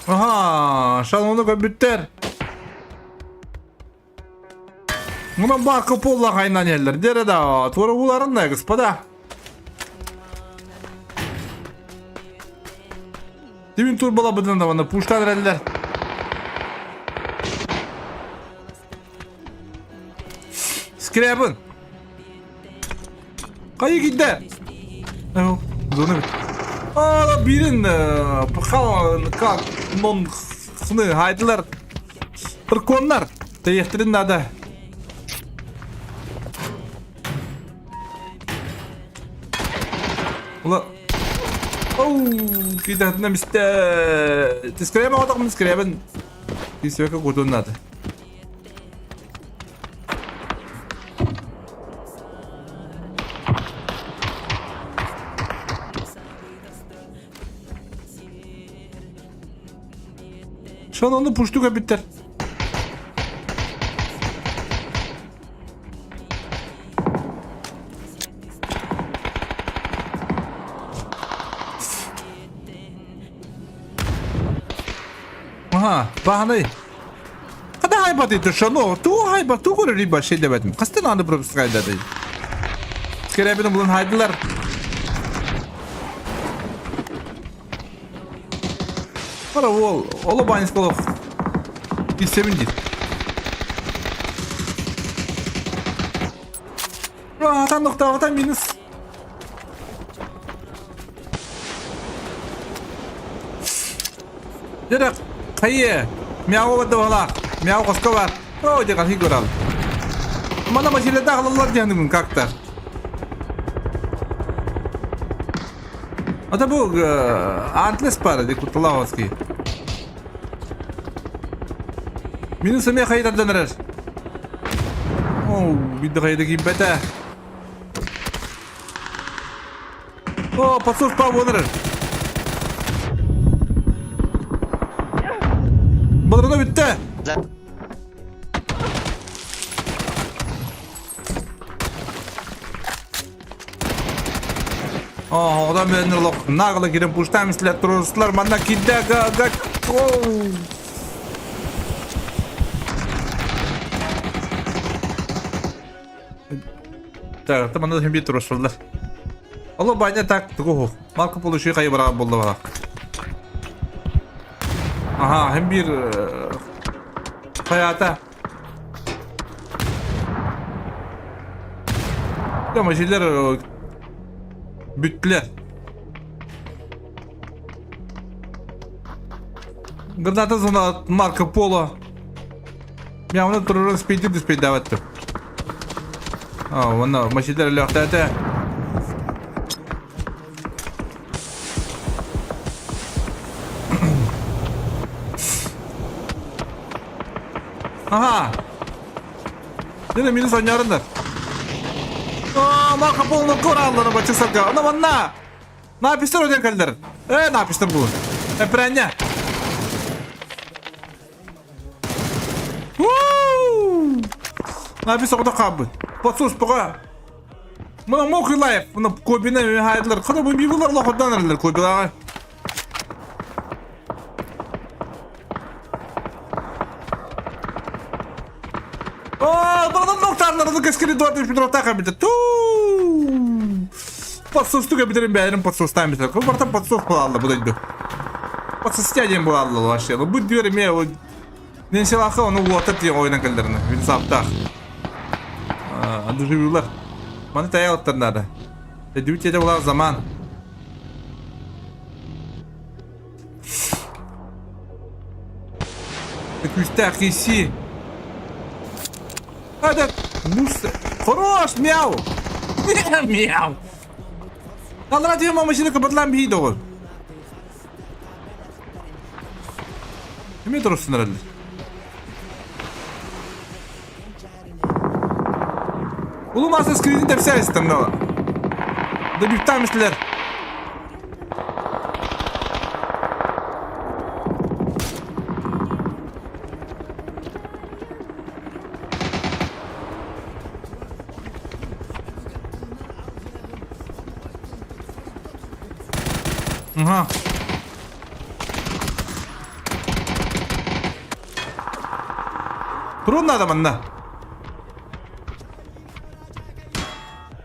Ага, шалону көбүттер. Мына Марко Поло хайнан еллер. Дере да, тура буларын да, господа. Димин турбала быдан да вана пуштан рәллер. Скрябын. Кайы китте? Ау, зона бит. А, бирин пхал как нон хны хайдылар. Драконнар. Тэйэхтэрин надо. Ула. Оу, кидатна мисте. Тискрема отак мискребен. Кисөкө кутун надо. Шон пуштуга биттер. Ага, баһанай. хайбатый шано? Ту хайба, ту көрөр риба шей дебетим. Кастан аны пропускайдады. Скеребini булun хайдылар. Ара ол, оло банискалов. Килсебин дейт. Атан нокта, атан минус. Дьэ, хайы, мяу баддалаах, мяу хоско бар. О, дьэ, ханхи көрал. Мана машиналарда аҕалаллар диэхнигин как-то. Ата бу антлес пара ди кутталаовский. Минус эмиэ хайытардан эрэр. О, бидде хайыта киирбэтэ. О, подсос па буолар. Балырына бүттэ. О, одан бәрін лох нагло кирен пуштам силер туруслар манна кидде га га оу. Так, там манна хемби туруслар. Алло, баня так, тугу. Марко Поло шуй хайы бара болду бара. Аха, hem bir hayata. Ama şeyler бүттүлэр. Граната зона Марко Поло. Мен турурун спейди диспейдаваттым. А, онно машиналар өлөөхтөөтө. Ага. Дene минус ойнарындар. А, Марко Полоны кораллары бачысарга. Ана манна. Напистер өден кэллэр. Э, напистер бу. Эпрәнне. Напис оҕото хаалбыт. Подсус пока. Мына мокрый лайф. Мына кобина хайдылар. Хана бу бибулар лохотдан эрэллэр кобилаҕа. Оо, балан доктарлары кескили дуат үпүдрота кабита. Туу! Подсостуга битерин бэйэрин подсостаан битер. Барта подсос буолалла бу дойду. Подсостя диэн буолалла вообще. Бу дүөр эмиэ Ненсилаха ону уота тиэ ойнан кэллэринэ. Мин саптаах. Дуживилар. Маны таяалыттар наада. Эдүбүт тиэтэ булаар заман. Күүстээх киси. Этот мус. Хорош, мяу. Мяу. Алра тема машина кабатлан бии доҕор. Эмиэ турусsun эрэллэр. Улуу маса скринин тэпсэ истэн да. Добивтаам истилэр. Ага. Турун надо манна.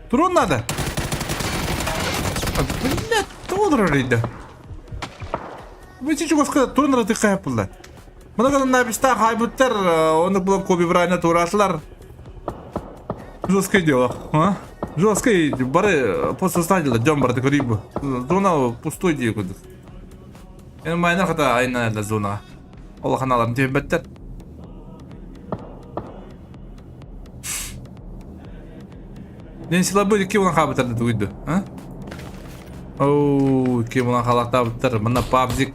Турун надо. Блядь, тоҕо рейді. Бу чугаска турун ратыка yapıldı. Мына гана написта хайбыттар, оны булан Коби Брайна туратлар. Жесткое дело, а? Жесткое, бары просто стадила, дем барды көрейбі. Зона пустой дии курдук. Эн майна хата айна да зона. Улаханаларын тиэбэттэр. Ден силабы икки булан хаабыттар да тугуйду. А? Оу, икки булан халактаабыттар. Мына пабзик.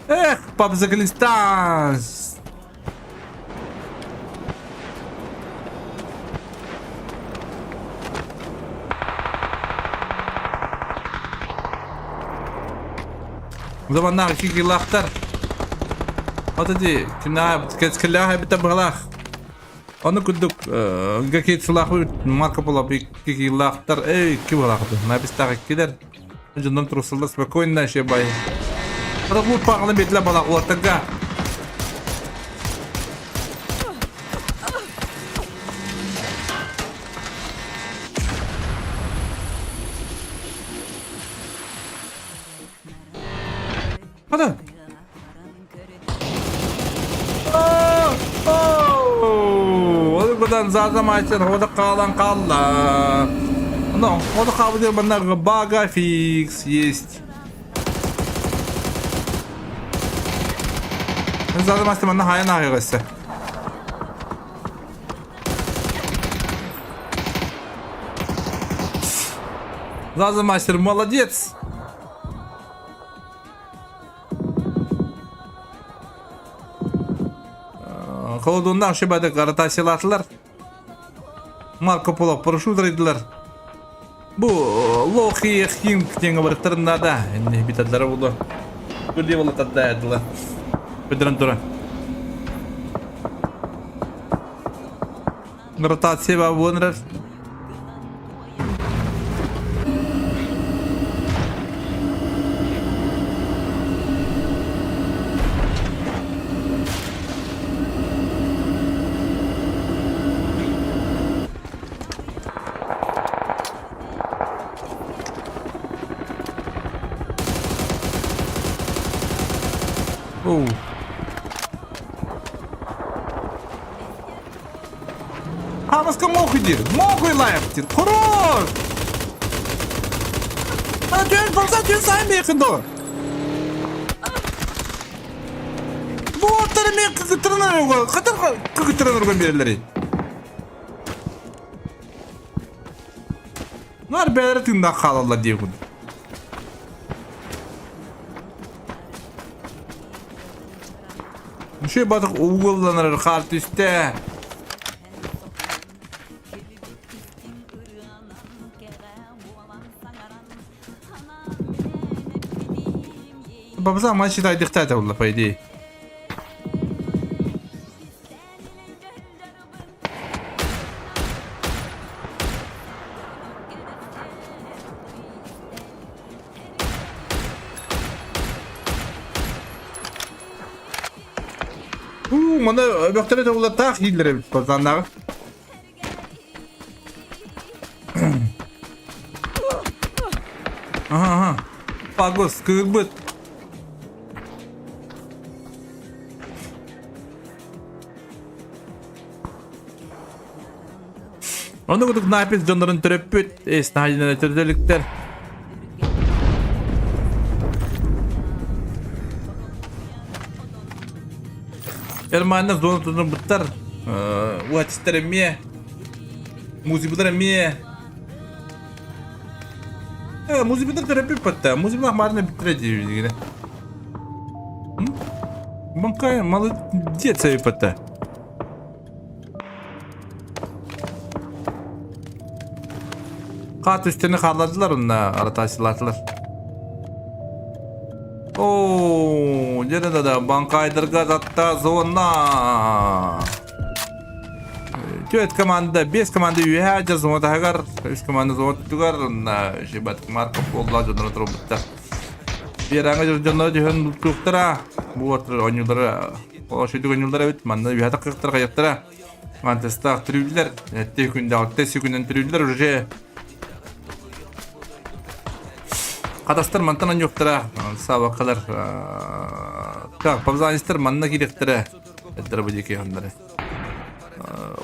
Эх, пабзаглистан! Заманнаах кикилаахтар. От ити кимнээҕэ кэскиллээх эбитэ быһалаах. Ону курдук Гакит сылаахпыт Марко Поло икки киилаахтар, эй, икки буолаахты. Напистаах иккилэр. Дьоннор турсаллар спокойно еще бай. Хата паҕалан биэрдилэр балаах уолаттарга. Хата. Ол гынан Заза мастер хода хаалан хаалла. Но, хода хаалбыт манна бага фикс есть. Заза мастер манна хайан ааҕыгасы. Заза мастер молодец. Холодуннаах шибады каратасилаатылар. Марко Поло парашютрайдылар. Бу лохи хинг диэн барыттарын наада. Инни битадлара булу. Күлли була таддаядылар. Быдыран тура. Ротация ба буонрар. Оу. Хамаска мохуй диир, мохуй лайф диир. Хорош! А түн болса түн сайын мейхин до. Бу оттары мен кыгыттырын Катар кыгыттырын урган берелери. Нар бәлері тыңда қалалар дейгін. Үчүгэй батык угулланар хаар түстэ. Бабза матч считай буолла по идее. Уу, маны өбөхтөрө төгүллаттаах дииллэр эбит пацаннааҕы. Аха, аха. Пагос, кыырбыт. Ону курдук Напис дьоннорун төрөппүт, эс наһаа төрөлүктэр. Эрманна зона тутунбуттар, уатистар эмиэ, музыбытар эмиэ. Музыбытар төрөппүт батта, музыбылах маарына бүттүрэ диибит. Банкай молодец эбит Хаат үстүнү хааллардылар онно аратаачылаатылар. Оо, дьэ да да банкайдарга татта зона. Түөрт команда, биэс команда үөһээ дьэ зона таһыгар, үс команда зона тугар, онно Шибат Марков буолла дьонноро турбуттар. Биэрэҥэ дьонноро түһэн бултуохтара. Бу оонньуулара Ошүдүк оонньуулар эбит. Манна үһэ такыктар хайаттара. Мантестаах түрүүллэр. Этте күндэ алта күнэн түрүүллэр уже. Хатастар мантан оонньуохтара. Сабакалар. Так, павзанистар манна кириэхтэрэ. Эддер бу диэки ханнары.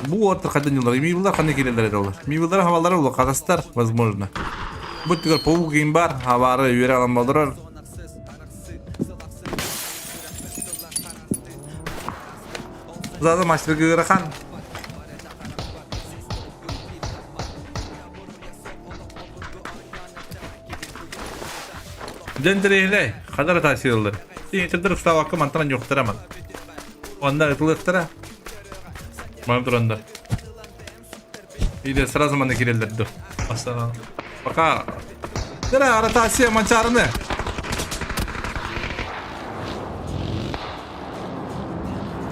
Бу уоттар хайдан ньылар. Миилар ханна киирэллэр эрэ олар. Миилар хабаллара улар хатастар, возможно. Бу түгэр паук гейм бар. Хабары үөрэ алан болорор. Заза мастер ыарахан. Дьэн интэриэһинэй, ханна ротациялар. Тиҥчэрдэр устаабакка мантан анньуохтара ман. Онно ытылыахтара. Манан тураннар. Или сразу манна киирэллэр дуо? Пока. Кыра ротация манчаарыны.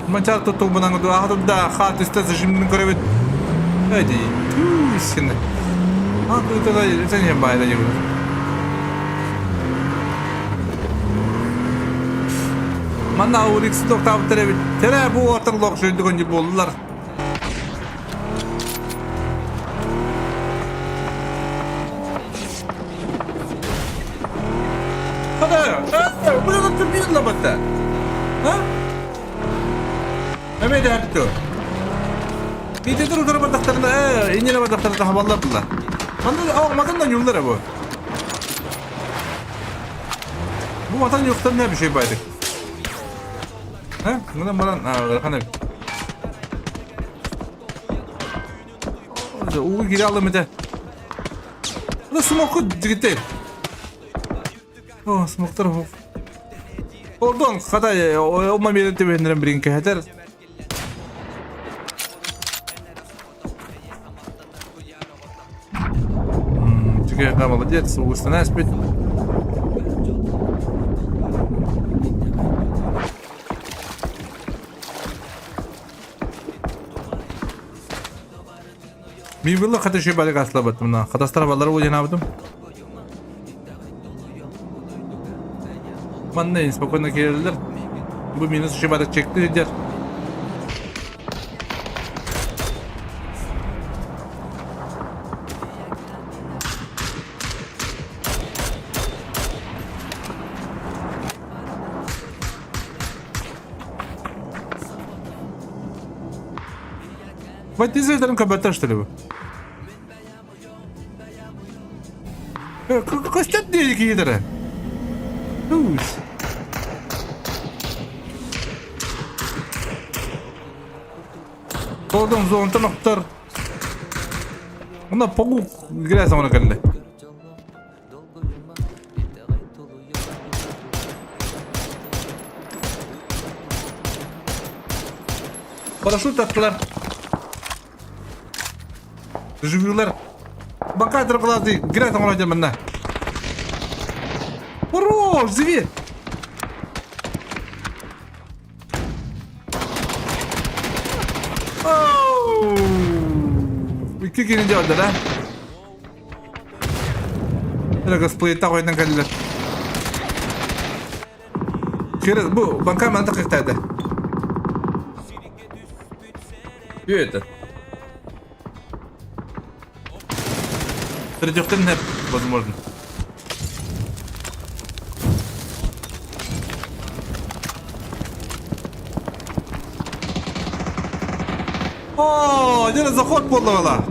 Манчаар туттугбунан аха турда хаа түстэ зажимнын көрөбүт. Эди, син. А кытыга сен байда дебит. Манна Урикс токтаабыттар эбит. Терэ бу ортор лох шөйдүгөн буоллар. Хада, bu da Türkiye'nin labatta. Ha? Эме дэһэртү. Биитетер утары бардахтарына, э, инньэ бардахтарына хабаллар булла. Манна о матан да ньуллар бу. Бу матан юктан не bir şey baydık. Ha? Bundan баран, а, эбит. Уу кире алым этэ. Бу смоку дигите. О, смоктар хук. Ордон, хата, ома миэрин түбэһиннэрэн билигин кэһэтэр. Чүкэхэ молодец, угустана испит. Мибылы хата шөй балык аслабат мына. Хатастар балары ойнабытым. Манна спокойно киирэллэр. Бу минус шөй балык чекти дер. Ватизаторын көбөтөр что ли бу? Көстөт диэри киһилэрэ. Туус. Толдон зонтан охтор. Мына паук грязь оҥоро кэллэ. Парашют аттылар. Живилар. Бака тыркылады. Грязь оҥоро дьэ манна. Хорош, зверь! Икки кини дьэ да? Эрэ ойнан кэллилэр. Кирил, бу банка манта кыктайды. Что это? Третьих нет, возможно. О, дьэ заход буолла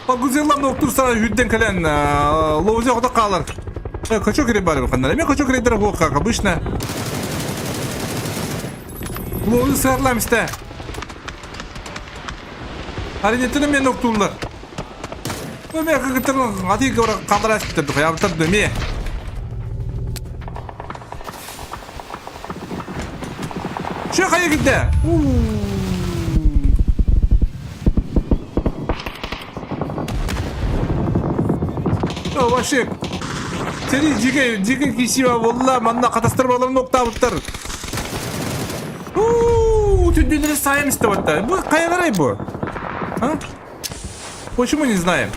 Погрузилам доктор сара үрден кэлэн лоузи оҕото хаалар. Хочу кири бар ханна. Мен хочу киридер хуох как обычно. Лоузи сарлам исте. Аринетini мен октулар. Мен кыгытырын ати кыбра калдыра испитер хаябытар дөме. Şu kaya gitti. О, вообще. Сeni жиге жиге кисиба болла манна катастрофалар ноктабыттар. Уу, түндүнү сайым истеп атта. Бу кая карай бу? А? Почему не знаем?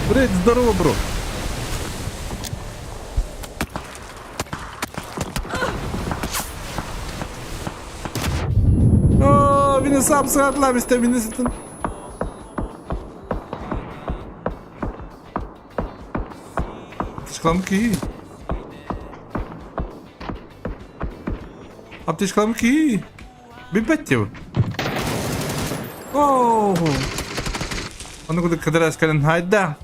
Бред, здорово, бро. О, мени сам сыгатлап исте, мени сытын. Аптечкалам ки. Аптечкалам ки. Билбэт диэбит. Оо. Ону курдук кыдырас кэлэн хайда.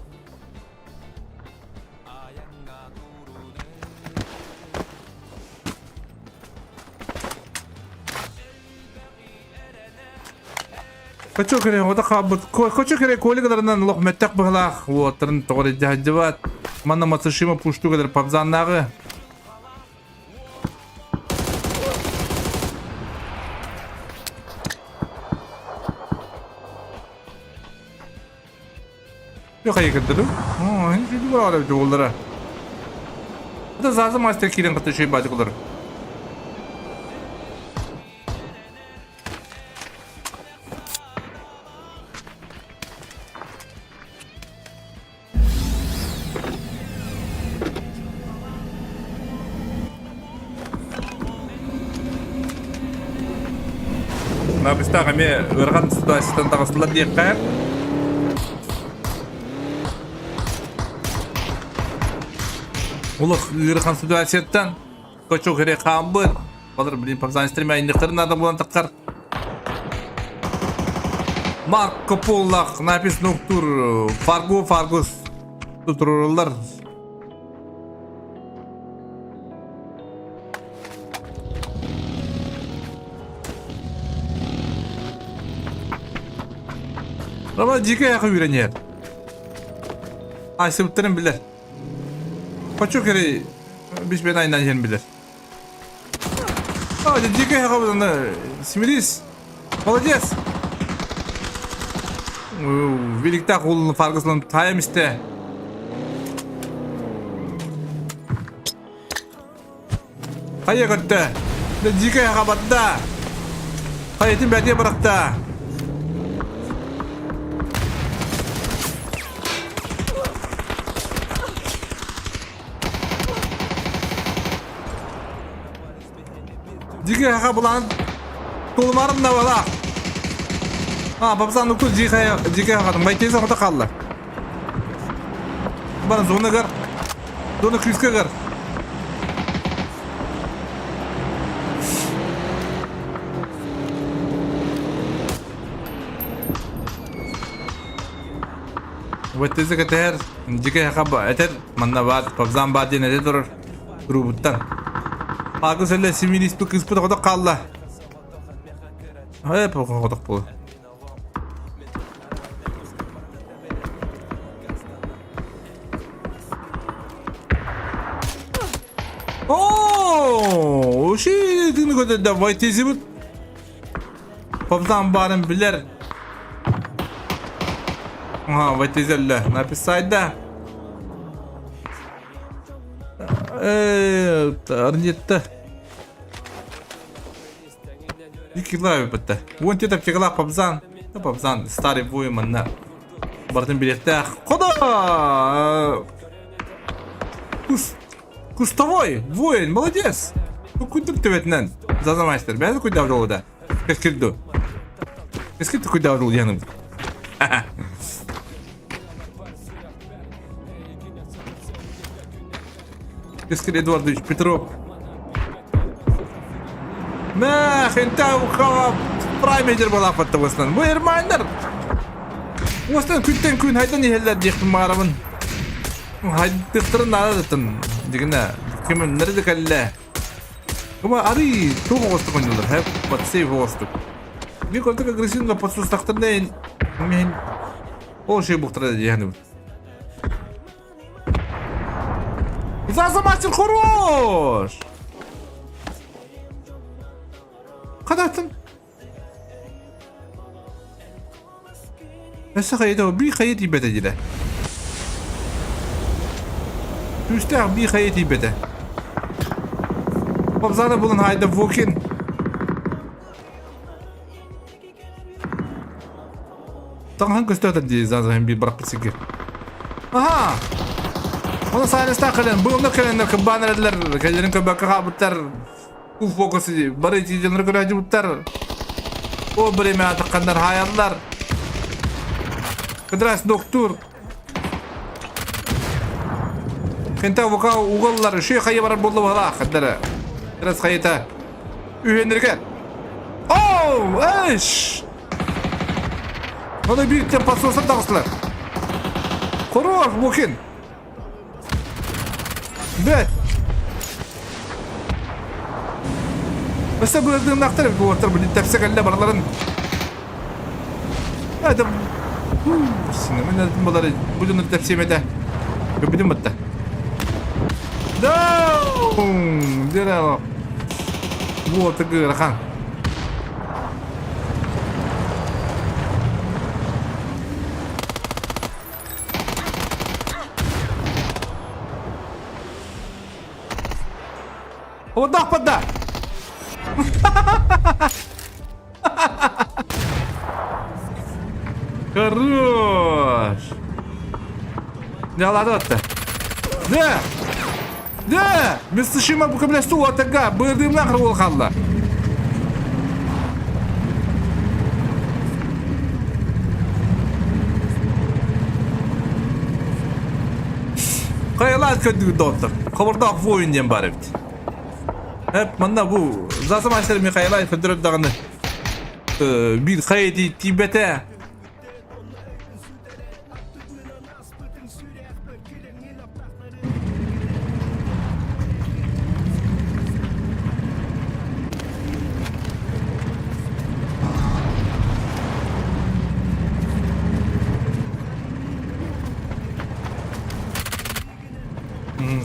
Хочу кэрэ ота хаалбыт. Хочу кэрэ коллегаларынан олох мөттөх быһылаах уоттарын тоҕо илдьэ сылдьыбат. Манна Мацушима пушту кэлэр пабзаннааҕы. Yok ayıkırdı. Ha, şimdi bu arada oğullara. Da Zaza Master киирэн кытта үчүгэй баадьык олорор. Напыстаах эмиэ ыарахан ситуацияттан таҕыстылар диэххэ. Улах ыарахан ситуацияттан кочок эрэ хаамбыт. Балар блин павзанистар майынныктарын надо булан таххар. Марко Поллах напис нуктур Фаргу Фаргус турурулар. Ама дьиикэй айаха үүрэн иһэр. Айсыбыттарын билэр. Хочо кери бишбен айынан иһэн билэр. А, дьиикэй айаха аны Смирис. Молодец. Великтах улун фаргыслын тайым исте. Хайа көттө. Дьиикэй хабатта. Хайытын бэтиэ бырахта. Дьиикэй хаха булан тулумарын да бала. А, бабзан укул дьиикэй дьиикэй хахатын байтейса хота қалла. Бары зона гар. Зона күүскэ гар. Ваттезы кэтэр, дьике хаба этер, манна баат, пабзан баат диэн этэ турар турубуттан. Пагы сэлэ симилиспи кыыспыт хотох хаалла. Э, хотох буолу. Оо, уши көтөрдө Вайтезибут Пабзан баарын билэр. Ага, Вайтезелле написать да. Э, Арнетта. Икки бытта. Уон тет аптекалаах Пабзан. Пабзан старый воин манна. Бартын билеттээх. Хода! Кус... Кустовой! Воин! Молодец! Куйдук төбөтүнэн. Зазамайстар. Бэйэ куйдаа жолуда. Кэскилду. Кэскилду куйдаа жол диэным. Кэскил Эдуардович Петров. Мэх, инта ухава праймейдер балаапатта уостан. Бу эрмайндар. Уостан күнтэн күн хайдан иһэллэр диэхпин баарабын. Хайдыктарын наада даттан. Дигинэ киминнери да кэллэ. Кыма арый туох оҕостук оонньуулар, хэп, подсейв оҕостук. Мин көрдүк агрессивно подсустахтарына мин ол шей буктара диэхнибин. Заза мастер хорош! Хадатын. Өссө хайыта бии хайа тиийбэтэ диирэ. Күүстээх бии хайа тиийбэтэ. Бабзана булан хайда Вокин. Таҥаһын көстөөтөр дии Зазаһын биир бараппыт сиргэ. Аха! Оны сайныстаах кэлэн, бу онно кэлэннэр кыббаан эрэллэр, кэллэрин көрбөккө хаалбыттар. Бу фокус бары итиидэннэр көрөөдьүбүттэр. О время атахханнар хаайаллар. Кыдрас доктор. Кента вука угаллар үшүй хайы барар болду бала хаддара. Кыдрас хайыта. Үһенерге. Оу, эш! Оны бириктен подсосан тағыстылар. Хорош, Букин. Бэт. Өссө быардыыннаахтар эбит уолаттар бу тэпсэ кэллэ барыларын. Это Синемин балары бу дьону тэпсиэм этэ. Көрбүтүм батта. Да! Дера. Вот ыарахан. Хобордоох да! Хорош! Не алады атты. Не! Не! Мистышима бу көмөлөстү уотага быырдыымнан хыры хаалла. Хайалаан көрдүгүт доҕоттор. Хобордоох воин диэн баар эбит. Эп манна бу Заса мастер Михаилай көрдөрөр даҕаны биир хайа тиийбэтэ.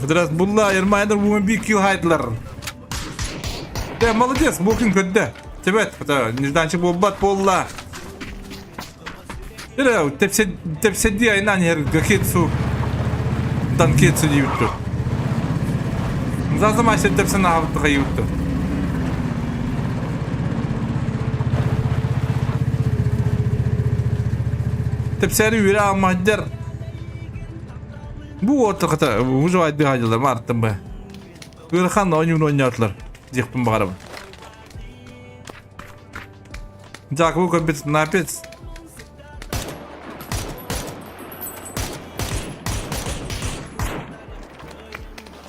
Кыдырас булла, Ермайдар бугун бир килл хайдылар. Да, молодец, Букин көрдө. Тебет, это нежданчик буолбат буолла. Эрэ, тепседи айнан ер гакетсу. Данкетсу диютту. Зазам айсен тепсен ахабыттыга ютту. Тепсери үре алмаддер. Бу отыр выживать дыхадилар мартын бы. Ыарахан оонньууну оонньоотулар диэхпин баҕарабын. Дьаакыбы көрбүт напец.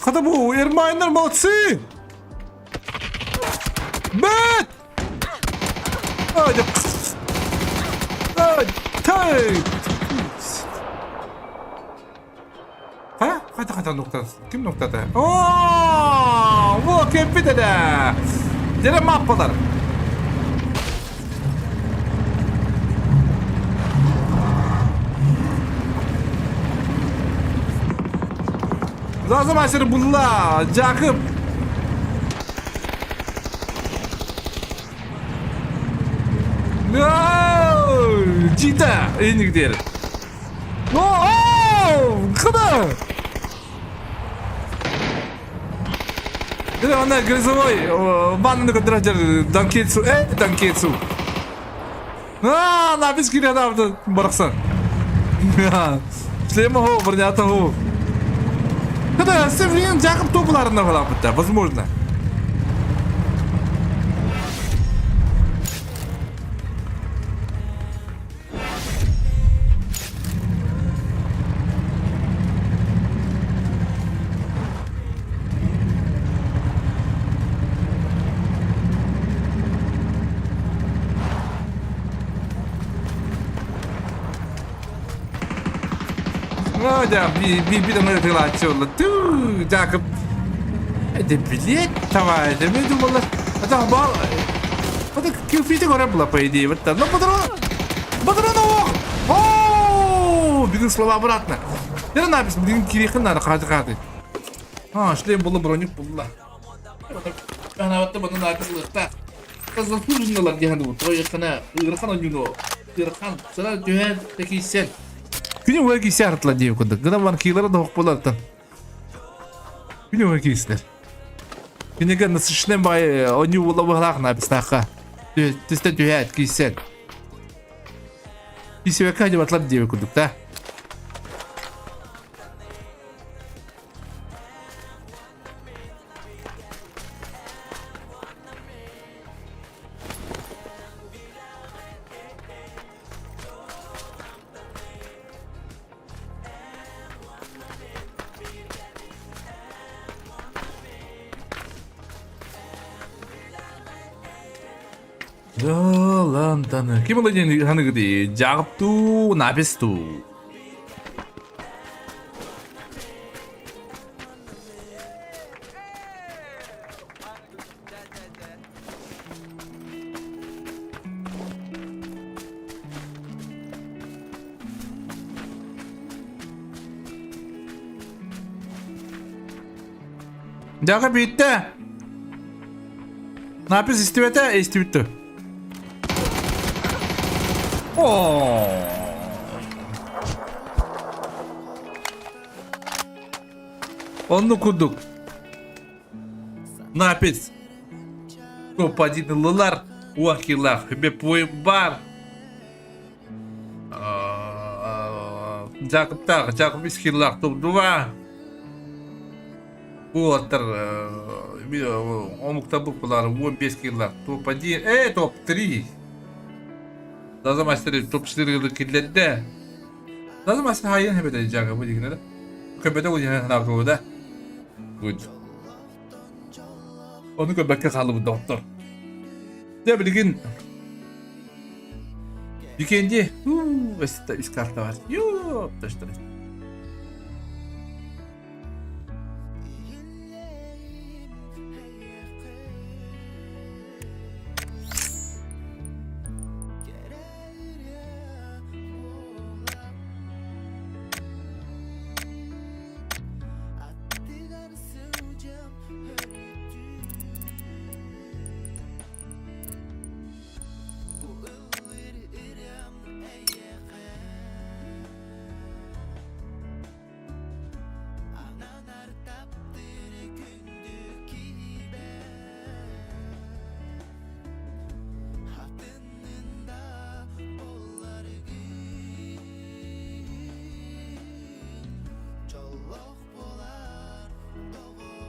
Хата бу Ермайнер молодцы! Бэт! Ай, Ай, тай! Ха? Хайта хайта нуктата? Ким нуктата? Оо, бу кеппит этэ. Дьэ маппалар. Заза мастер булла, Жакып. No! Жита, энийг Оо! Куда? Дэ ана грязовой ванны көтөрөр Данкетсу, э, Данкетсу. Аа, напис кире адамды барахсан. Шлема хо, бронята хо. Это Севлин Жакып топларына фалапытта, возможно. Ну, да, би би там релацию. Ту, Жакып. Это билет давай, это мы думала. Это бал. Это килфите говоря была, по идее. Вот так. Но патрон... Патрон ох! О, Бигин слова обратно. Это написано, блин, кирихын надо хаты хаты. А, шлем было броник булла. Ана вот бұны написано. Заслуженныйлар диэн дуу. Тойхана, ыарахан оонньууну. Ыарахан, сыра түһэн тэкийсэн. Күнү уһа киисе артыла диэбит курдук. Гынан баран киилара да буолартан. Күнү уһа киистэр. Кинигэ насыщенный баай оонньуу буола быһалаах написаахха. Түстэ түһээт кииссэн. Киисибэккэ дьабатлар диэбит курдук да. Лантаны. Ким ол диэн ханыгыдый? Жаҕыптуу, напистуу. Дьаҕа бүттэ. Напис истибэтэ, истибиттэ. О! Оннук курдук. Напис топ-1 ыллылар. 10 килах Бепой бар. Жакыптаах, Жакып 3 килах топ-2. Уолаттар омуктар буквалары 15 килах топ-1, топ-3. Таза мастер топ-4 киллерде. Таза мастер хайын хебете Жакыбы дигинер. Көбөтө удиһен ханабы да. Good. Ону көрбөккө хаалыбыт доҕоттор. Дьэ билигин Викенди үс карта бар. Ёпташтыр.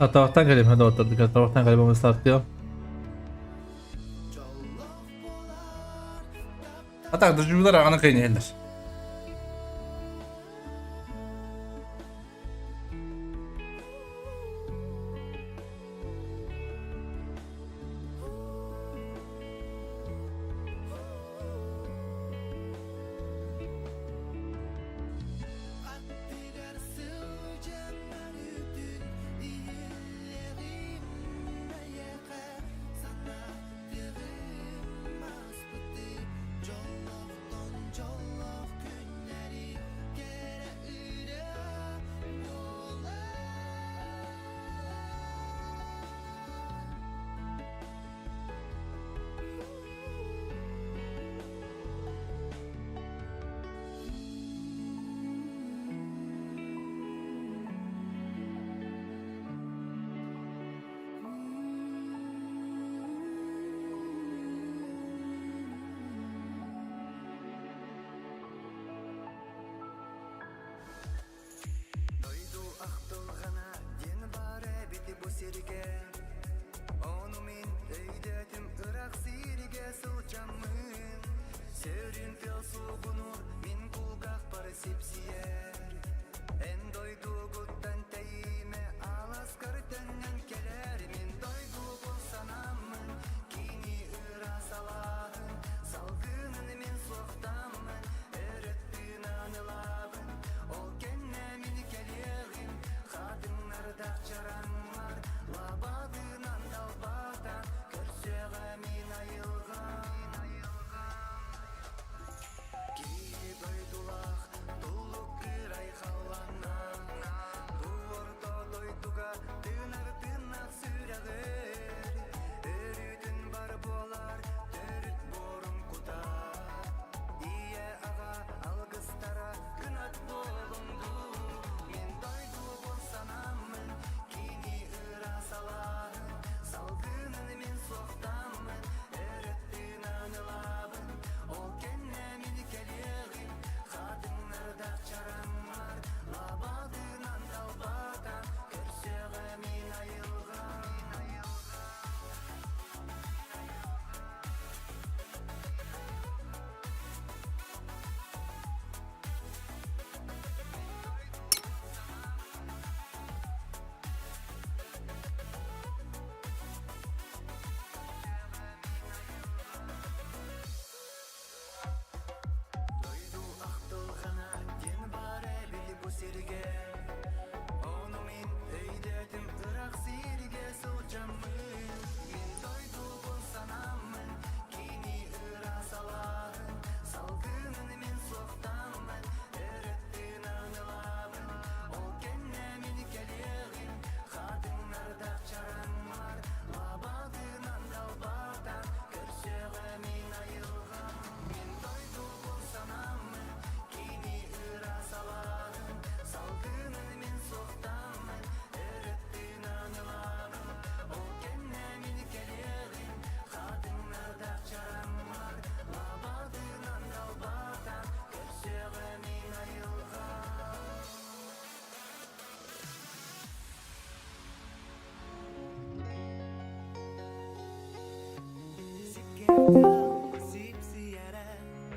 Атаҕыттан кэлим доҕоттор, атаҕыттан кэлим стартыам. Атак дождюлар ағаны кыйнеллер.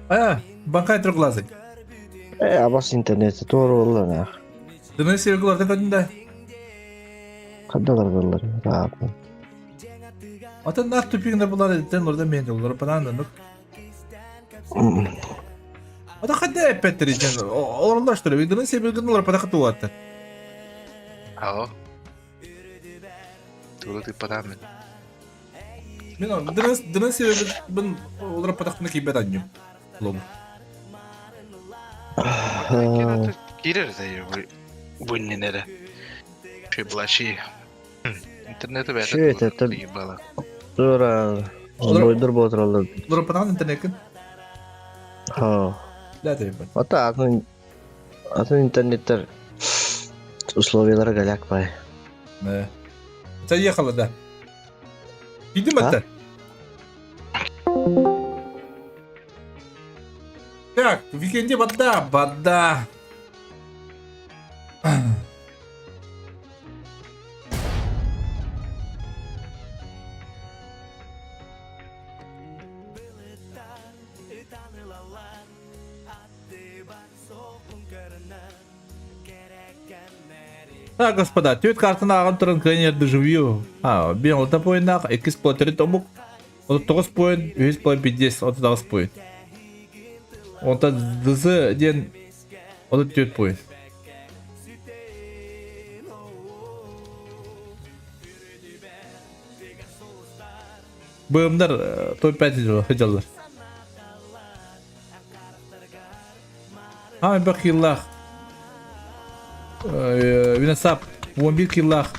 А, банкай трехглазый. Э, абас интернети туору болла нах. Дыны сергуларда көрдүн да. Хаддалар боллар. Раапын. Атын нар тупигинде булар эден орда мен жоллар банан нук. Ата хадда эппеттер ичен. Олорлаштыр. Дыны себегин олар патака туаттар. Ао. Тугу тыппатаан мин. Мен дырын дырын себебин олар патахтына кийбет анньым. Лом. Кирер да бу иннинere. Ши блаши. Интернети Ши это ебало. Тура. Бойдур ботралар. Олар патахан интернетин. Ха. Да тебен. Ата атын атын интернеттер условиялары галяк бай. Да. Заехала, да. Видим это? Так, в викенде вода, вода. Так, господа, түөрт картаны ааҕан туран кыайан дежавю. А, биир алта поиннаах, иккис по төрүт омук, 39 поин, үһүс по 50, 38 поин. Онтон ДЗ диэн 34 поин. Быымнар топ 5 сылдьаллар. Аан элбэх киллаах Виносап 11 киллаах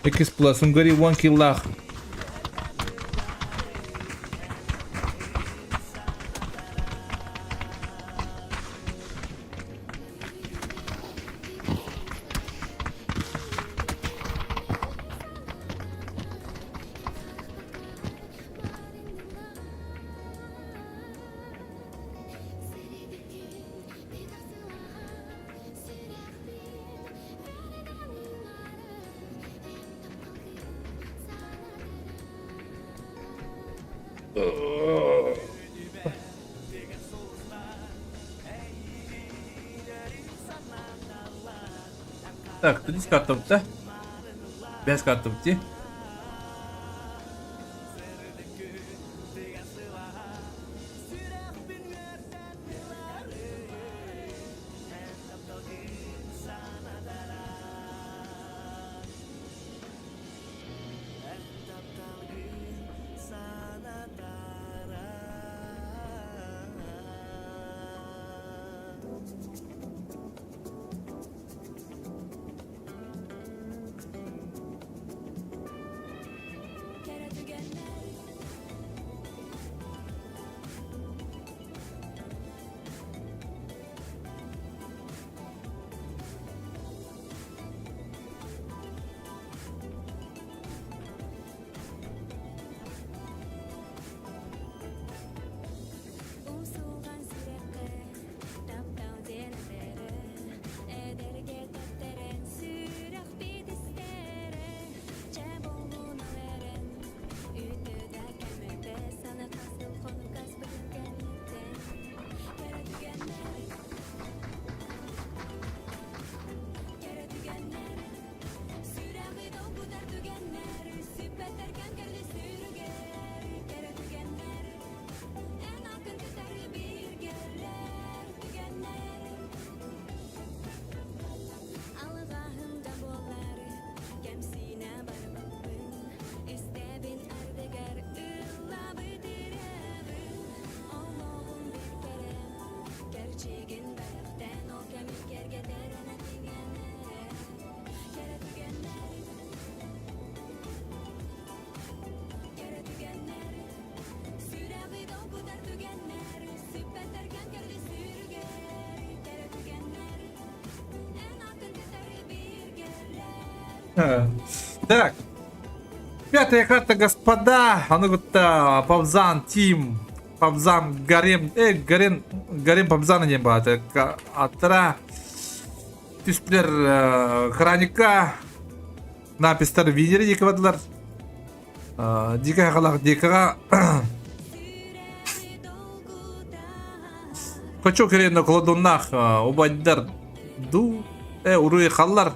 Иккис була Сунгари 10 киллаах Так, тут картабыт да? Бэс картабыт дии. Так. Пятая карта, господа. А ну говорит, Павзан Тим. Павзан Гарем. Э, Гарем, Гарем Павзана не было. Атра. Түстер Храника. Напистар Венера дикавадлар. Дика халах дикаға. Хочу киренна колодуннаах убайдар ду э уруй халлар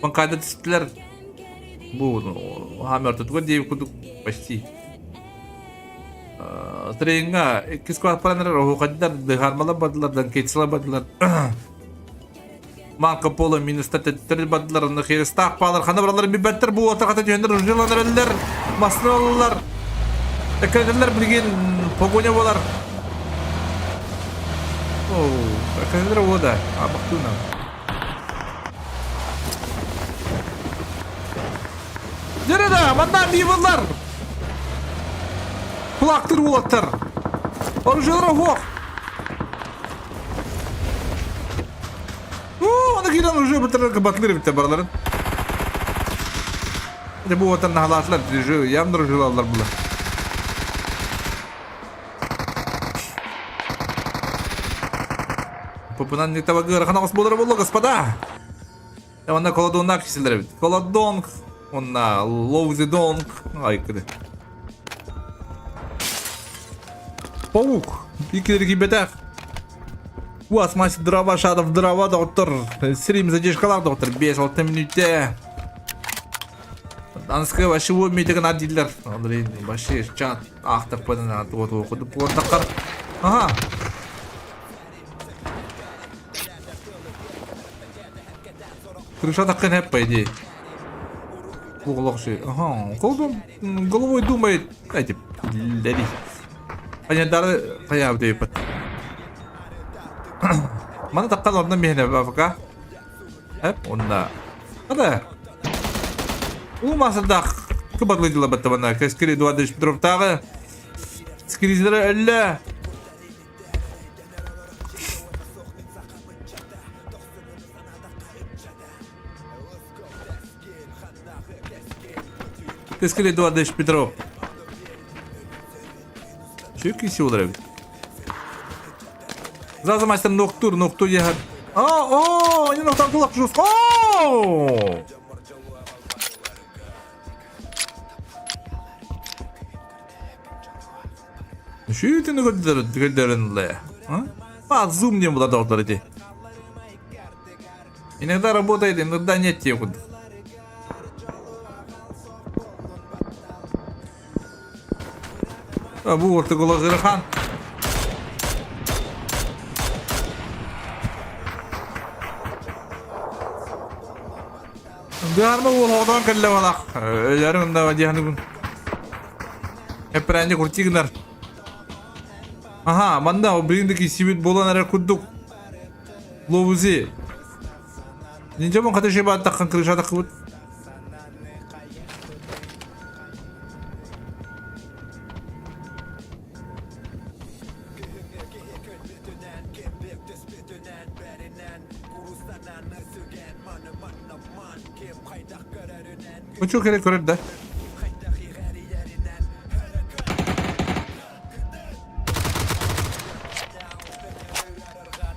Банкайда түстүлэр бу хаамы ортотугар диэбит курдук почти Тренинга иккис кварталан эрэр оһуохайдар дыһаармалар бардылар, данкетсалар бардылар. Марко Поло минуста төттөрү бардылар, онно херестаах паалар хана баралар билбэттэр, бу уоттар хата түһэннэр ружьелан эрэллэр, массыналар, эккирэтэллэр билигин погоня буолар. Оу, эккирэтэллэр уода, абахтыынан. Дьэрэ манна мивыллар! Кулактыр уолаттар! Оружиелара суох! Уу, аны киирэн оружие бытырар батлыр эбиттэр бараларын. Дьэ бу уоттар наһалаатылар, явно оружиелаллар була. Пупунан не табагы ыарахан оҕус буолара буолла, господа! Онна колодоннаах кисилер эбит. Колодонг, онна лоузидонг, айкыды. Паук, икилери кийбэтэх. Уас мастер дрова, шадов дрова, доктор. Сирим задержкалар, доктор. 5-6 минутте. Данская вообще умеете гына дииллэр. Андрей вообще чат аахтахпына тугу тугу курдук буолтаххар. Ага. Крыша такын хэп, по идее. Уголок Ага, колдун головой думает. Эти, леди. Понятно, хайа дейпет. Мана таккан орна миһине АФК. Эп, онна. Ада. Уу масадах кыбарлы дела баттабана. Кэскири Эдуардович Петровтагы. Скризлері өллө. Кэскил Эдуардович Петров. Чүк киси олар эбит. Заза мастер ноктур, ноктур яхат. А, о, они ноктан кулак жестко. О! Шүтүнү көрдөрүнле. А, зум не было доктор эти. Иногда работает, иногда нет те куда. А бу ортоголазырхан. Дыарма уол оҕотоон кэллэ балах. Өлөрүм онда диэхнигун. Эппэрээнньэ курти гынар. Аха, манна билин да киссибит буолан эрэр курдук. Ловузи. Нинджа хата шеба таххан крыша таххыбыт. Учу керек көрөр да.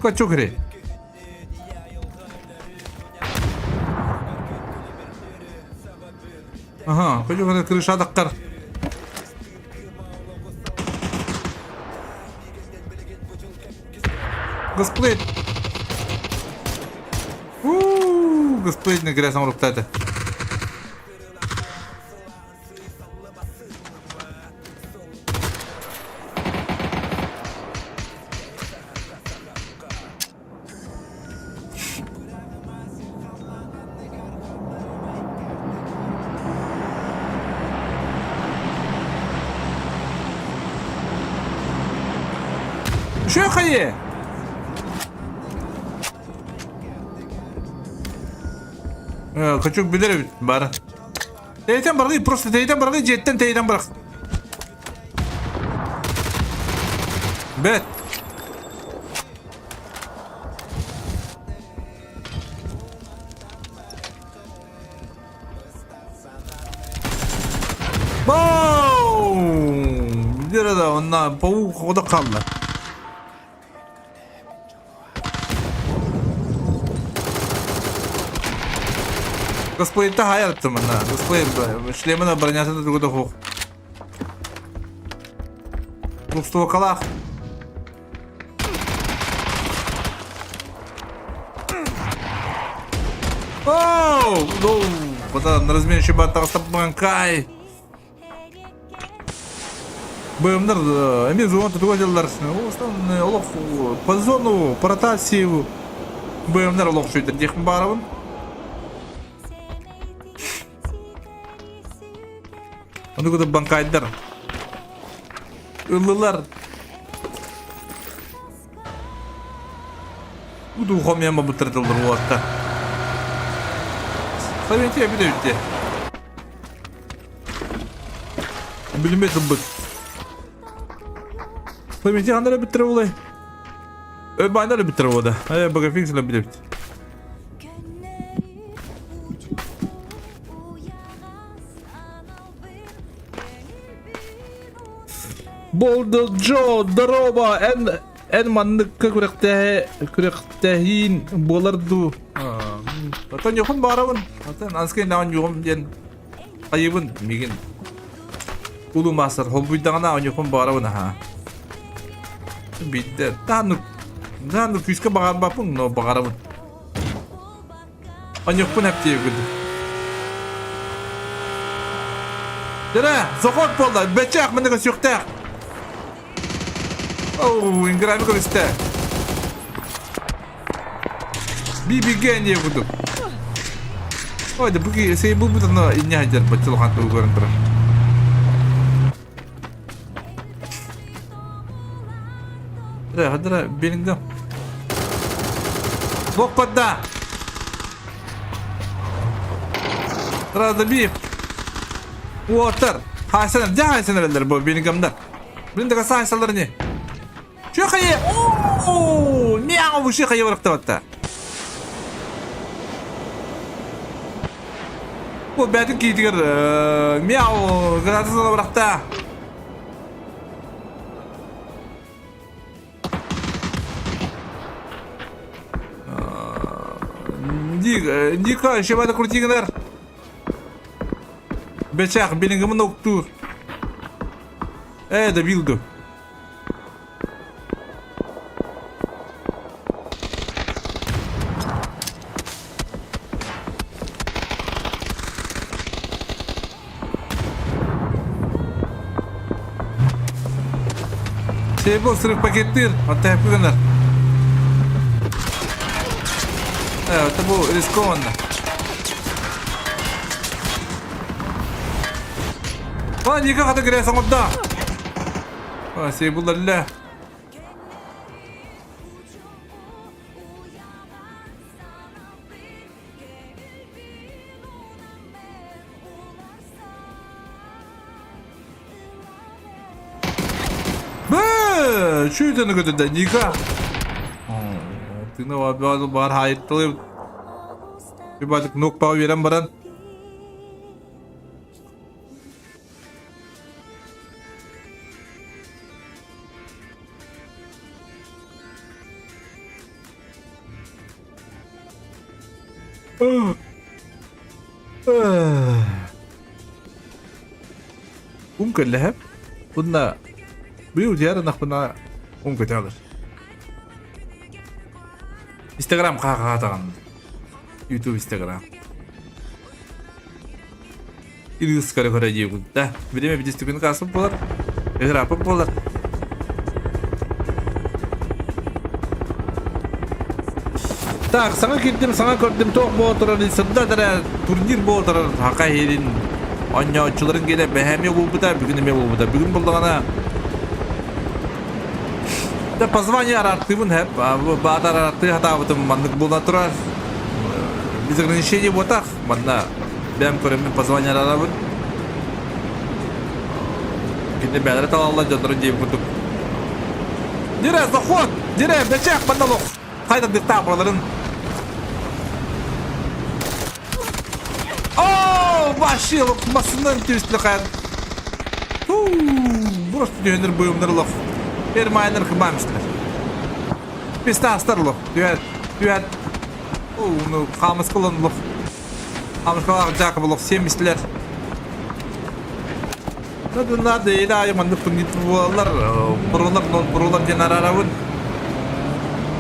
Кочу керек. Ага, кочу керек крыша даққар. Гасплейт. Ууу, Гасплейт не грязно руктаты. Үшө хайы! Хочу билер эбит бары. Тэйтэн баргый, просто тэйтэн баргый, дьиэттэн тэйтэн барах. Бэт. Бау! Билер да, онна паук хода қалды. Госпойта хайаттым мына. Госпой шлемына бронята да тугу да хух. Двухстволкалах. Оу! Ну, потом размен еще баттаҕыстаппыҥкай. Быымнар эмиэ зона тутуга дьыллар. Олох по зону, по ротации быымнар олох сүйтэр диэхпин баарабын. Ону кытта банкайдар ыллылар. Удухом яма бутырдылар уотта. Советия бile bitti. Билимет ылбыт. Советия ханна биттер булай? Ö байдар биттер ода. Э бага фиксல бile бит. Болду Джо, здорово! Эн эн манныкка күрэхтэһэ күрэхтэһиин буолар дуу? Отон юхун баарабын. Отон анскай наан юхум диэн хайыбын мигин. Улуу маастар холбуйдаҕына оньухун баарабын аха. Бидде таанну таанну күүскэ баҕарбаппын, но баҕарабын. Оньукпун эптиэ курдук. Дэрэ, заход буолла, бэчээх маны көсүөхтээх. Оу, инграми көрүстэ. Би-би диye курдук. Ой, да буги сей бу бутаны инне хадьар баччылахан тугу көрөн турар. Дра, хадра, Беллингем. Боппада! Дра, добив. Уотар. Хайсанар, дьэ хайсанар эллэр бу Беллингемдар. Блин, да хайсалар не. Чё хайе? Оо, мяу, выши хайе барахтабатта. Бу бәтин киитигэр мяу, гранатасы барахта. Ника, шебада крутигнер. Бечах, билингімін октур. Э, добил Сейбл сырык пакеттир, оттаһаппы гынар. Э, это был рискованно. А, Ника хата грязь оңорда. А, Сейбл әллә. Бэ, чүйтені көтөдө Ника. Тыны бар хайыттылы. Бачык нок пау берен баран. Ум кэллэһэ. Уонна быйыл дьаарынахпына ум көтөҕөр. Инстаграм хаҕаатаҕын. Ютуб Инстаграм. Илгис көрө көрө диэбит да. Бириме бидистүгүн каасып болар. Ыгырапып болар. Так, саҥа киирдим, саҥа көрдүм, туох буола турар, сырда дара турнир буола турар Хака иһирин оонньооччуларын киэнэ бэһээмиэ буолбута, бүгүн эмиэ буолбута. Бүгүн буоллаҕына да позвание араартыыбын хэп, баатар араартыы хатаабытым маннык буола турар. Без ограничений буотах, манна бэйэм көрөммүн позвание араарабын. Кинини бээлэрэ талаллар дьоннорун диэбит курдук. Дирэ, заход! Дирэ, бэчээх манна олох! Хайдардыктаах бураларын. О, вообще массынан түстү хайан. Просто түһөнөр быйымнар олох. Эрмайнер кыбамыстар. Пистастар олох. Түһәт, түһәт. Ну, хамыс кылын олох. Хамыскалаах Жакоб олох семистилер. Надо, надо, или айы маннык буолалар, бурулар, нон бурулар диэн араарабын.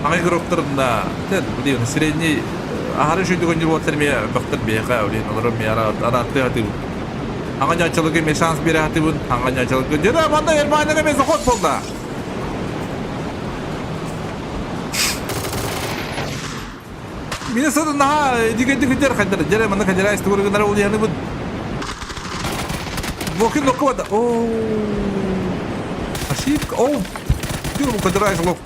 Аҕай игроктарында, блин, средний. Аһары үчүгэй ньурбаттар эмиэ бөхтөр биһиэхэ билин олорор эмиэ арааттыы сатыыбын. Аҥа ньаачалыгы эмиэ шанс биэрэ сатыыбын. Аҥа ньаачалыгы дьэ манна Германияга эмиэ заход буолла. Миннесота наһаа дигэрдик үтэр хайдар. Дьэ манна кадирайс тугур гынара улуйаныбын. Бокин нокка О, Ошибка. О, Тюрму кадирайс лох.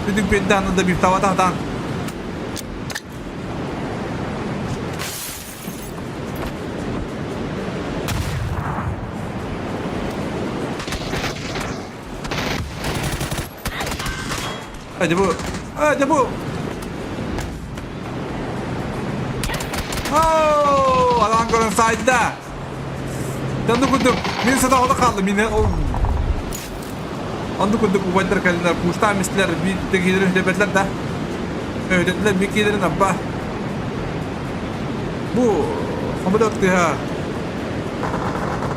Бүтүн пендааны да бифтавата хатаан. Hadi bu. Hadi bu. Oh, alan көрөн сайда. Данды курдук мин сата оҕото хаалла мин Онду курдук убайдар кэллилэр куустаан мистилэр биир киһилэрин өйдөбөтүлэр да өйдөтүлэр биир киһилэрин абба бу хомудот тыһа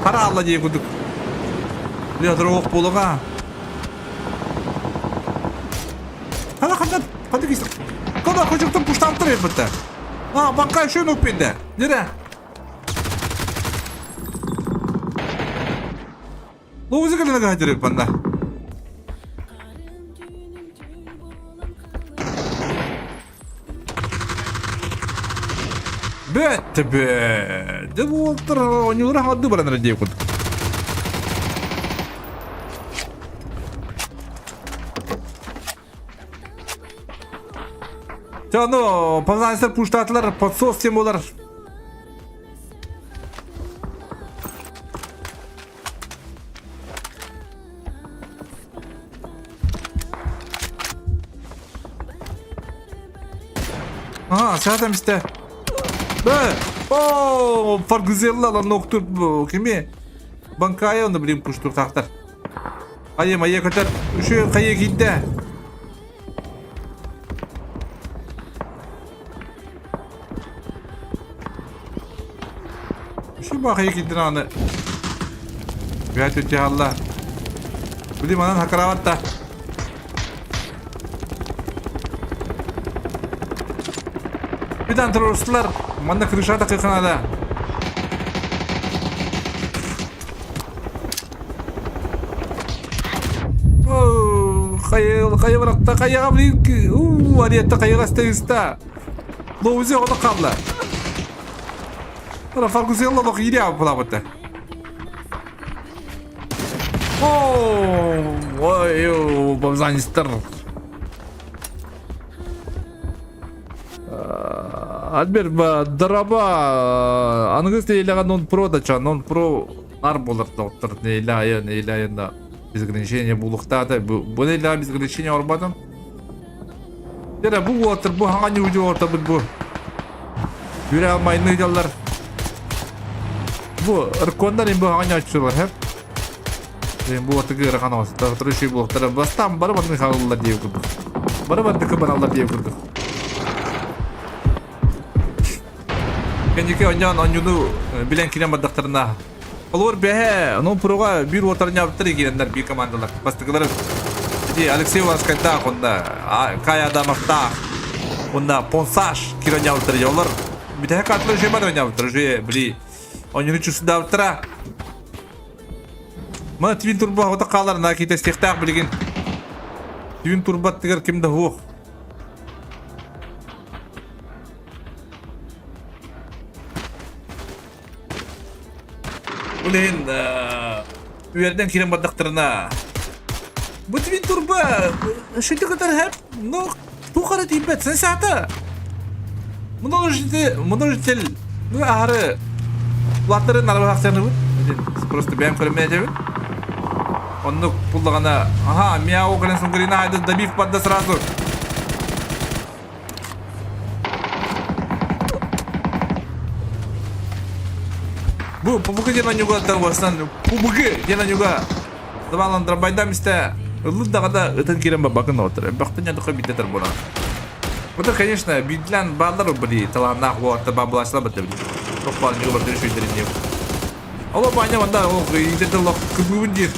хара алла дии курдук Леодоров буолуга Хана хана хана кис Када хочуктан пуштаптыр elbette. А, банка еще нок бенде. Нере? Лоузы кэлэн хадыры банда. Бетте бе. Де буолтар оонньуулара хаалды баран эрэ диэбит курдук. Чэ, ону павланецтар пуштаатылар, подсос тем болар. Aa, zaten işte. Be! Oo, Fargüzelli lan noktur bu. Kimi? Bankaya onu bileyim kuştur taktar. Хайа майя көтөр. Үчүгэй хайа киирдэ. Үчүгэй баа хайа киирдин аны. Бэт үтэ алла. Били манан хакараабат да. Бидан террористлар манна крышата кыханада. Хайа бырахта хайаҕа блин уу ариетта хайаҕа стейста Лоузи оҕото хаалла Ара Фаргузелла лох ири абылабыта О, ой, бавзанистар. Альберт дараба аныгыс нейлэҕэ нон про дача нон про нар буолар доҕоттор нейлэ айа нейлэ айында без ограничения булуохтаата бу бу нейлэҕэ без ограничения орбатым Дьэ бу уолаттар бу хаҥа ньуудьу ортабыт бу Бүрэ алмайны ыдаллар бу ырконнар им бу хаҥа ньооччулар хэп бу отыгы ыарахан оҕостор үчүй буолуохтара бастаан бары маннык хаалыллар диэбит курдук бары бардыкы бараллар диэбит курдук Кэнники онньоон онньуну билэн киирэн бардахтарына Олор бэһэ, онон пуруга биир уотарньаабыттар киирэннэр биир командалар. Бастакылары ити Алексей Ивановскайдаах онно Кай Адамовтаах онно Понсаж киирэн Олор бүтэһик атлар үчүгэй бар оонньообуттар уже били оонньууну чувствудаабыттара. Мана твин турбо оҕото хаалар на китэстиэхтээх билигин. Твин турбаттыгар ким да суох. Ол иһин үөрдэн киирэн бардахтарына бу твин турба шити кытар хэп но туох эрэ тиийбэт сенсата множитель множитель ну аһары улааттарын арабахсаныбыт просто бэйэм көрөммүн этэбин оннук буллаҕына аха мяу кэлэн сунгурина айдын добив барда сразу Бу ПБГ диэн онньуга уостан ПБГ диэн онньуга Забалан драмбайдам истэ ыллыр даҕада ытын киирэн бабакын оҕотор. Бөхтөн ядыка биитетер буолан. Это, конечно, биирдилэн бааллар били талааннаах уолаттар баабылаачылар бата били. Тох баал ньуга бардыр үчүгдэрин диэн. Оло баанньа манда ол иитетер лох кыбыыбын диир.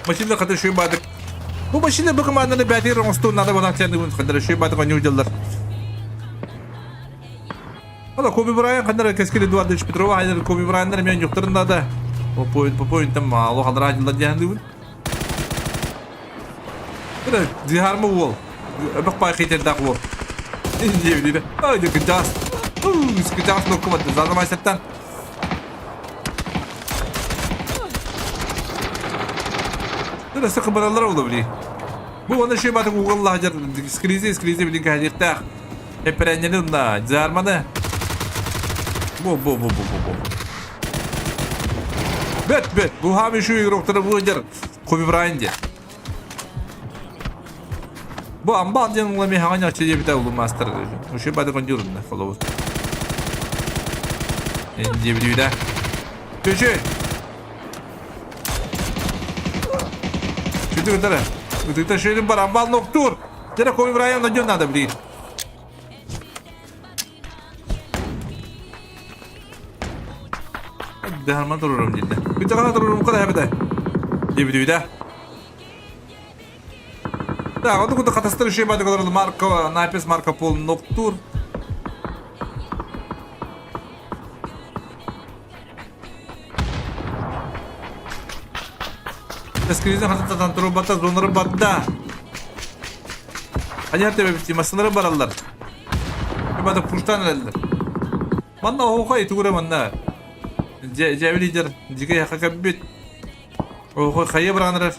Машина хата шүй бадык. Бу машина бу команданы бәтир оңостуун надо болан сен хандара шүй бадык ойнуу дьыллар. Ала Коби Брайан хандара Кескил Эдуардович Петрова хайдар Коби Брайаннар мен юктарын да по point по поинтам мало хандара дьыллар диэн дыбын. Бля, дихарма уол. Өбөх пай хитердах уол. Диэбидире. Ай, кыдаас. Кыдаас ноккумат. Задамайсаттан. Бля, сыкы баралар олу били. Бу оны шүй батык угылла хажар скризи скризи билин кәһәдиктах. Эпрәннени на зарманы. Бу бу бу бу бу бу. Бет бет. Бу хами шу игроктары бу жер Коби Брайан де. Бу амбал диэн ула миһаҕа ньаччы диэбитэ улуу мастер. Үчүгэй бады кондюрунна холобур. Диэбитибитэ. Түчү! Түчү кытары. Ытыта шөйдүн бар амбал ноктур. Дere Коби Брайан найден надо, блин. Дэхарман турурум диде. Бүтэ турурум када хэбэтэ. Диэбитибитэ. Да, вот куда катастрофа бады олорор Марко, напис Марко Пол Ноктур. Эскризен хататан турбата зонары барда. Хайа тебе масылары бараллар. Бада пуштан элеллер. Манна оһуха итугура манна. Дьэ лидер дикэй хакабит. Ого, хайа быраҕан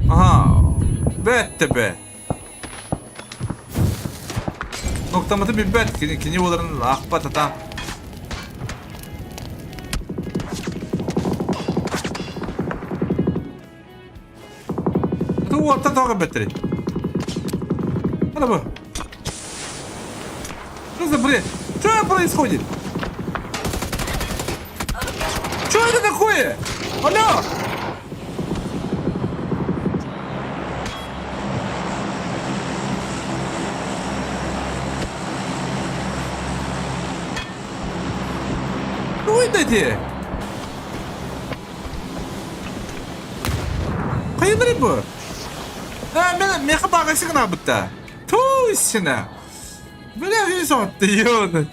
Аха, бэт бэ. Ноктаматы билбэт, кини, кини буоларын аахпат ата. Это уоттан тоҕо бэттэрий? Ана бу. Что за бред? Что происходит? Что это такое? Алло! Ну это де? Хайыныры бу? А, мен меха бағасы гына бітті. Ту сина. Бля, bir saatте йоны.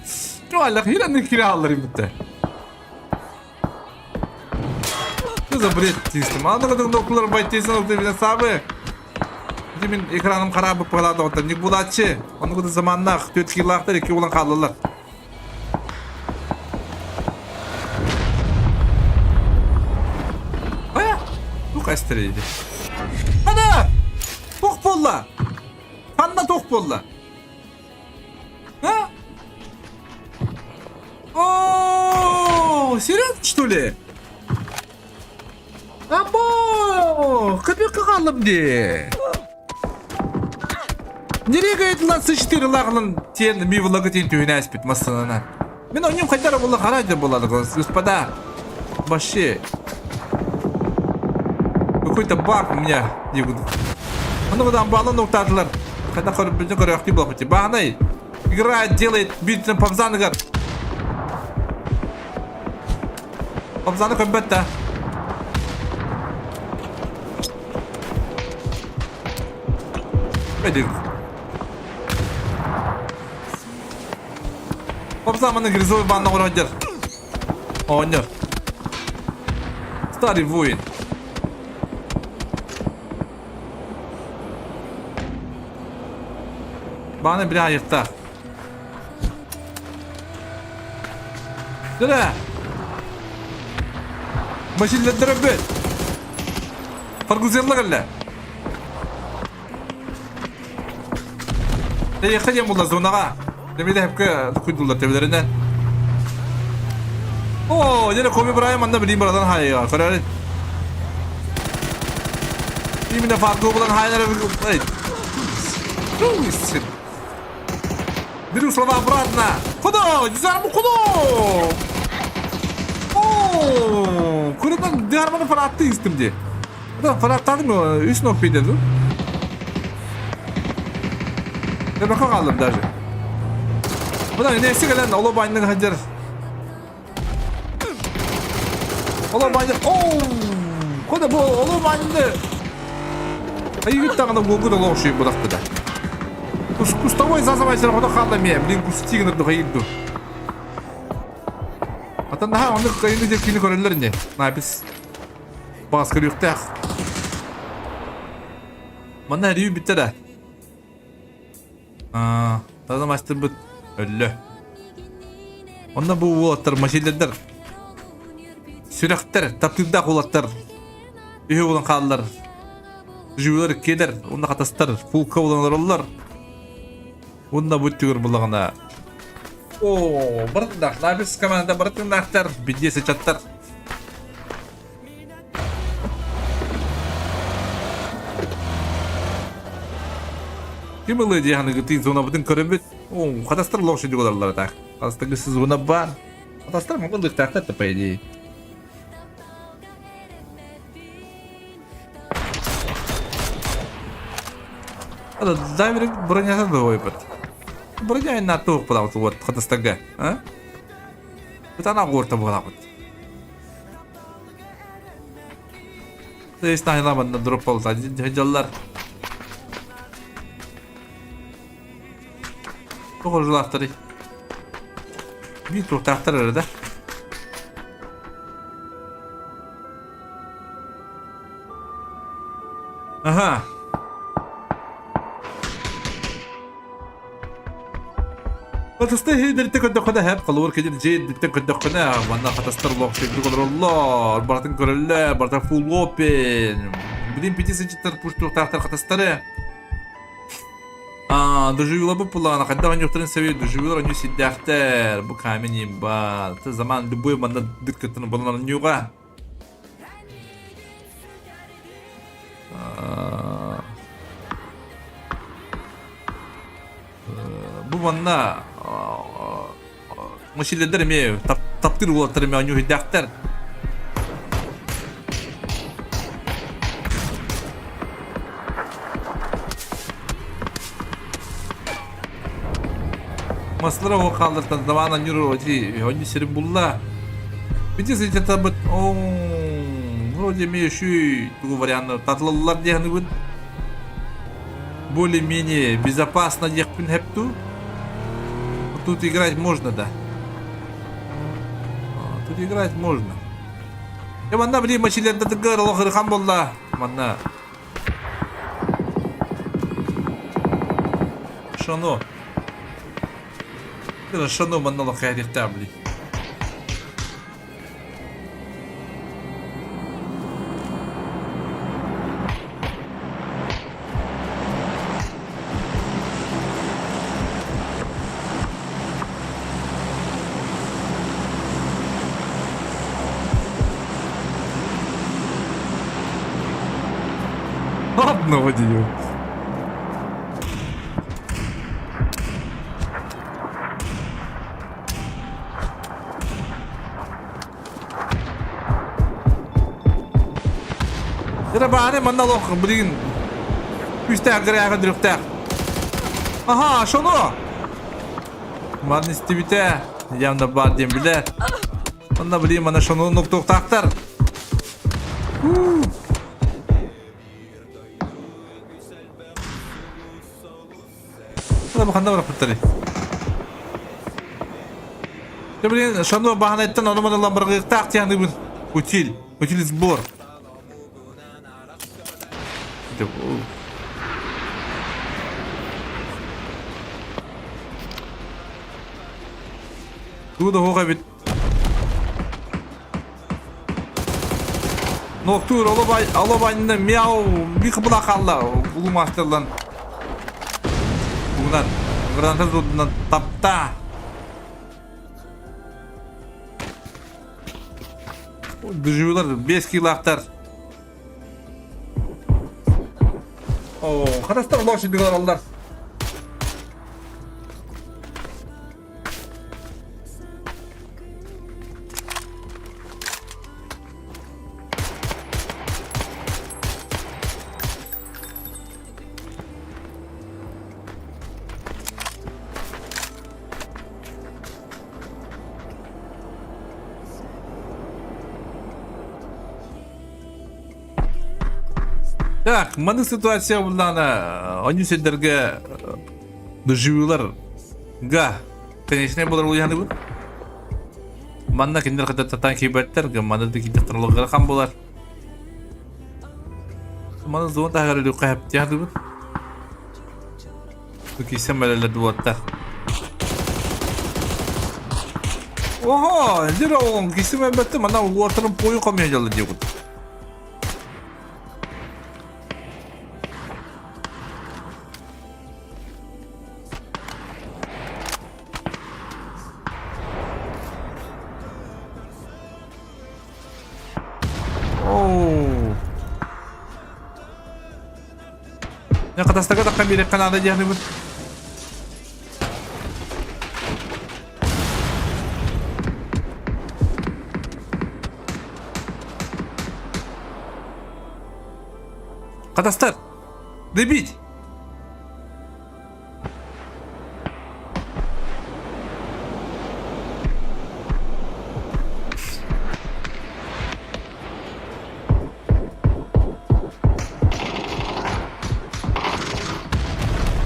Туаллах хираны кире алыр бітті. Что за бред тиістім? Аны нокулар байтейсін ол тебе сабы. Мин экраным харабы палады оттан не булачы. Оны куда заманнах төт килахтар екі улан қалылар. Ая, ну кастрейdi. Ана! Тоқ болла! Ханна тоқ болла! А? О, серьезно, что ли? Або! Кыпы қалым де. Нереге айтылан С4 лағылын тен мивлығы тен түйін әспет масынына. Мен ойнем қайтара бола қарайды болады, господа. Вообще. Какой-то баг у меня. Аны одан балын оқтадылар. Қайда көріп біздің көріп болып Бағанай. Игра делает битвен павзаныгар. Павзаны көмбәтті. Пойди. Павзаманы грязовый банна ородер. Оонньор. Старый воин. Баны бля айықта. Дүрә! Машинләндереп бит. Фаргузерлык әллә. Тәйәхә дем булды зонага. Демеде хәпкә куйдылар төбеләреннән. О, яна Коби Брайан манда билим барадан хайга. Карар. Именно Фарго булан хайлар. Эй. Беру слова обратно. Куда? Дизарму куда? О, Кырынан диарманы фаратты истимди. Да, фараттадым, үс нок бейдеді. Ne baka kaldım даже. Buna neyse gelen ola bayının hacer. Оло банды. Оу! Кода бу оло банды. Айгыт тағына гугу да лош будахты да. Кус кустовой зазавайсер хода халла ме, блин кустигнер ду хайду. Atan daha onu kayını cekini көрөллөр не. Напис. Бас көрүктэх. Манна рию битте да. Аа, таза мастер бит өллө. Онно бу уолаттар машилердер. Сүрэхтэр, таптыырдаах уолаттар. Үһү буолан хааллар. Жүйелер келер, онно хатастар, фулка буолан олороллор. Онно бу түгөр буллаҕына. О, барытындаах, Набис команда барытындаахтар, бидиэ сычаттар. Ким ылыы дии ханыгытыы зонабытын көрөбүт. О, хатастар лох шүдүк олороллор так. Хатастарга зона бар. Хатастар могу лыктаахтар да по идее. Ада дайвер бронята да ойбат. Броня на туох буолабыт вот хатастарга. А? Бытана горта буолабыт. Здесь на дроп полта дьаллар. Тоҕо Биир туохтаахтар эрэ да. Аха. Хатаста хейдерте көрдөххүнэ хэп холобур кэлин дьиэ көрдөххүнэ манна хатастар олох сирдик олороллор барытын көрөллөр барыта full open билин пити сынчыттар пуштуохтаахтар хатастары Аа, доживила пулана, хайдах онньуктарын сэбиэ доживилар онньу сирдээхтэр. Бу камень имба. Ты заман любой манна дыркатын булан онньуга. Бу манна Мушилердер эмиэ таптыыр уолаттар эмиэ оонньуу сирдээхтэр. Маслара ол хааллартан заман оонньуур ити оонньуу сирин булла. Бити сылдьатабыт вроде эмиэ үчүй тугу варианны татылаллар диэхнибин. Более-менее безопасно диэхпин хэпту. Тут играть можно, да. Тут играть можно. Я манна блин мачилерде тыгыр олох болла. Манна. Шоно. Шоно манна олох блин. Ладно, водію. Бааны манна олох билигин күүстээх гырааҕа дүрүктээх. Аха, шону! Маны истибитэ, явно баар диэн билэр. Онно билигин мана шону нуктуохтаахтар. Бу ханна бараппыттарый? Дьэ блин, шану баһанайттан ону маны ламбыргыктаах тиһаныбын. Утиль, утиль сбор. Тугу да хуох эбит. Ноктуур олобайны мяу бих була хаалла улуу мастерлан тугунан граната зудунан тапта дежурдар 5 килоактар О, харастар лошади алар. Так, маннык ситуация буллаана онньу сирдэргэ доживилар га конечный болар уйаныбыт. Манна кинилэр хата татаан киирбэттэр, манна да киирдэхтэр олох болар. Маны зона таһыгар өлүөххэ хэптиэх Бу киирсэн бэлэлэр дуоттар. Ого, дир оҕоҥ киирсэн бэлбэттэ манна уортарын пойу хомуйа дьалла диэбит. Оу. Я катастака таххан биэриэххэ наада диэхнибин. Катастар! Добить!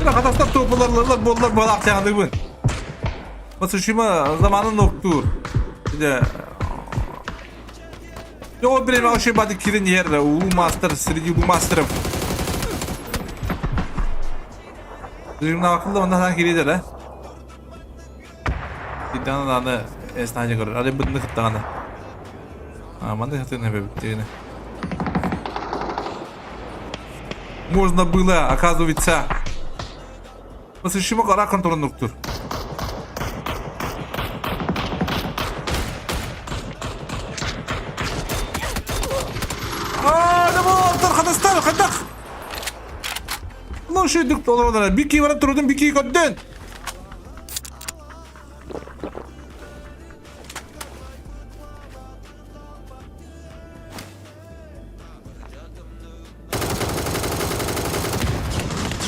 Хатастар туопуларлар буоллар буолаахтаахтыгын. Басышыма заманын октуур. Де О время вообще бады кирин ер у мастер среди у мастеров. Дыгна акылда ондан киридер, э? Итана аны эснаje көрөр. Ары быдны кыттаганы. А, манды хатын хебе биттигини. Можно было, оказывается. Басышыма кара контролнуктур. Аа, да болтор хатастар, хатах. Ну, шүйдік толырдыр. Бики барып тұрдым, бики көттен.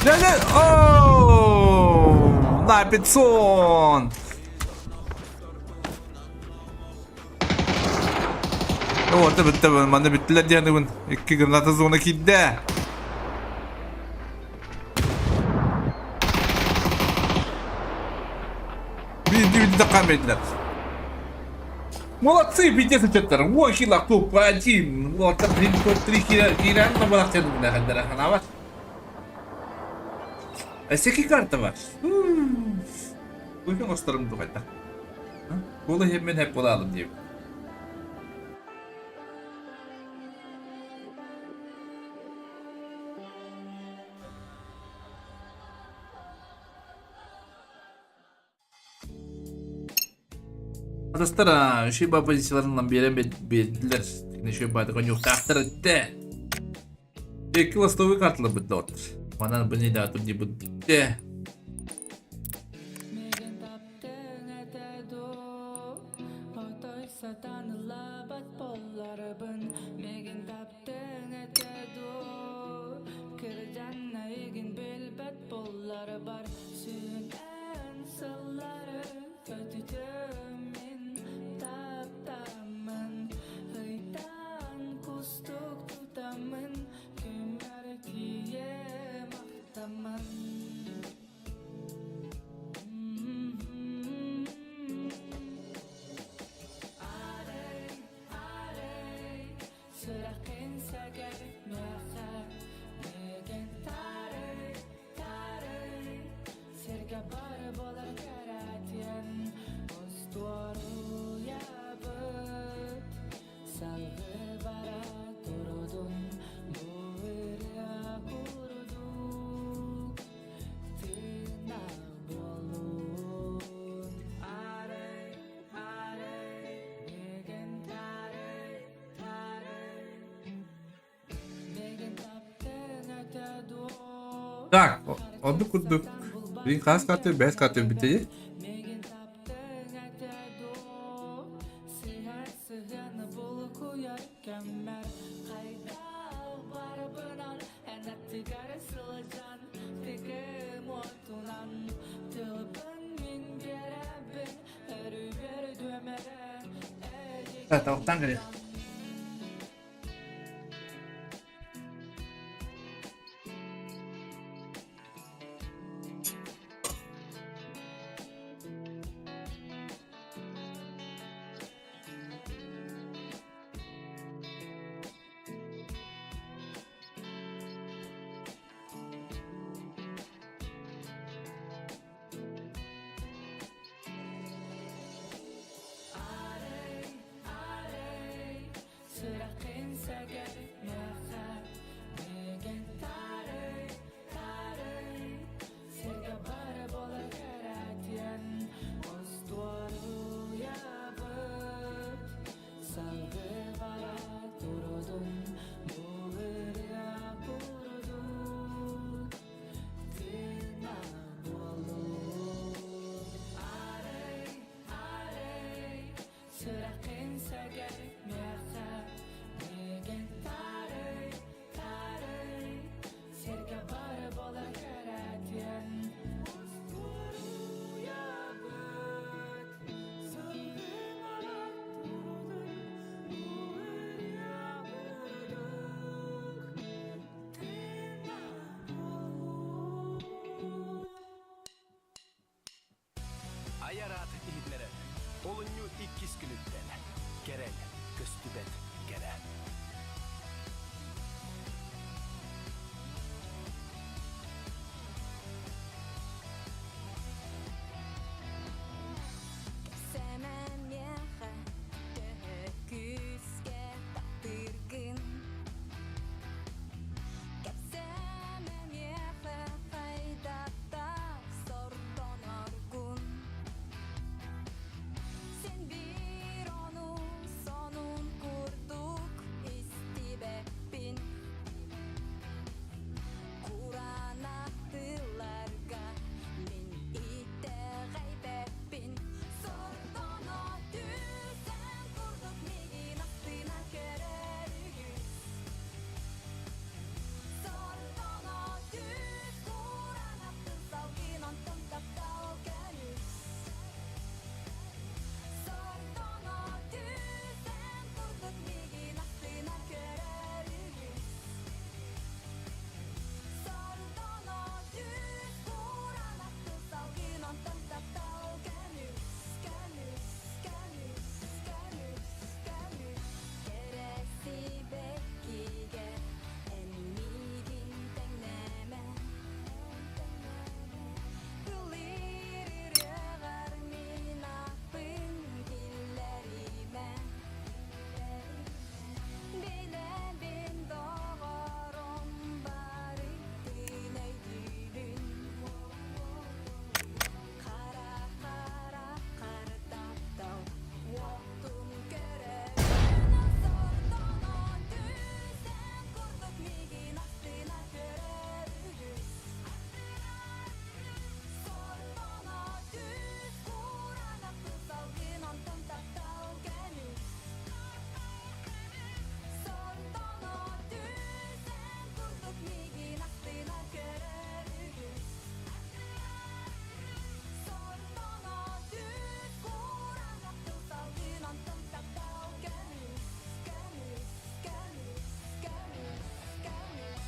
Не-не, оу, на 500. О, это манна бүттүлэр диэн икки граната зона киирдэ. Биирдии таххан биэрдилэр. Молодцы, пиздец ыччаттар. Уон кило топ один. Вот, блин, топ-3 киирэн набарахтан ханабат. Эсеки карта бар. Буйхан остарым духайта. Була хеммен хеп була дип. Атастар үчүгэй баа позицияларын биэрэн биэрдилэр. Үчүгэй бааты коньюктаахтар этте. Икки ластовый карталарбыт да оттор. Манан бу не да тут не бүтте. Так, оннук курдук. Билин хаас карты, бэс карты бүтэ. Тавтан кэлиэх. Айар аат иһитинэрэр. Олунньу иккис күнүттэн. Кэрэл, көстүбэт кэрэ. Кэпсэмэ миэхэ төһө күүскэ таптыыргын Кэпсээмэ миэхэ хайдахтаах сордоноргун Син биир ону сонун курдук истибэппин Кураанах тылларга мин итэҕэйбэппин Сордоно түсэн курдук миигин астына көрөр үгүс Сордоно түс кураанах тыл салгын онтон таптал көмүс Сордоно түсэн курдук миигин астына көрөр үгүс Сордоно түс кураанах тыл салгын онтон таптал көмүс көмүс көмүс көмүс көмүс Кэрэ сибэккигэ эн миигин тэҥнээмэ Ыллыыр ырыаҕар мин ааппын киллэримэ Билэбин доҕорум барытын өйдүүбүн Хара хара хартаттал уотун көрөбүн Сордонон түсэн курдук миигин астына көрөр үгүс Сордоно түс кураанах салгын онтон таптал көмүс Сордоно түсэн курдук миигин астына көрөр үгүс Сордоно түс кураанах салгын онтон таптал көмүс көмүс көмүс көмүс көмүс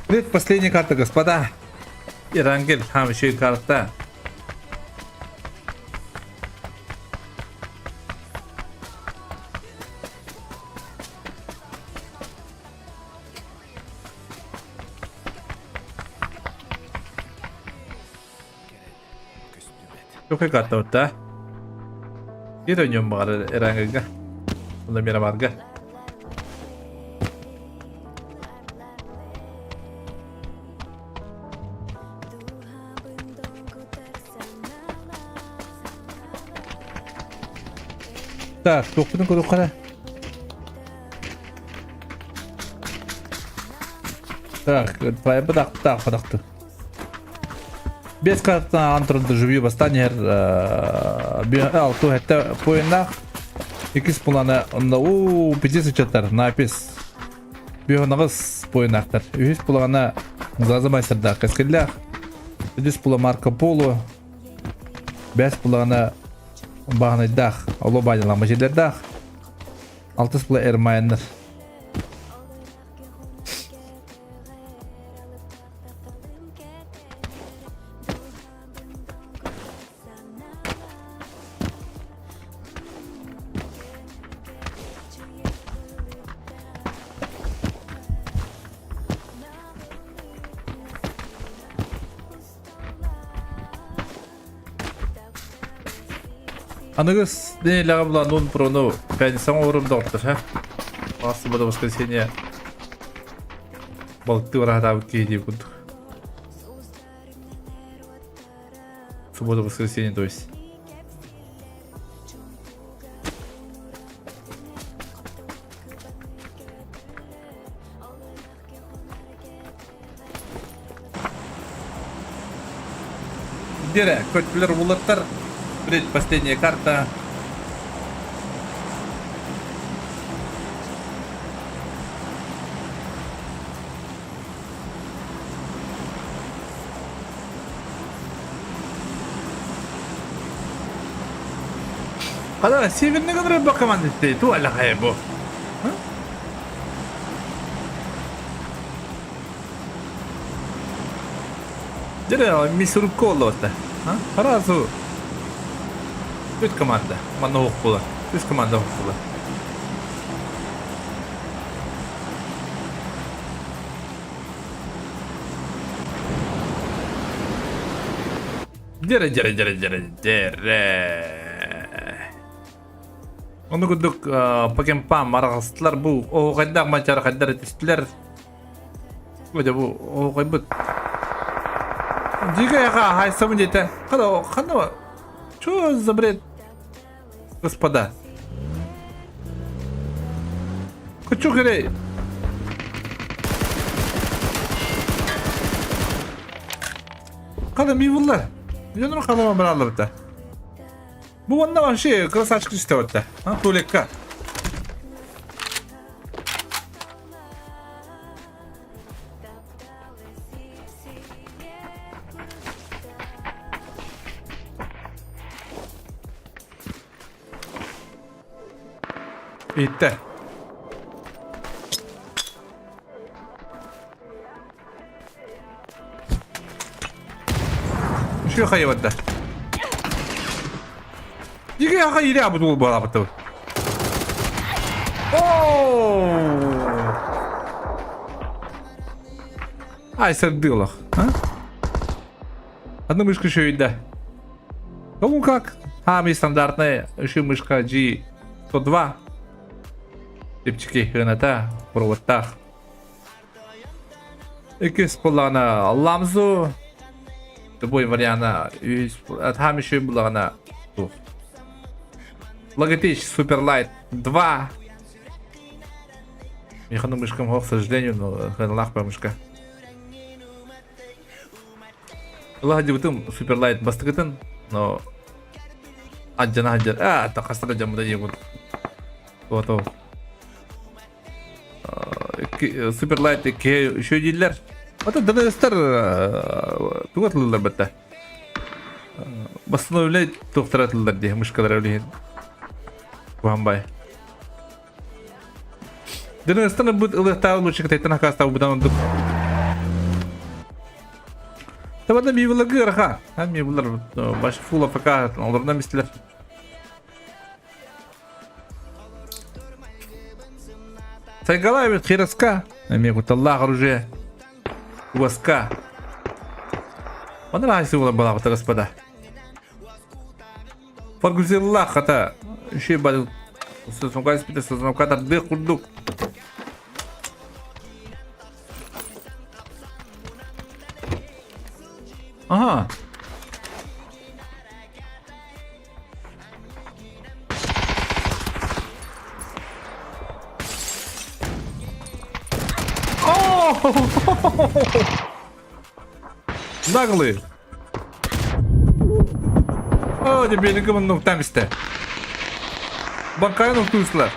Предпоследняя карта, господа. Ирангель, там еще и карта. Туох карта да? Биир өньөн баҕар Ирангельга. Онно Мирамарга. Так, туохпутун көрүөххэ Так, бадах, так, бадахты. Без картан антырын живью бастан алту хэтте поиннах. Икис пуланы онда у пиздец учаттар напис. Бүйөнагыс поиннахтар. Үһүс пулана Заза майсырдаах кэскиллээх. Үдүс пула Марко Поло. Бэс пулана Бааһынайдаах, оло баанньалаах мачайдардаах. Алтыс пула Эрмайаннар. Аныгыс нэһилиэҕэ булан Нун Прону пятницаҕа оҥорум доҕоттор, һэ? Суббота воскресенье балыктыы бараатаабыт киһи дии курдук. Суббота воскресенье то есть. Дерэ, көттүлэр улаттар. Предпоследняя карта. Хада, северный гыныры команда ту алахай бу. Дьэ, Мисурукка оллота. Сразу үт команда. Манна уох буолар. Үс команда уох буолар. Дьэрэ, дьэрэ, дьэрэ, дьэрэ, дьэрэ. Ону курдук Покемпам араҕастылар бу оһуохайдаах мачарахайдар этистилэр. Бу бу оһуохайбыт. Дикая яха хайсабын диэтэ. Хана хана Что за бред? Господа. Хочу керей. Хана ми булла. Дьонум хана баралар Бу онно вообще красавчик түстэ А, туалекка. Иттэ. Үчүгэй хайа барда. Дикий аха ире абыт ол балабыты. Ай, сырдылах. А? Одну мышку еще и да. Ну как? А, ми стандартная еще мышка G102. Типчики хыната, проводтах. Иккис буллаҕына Ламзу любой вариана үһүс хаам үчүгэй буллаҕына туох Logitech Superlight 2 Михану мышкам к сожалению, но хыналаах мышка. Ыла сылдьыбытым Superlight бастакытын, но адьана сылдьар. А, тахаста дьаммыта диэбут. Вот Суперлайт киһи үчүгэй дииллэр. Ото ДНСтар тугу атыллар бэтэ? Восстановлять туохтара атыллар дии мышкалара үлэһин. Куһамбай. ДНСтан ылбыт ылыахтаах лучше кытайтан акаастаабытан ордук. Табада мивыларга ыараха. Мивылар баш фул АФК олорунан бистилер. Сайгалаевич Хироска, эмиэ кутталлаах оружие, уоска. Онон аайсы буолар балаабыта господа. Фаргузиллах хата үчүгэй бары сосунка испите сосунка тардыах курдук. Ага. Наглый. О, тебе не нуктам истэ. Банкай нуктуйсла.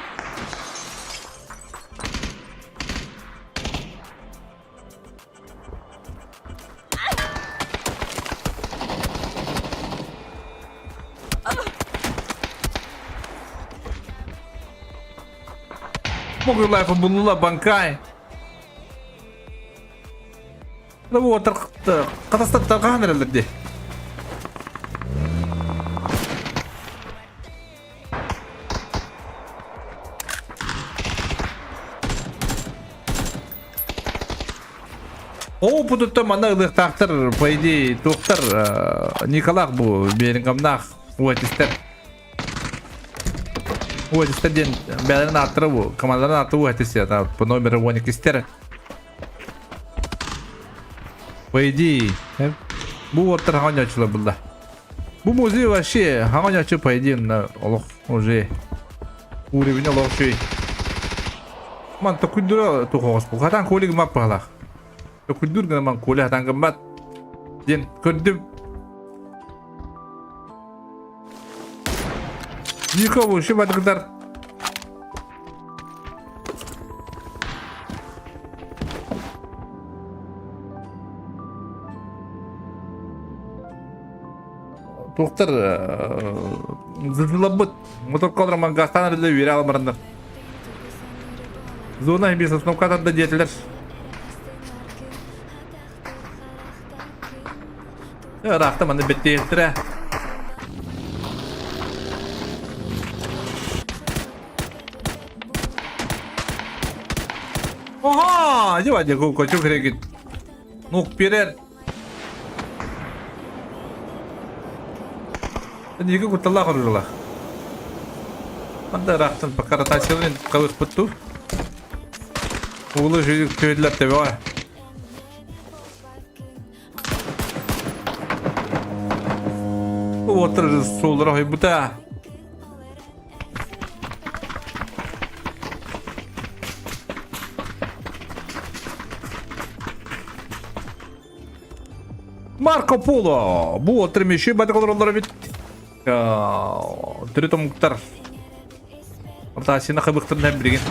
Могу булла банкай. Ну вот, катастаттаргаан эрэллэр дии. Оо, бутуттан манна ылыахтаахтар, по идее, туохтар, Николаах бу, Берингамнаах, Уэтистер. Уотистар диэн бэйэлэрин ааттара бу, командаларын аата Уотис по номеру 12-стер. По идее, бу уоттар хаҥа булла. Бу музей вообще хаҥа по идее олох уже уровень олох үчүгэй. Ман токуйдура тухоҕос бу. Хатан колик мап пахалах. Токуйдур гына ман коля хатан гыммат. Диэн көрдүм. Никого еще бадыгдар. Туохтар зызылабыт моторкалар мангастан эрэлэ үөрэ аламараннар. Зона без остановка тарда диэтилэр. Ыраахта манна бэттиэхтэрэ. Ага, дьэ дьэ кочук регит. Ну, вперед. Неге кутталлаах оружалаах. Анда ыраахтан пока ротацияларын кабыспыт ту. Углы жүйүк төйдүлэр төбөҕө. Уоттар суоллара хойбута. Марко Поло! Бу уоттар мүші бадық олороллар эбит. Төрүт омуктар. Ротацияны хабыктырын билигин.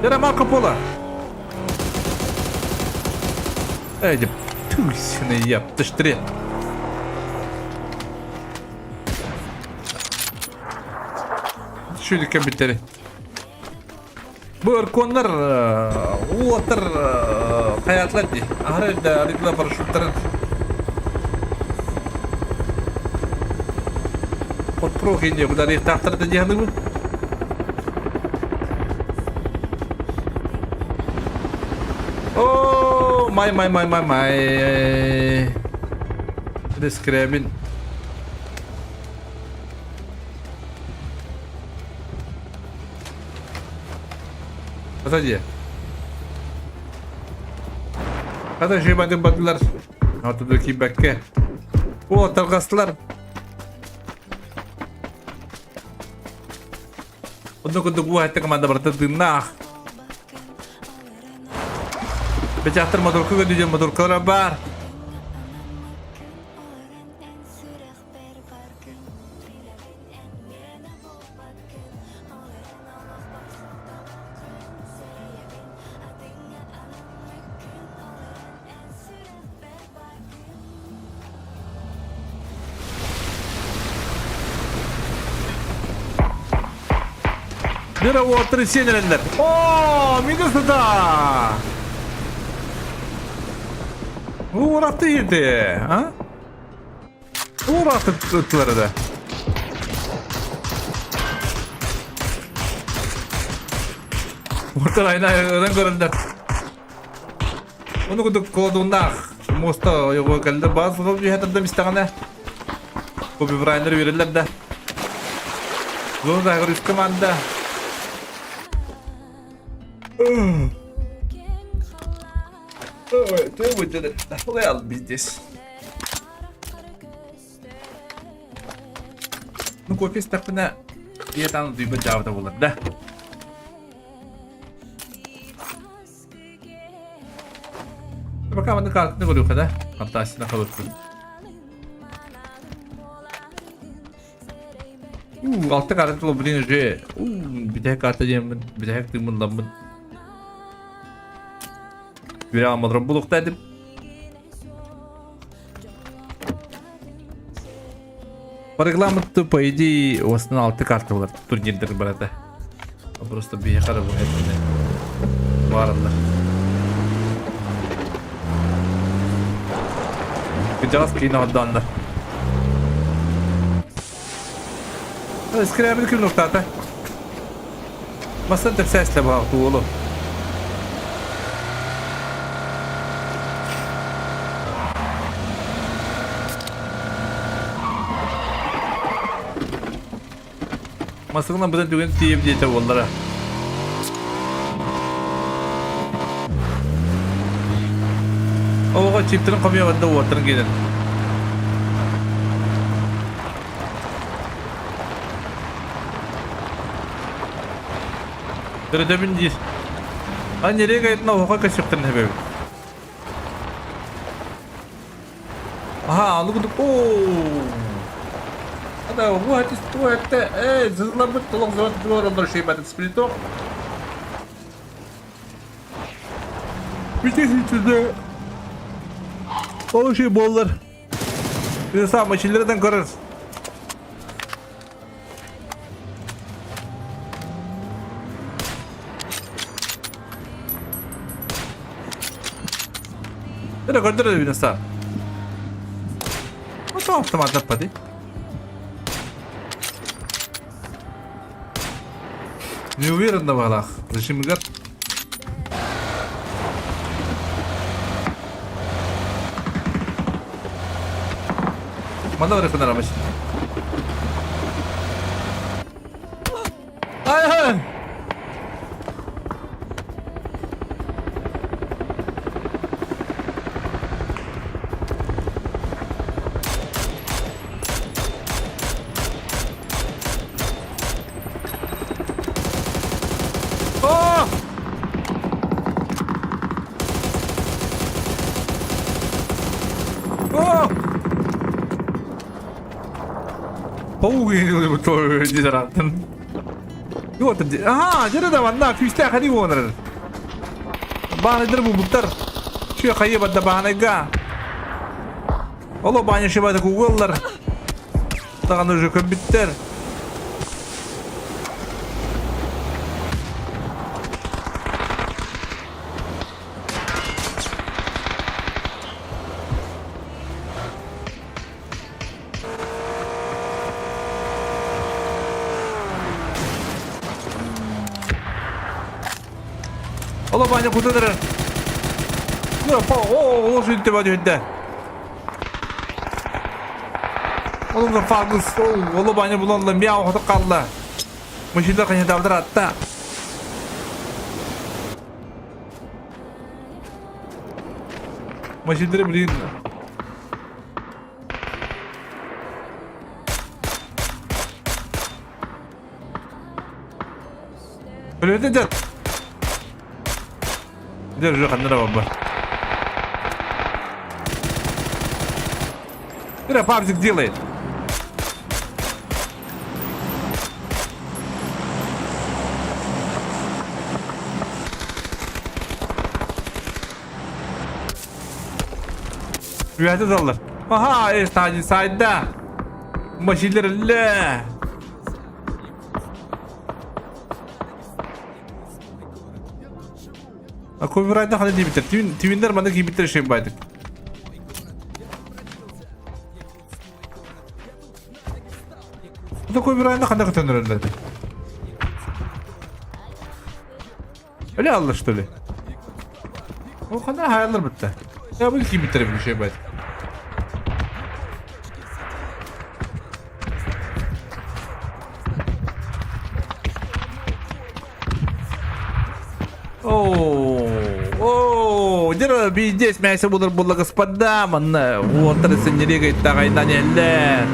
Дера Марко Поло! Эй, деп, түсіні яптыштырет. Шүлікке биттери. Бу өрконнар уоттар хаятылар дии. Аһара да арыйдылар парашюттарын. Хотпро хинде кударыйхтаахтар да дии О, май май май май май. Рискребин. Подожди. Подожди, бады бадылар. Отуду кийбэккэ. О, тарҕастылар. Онно курдук уу хатта команда барыта тыыннаах. Бечахтар моторка көрдү моторкалара бар. Бира уоттары сиэн эрэллэр. О, минус да! Уураты ити, а? Уураты ыттылар да. Уоттар айна ыран көрөллөр. Ону курдук колодуннаах муоста ойоҕо кэллэ баас түһэ тарда истэҕинэ Коби Брайнер үөрэллэр да. Зона таһыгар үс команда. Ой, ты выделил. Здесь. Ну, кофе истэхпинэ диетаны дүйбэт дьаабыта буолар да. Пока маннык картаны көрүөххэ да. Фантастика халыппын. Уу, алта карта тула блин уже. Уу, бүтэһик карта диэммин, бүтэһик тыыммын Үөрэ алмадрым булукта этим. По регламенту, по идее, в основном алты карта болар турнирдер барата. Просто биһиэхэ эрэ бу этини баараллар. Кыдьаҕас киинэ ордооннор. Скрябин күн нуктаата. Бастан тэпсээслэ баҕа уолу. Масыгынан быдан түгэн тиийэм диэтэ буоллара. Оҕо чиптэрин хомуйа барда уоттарын киирэн. Төрөтөбүн диир. А нерек айтына оҕо көсүөхтэрин хэбэбит. Аха, аны кудук оо. Ата вот что это? Эй, зызлабыт толок зот дуоралар шейбат сплиток. Бүтүн Ол şey боллар. Bir сам içilerinden көрөр. Эрэ көрдөрөр эбит аса. Ото автомат аппати. Не уверен на валах. Зачем играть? Манна барыхпын Ай-ай! О! О! Паук Аха, дьэ да манна күүстээх хани буолар. Баанайдар булбуттар. Шуя хайы барда баанайга. Оло бааньа шибада кугаллар. Таганы уже көмбүттэр. Оло бааньа кутадыр. О, о, сүнтэ ба түһүндэ. Олуга фагус, оло бааньа булалла, мяу хоту қалла. Мужчина қанядавдыр атта. Мужчина блин. Өлөтө дьат. Держи ханнара бабба. Ира пабзик делает. Үөһэ даллар. Аха, эстади сайда. Машилер ле. А копирайтна хана диибиттэр. Твиннер манна киирбиттэр шейм байдык. Это копирайтна хана көтөнөрөллөр. Öyle алла что ли? О хана хаялар битте. Я бу киирбиттэр били шейм байдык. Оо, дьэ биирдэ смээсэ булар буолла господа манна уолтар сэннэригэ иттаҕайнан иһэллэр.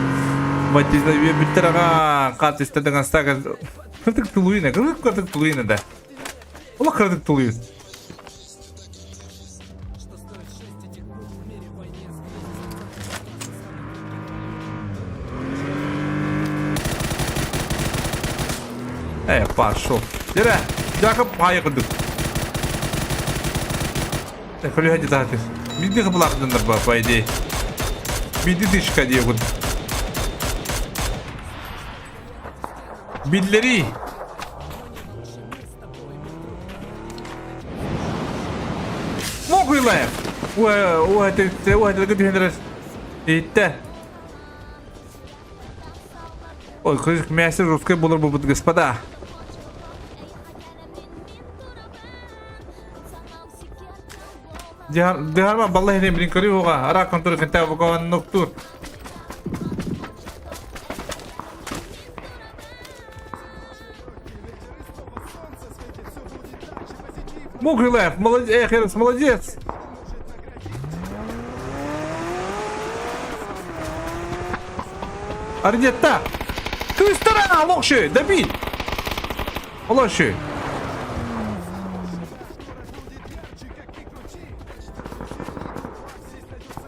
Батиста үөбүттэр аҕа хаатыста даҥастаах кырдык тулуйна кырдык кырдык тулуйна да. Ола кырдык тулуйун. Э, пошел. Дere, Jakub хайы курдук. Көлүһэ дьатаатыр. Биирдии хабылаахтаннар ба, по идее. Биирдии тысячка диye курдук. Биллери. Мокуйлаев. Уа, Иттэ. Ой, кырдьык мясо русской булар буолбут господа. Дыхарма балла хene блин көрүү уга ара контур кэнтэ буган ноктур. Мокрый лайф, молодец, эх, Эрос, молодец! Арнетта! Кыстара, лохши, добить! Лохши!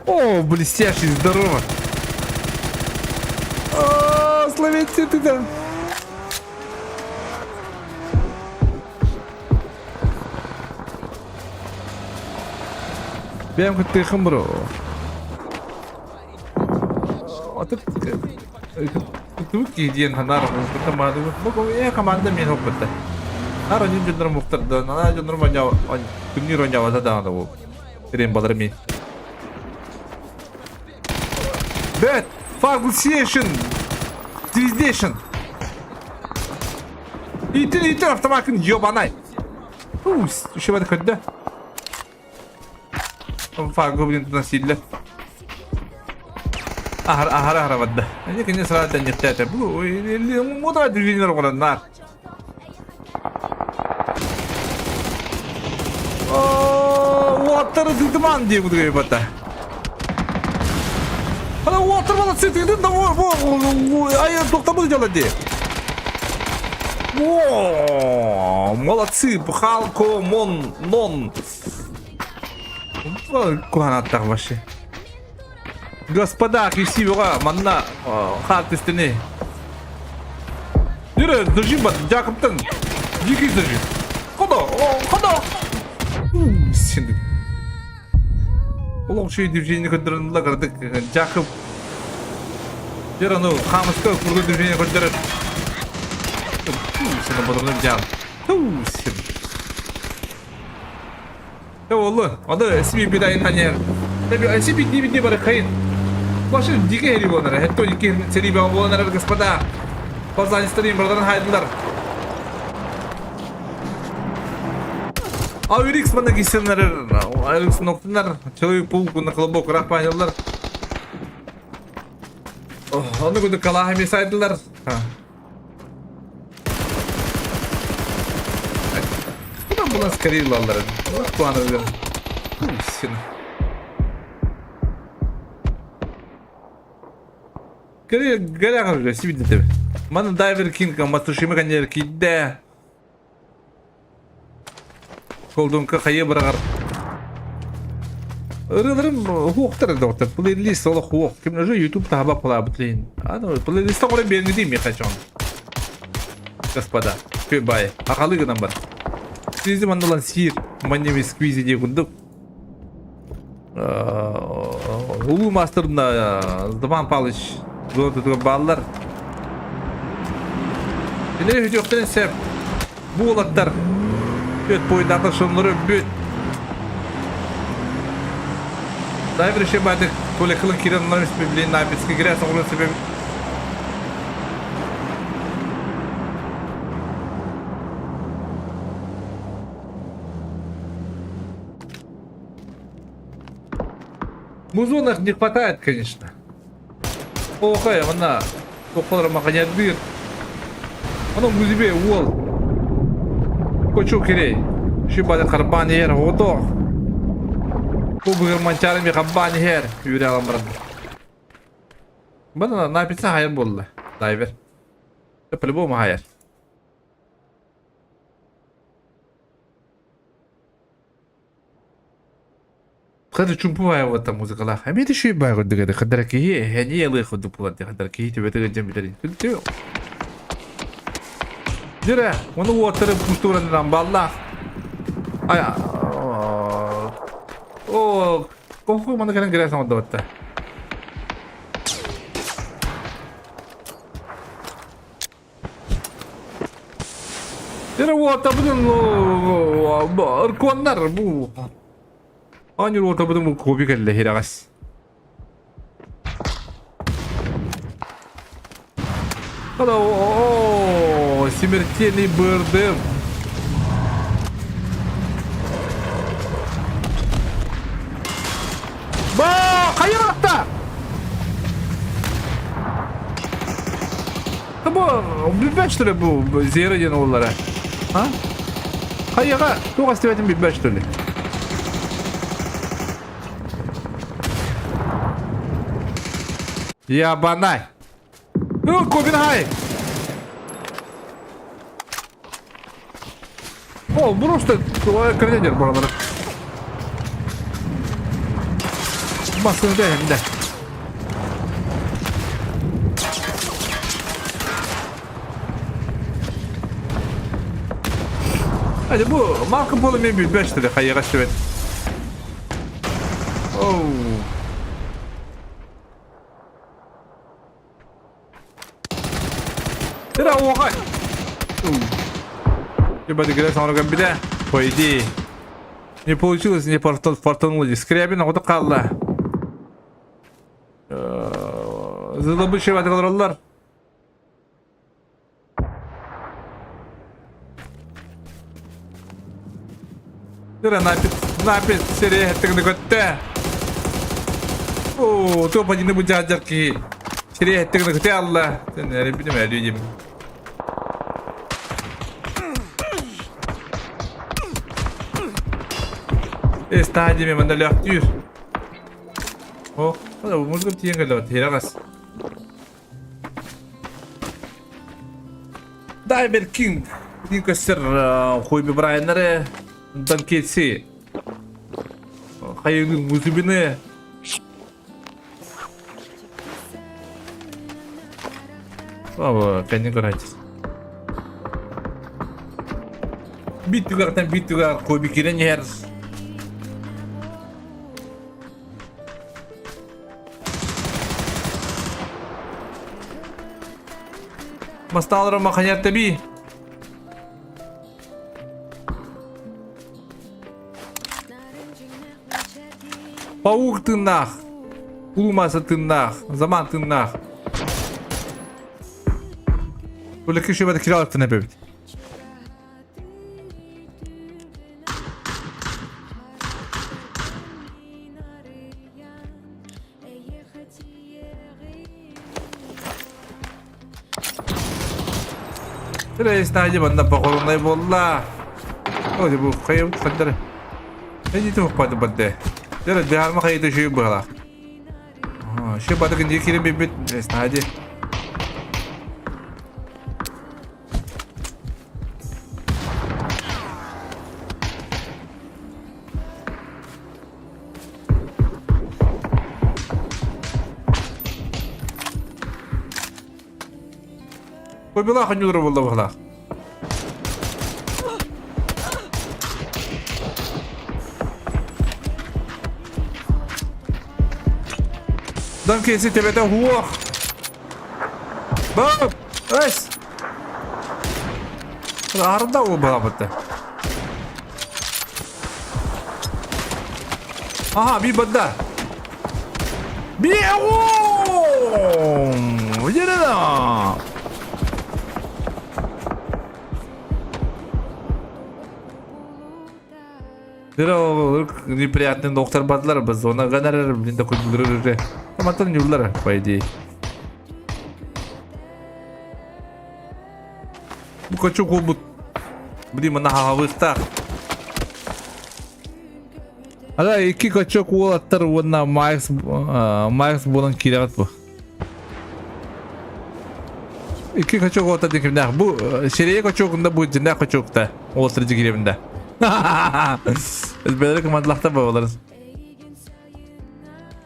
О, блестящий, здорово! О, словите ты там! Бэйэм кыттыахым бро. Атык кыттыбыт киһи диэн ханаар команда бу э команда мен хоппутта. Нар оньун дьоннорум мухтарда, нана дьоннорум күннүүр оньявата даҕаны бу. Рен балар ми. Бэт! Фаргусейшн! Звездейшн! Итин, итин автомакын ебанай! Уус, еще бады көрдө. Фарго блин тунасилле. Ахар, ахар, ахар бадда. Они, конечно, сразу тәннектәтә. Бу, мудра движение ораннар. Уоттары тытыман диye кудугай бата. Ана уоттар бала цитыдын да ай тоқтамыл дела де. О, молодцы, Халко, Мон, Нон. Куанаттар вообще. Господа, красивого, манна, хар түстүнэ. Жүре, зажим бар, Жакыптан. Дикий зажим. Хода, хода. Сен. Ол үчүгэй движение көрдөрөн кырдык Жакып. Жүр аны хамыска курду движение көрдөрөр. Сен бодорун жан. Сен. Олы, аны сиби бидайын ханер. Сиби дибити бар хайын. Башы дике хери болар. Хетто дике сери болар, господа. Позанистарын бирдан хайдылар. Авирикс мана кисеннер, Авирикс ноктунар, Человек-паук на колобок рахпанялар. Оны күнді калахами сайдылар. Куда була скорее лалар? Планы Син. Гәрә гәрә сибидне тебе. Мана дайвер кинг матушима канер кидде. Колдунка хайы бырагар. Ырыларым хуохтар доктор. Плейлист ол хуох. Ким уже YouTube таба палабыт лейн. Аны плейлист оңоро берни дейм хочу. Господа, бай. Акалы гынан бар. Сизи мандалан сир. Манеме сквизи дей курдук. Улуу мастерна Здаман Палыч зона баллар. Иле хүтүөхтэн сеп. Бу уолаттар бүт пойдата шоннору бүт. Дайвер еще бадык Коля кылын кирен онлайн блин написки грязь оңрун себе. Музонах не хватает, конечно. Охай, она тохолор маханядыр. Оно музибе уол. Кочу кирей. Шибады харбан ер готох. Кубыгыр манчарами хаббан ер. Юря аламран. Бана написа хайыр болла. Дайвер. По-любому хайыр. Хата чумпу баайы музыкалаах. Эмиэ да үчүгэй баайы курдук этэ. Хадара киһи эһэни ылыы курдук буолар дии. Хадара киһи төбөтө дьэн бүтэрин. Дьэрэ, ону уоттары кустууран баллаах. Ай, о, коху маны кэлэн кэлэн саҥардыбатта. Дьэрэ уоттабытын ыркуоннар бу Оонньуур уотабытын бу куби кэллэ иһирэҕэс. О, смертельный бырдым. Ба, хайыратта! Бу билбэт что ли бу зера диэн уоллара? А? Хайаҕа туох истибэтин билбэт что ли? Ябанай. Ну, Кобинхай! О, просто кредит баралары. Басын да. Hadi bu Marco Polo мен билбэт что ли хайыга истибэт. Оу. Ира оҕай. Типа ты саҥара көрбүтэ. По идее. Не получилось, не фортануло. Скрябин оҕото хаалла. Зылыбышева олороллор. Ира напит, напит, серия хэттигини көттө. Оо, туох бадьыны бу дьаадьар киһи. Серия хэттигини көтө алла. Сен эрибитим өлүү дим. Стадиями манна лөхтүүр. О, музыка тиийэн кэллэ тирэҕэс. Дайвер Кинг дии көстөр Хойби Брайаннары Дан Кейси хайыгын музыбины Слава, кэнни көрөөчү. Бит түгәртен бит түгәр Хойби кирен иһэр. Мастаалара маханьар тэби. Паук тыыннаах. Улумаса тыыннаах. Заман тыыннаах. Бу киши бада киралыктын эбит. Рейс таһдьа манна похороннай буолла. Ой, бу хайа хандар. Эни туох бады бады. Дere дьаарма хайыта үчүгэй быһалаах. Ши бады күндү киирэн биэрбит стадия. Кобила ханюлары буолла быһалаах. Дан кейси тебете хуох. Бап! Эс! Арда ол баабыта. Ага, би бада. Би Видели? Неприятный доктор бадлар біз оны гонорар блин такой Таматтан юрлар, по идее. Бу хочу кулбут. Блин, мана хаҕабыахтаах. Ара икки качок уолаттар уонна Майкс Майкс буолан киирэҕит бу. Икки качок уолаттар диэн кимнээх? Бу сирэйэ качогунда бу дьиннээх качокта уолаттар дьигириэбинда. Бэлэр командалахтар бабалар.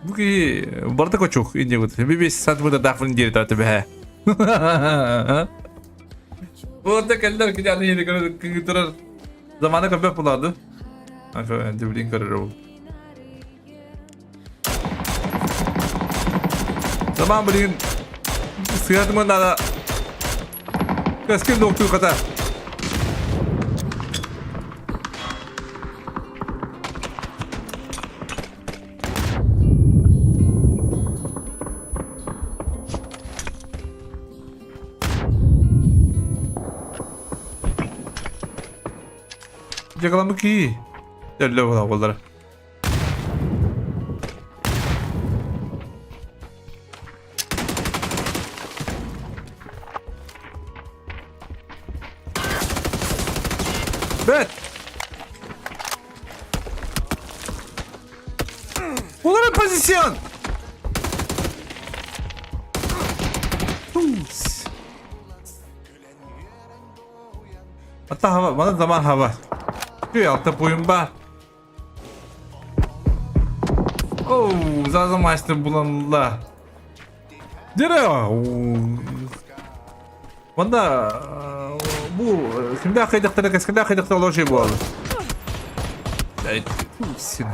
Бу киһи барыта качок иннибит. Би сантиметр даахпын диэри түбэһэ. Уолаттар кэллэр кини аны иһини кыҥытырар. Замана көрбөт булаады. Дивлин көрөр ол. Заман билигин сыатымын ана Кэскил доктур хата. Дьагаламы кии. Өллө була боллара. Бэт! Ата хава, мана заман хава. Түй алта пуйун ба. Оу, Заза мастер буланла. Дере. Манда бу кимдә кайдактара, кескендә кайдактара лоши буолла. Син.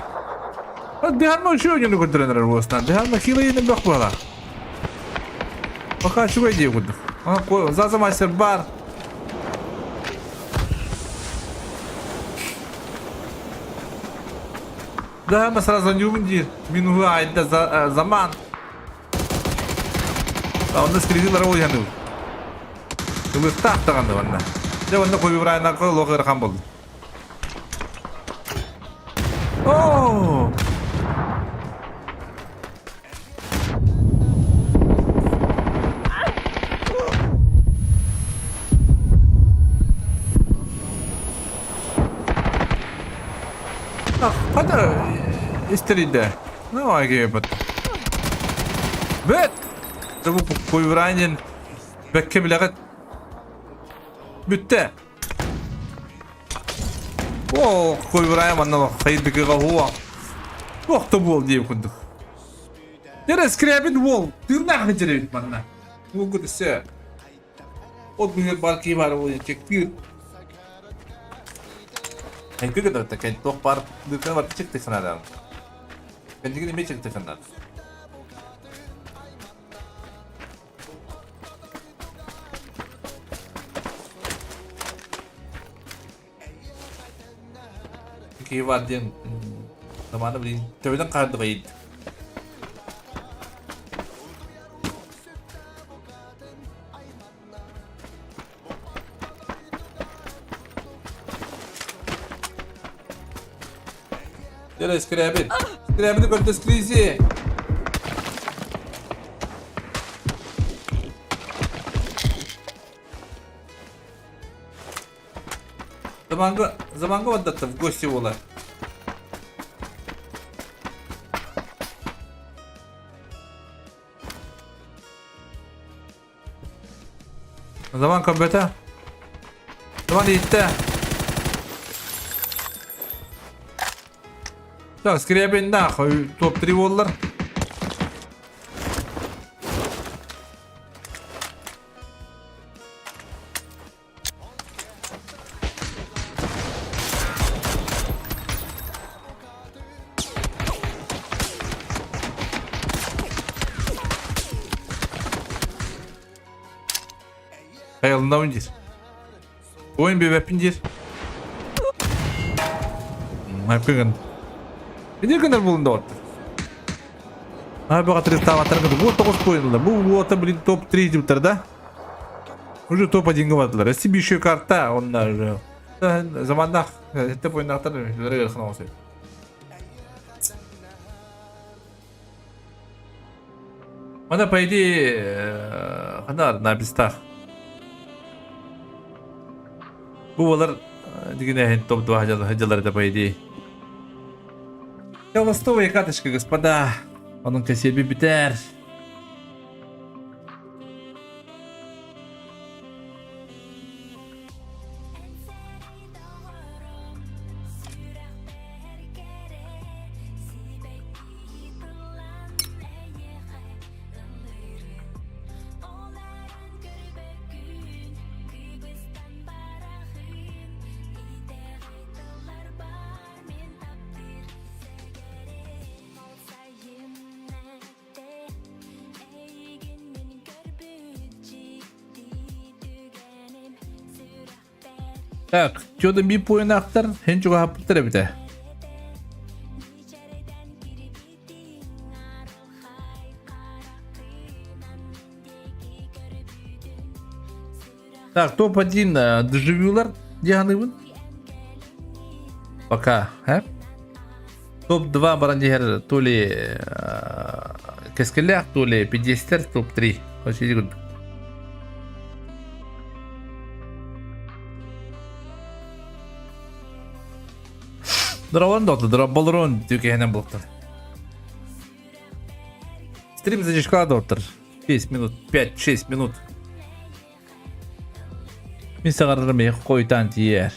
Дыханма еще не көтөрөнөр буостан. Дыханма килейин бөх буола. Пока чугай дии курдук. Заза мастер бар. Да, мы сразу не умдир. Минугу айда за, заман. Онно скризилар ойаныл. Ылыстаах даҕаны онно. Дьэ онно Кобибрайнарга олох ыарахан буолла. Оо! Хата истеридэ. Ну, агебет. Бет! Бу Кобибрайнин бэккэ билэҕит. Бүттэ. О, Кобибрайн манна хайдыгыга хуа. Туох да буол диэм курдук. Дэрэ скрябин уол тыыннаах дьэрэбит манна. Уолгут өссө от быһыр бар кии бар уол чектир. Хайгы гыдарта кэн туох бар дыкан бар чекте санадан. Кендигин эме чекте санадан. Киһи бар диэн замана блин төбөтөн хаардыга иит. Дere скрябин. Скрябин көрдө скризи. Заманга, заманга отдаться в гости буолар. Заман көмбөтө. Заман иитте. Так, Скрябин нахуй топ-3 буоллар. Хайалында диир. Ойын бебеппин диир. Майпыгын. Иди гынар булында отты. Айбаға треставаттар бу тоғыз қойылды. Бу уота, блин, топ-3 деп да? Уже топ-1 бардылар. Если еще карта, онна уже. Заманда хеттеп ойнақтар ыархан оҕосой. Мана по идее ханар на местах. Бу болар дигенеһин топ-2 хадьалар это по идее. Холостовая катышка, господа. Onun кесеби битер. Так, чё-то биир пуйнаахтар, һин чугаһаппыттар эбитэ. Так, топ-1 дежавюлар дианыыбын. Пока, э? Топ-2 баран иһэр то ли кэскиллээх, то ли пидестер топ-3. Очень good. Дрован доты, дроболрон түкэһинэн бултар. Стрим задержка доктор. 6 минут, 5-6 минут. Мин саҥарарым эһиэхэ хойутаан тиийээр.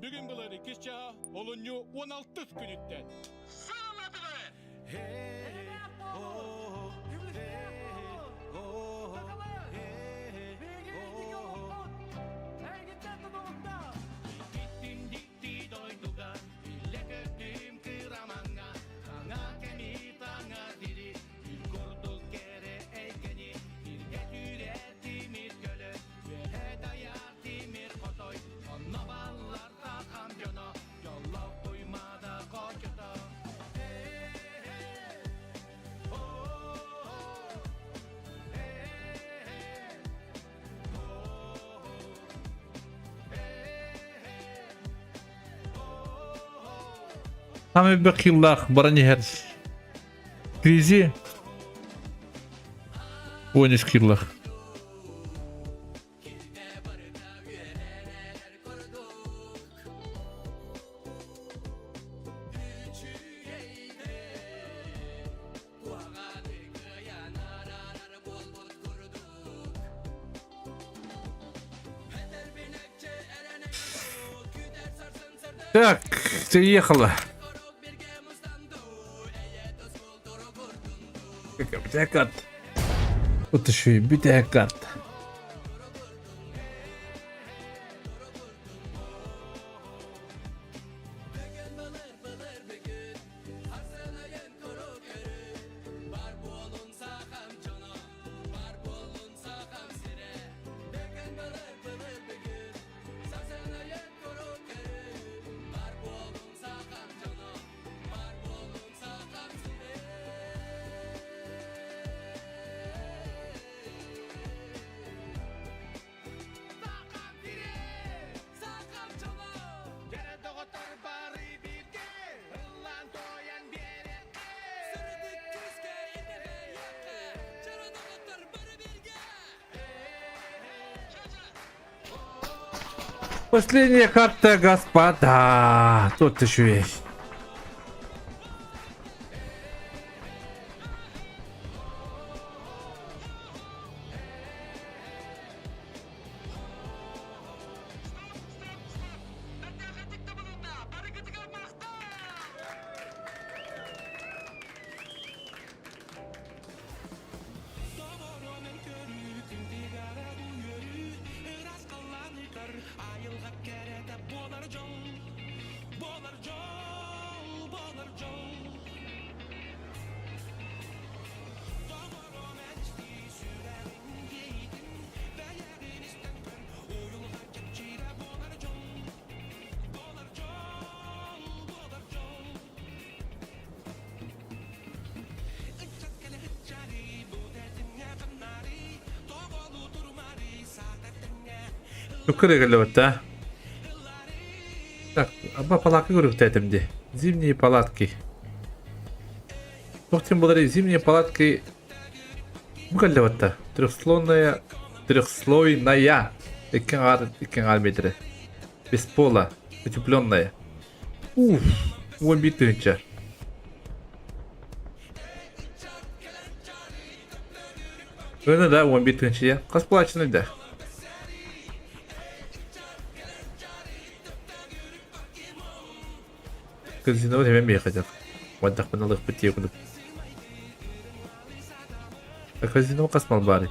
Бүгүн былыр иккис чаһа олунньу 16 күнүттэн. Саамай элбэх киллаах баран иһэр Кризи 13 киллах. Так, приехала. Бүтэ карт. Вот еще и бүтэ карт. Последняя карта, господа. Тут еще есть. Тук эрэ да? Так, аба палатка көрүктэтим ди. Зимние палатки. Туох тем более зимние палатки бу кэллэбэтта. Трехслойная, трехслойная. Икки аҥаар, икки аҥаар метрэ. Без пола, утепленная. Уф, 11 тыһыынча. Öyle да 11 тыһыынча. Хас плачный да? Казино эмэ миэхэ дьах. Уонтахпын ылыахпыт дии курдук. Казино хас мал баарый?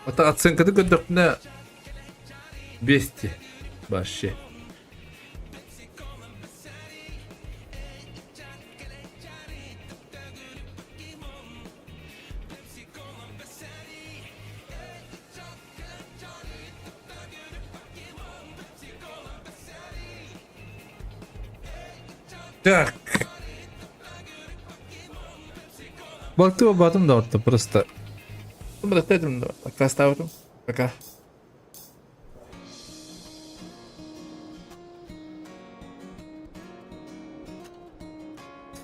Ата оценканы көрдөхпүнэ 200 вообще. Так. Балты батым да отто просто. Пока Пока.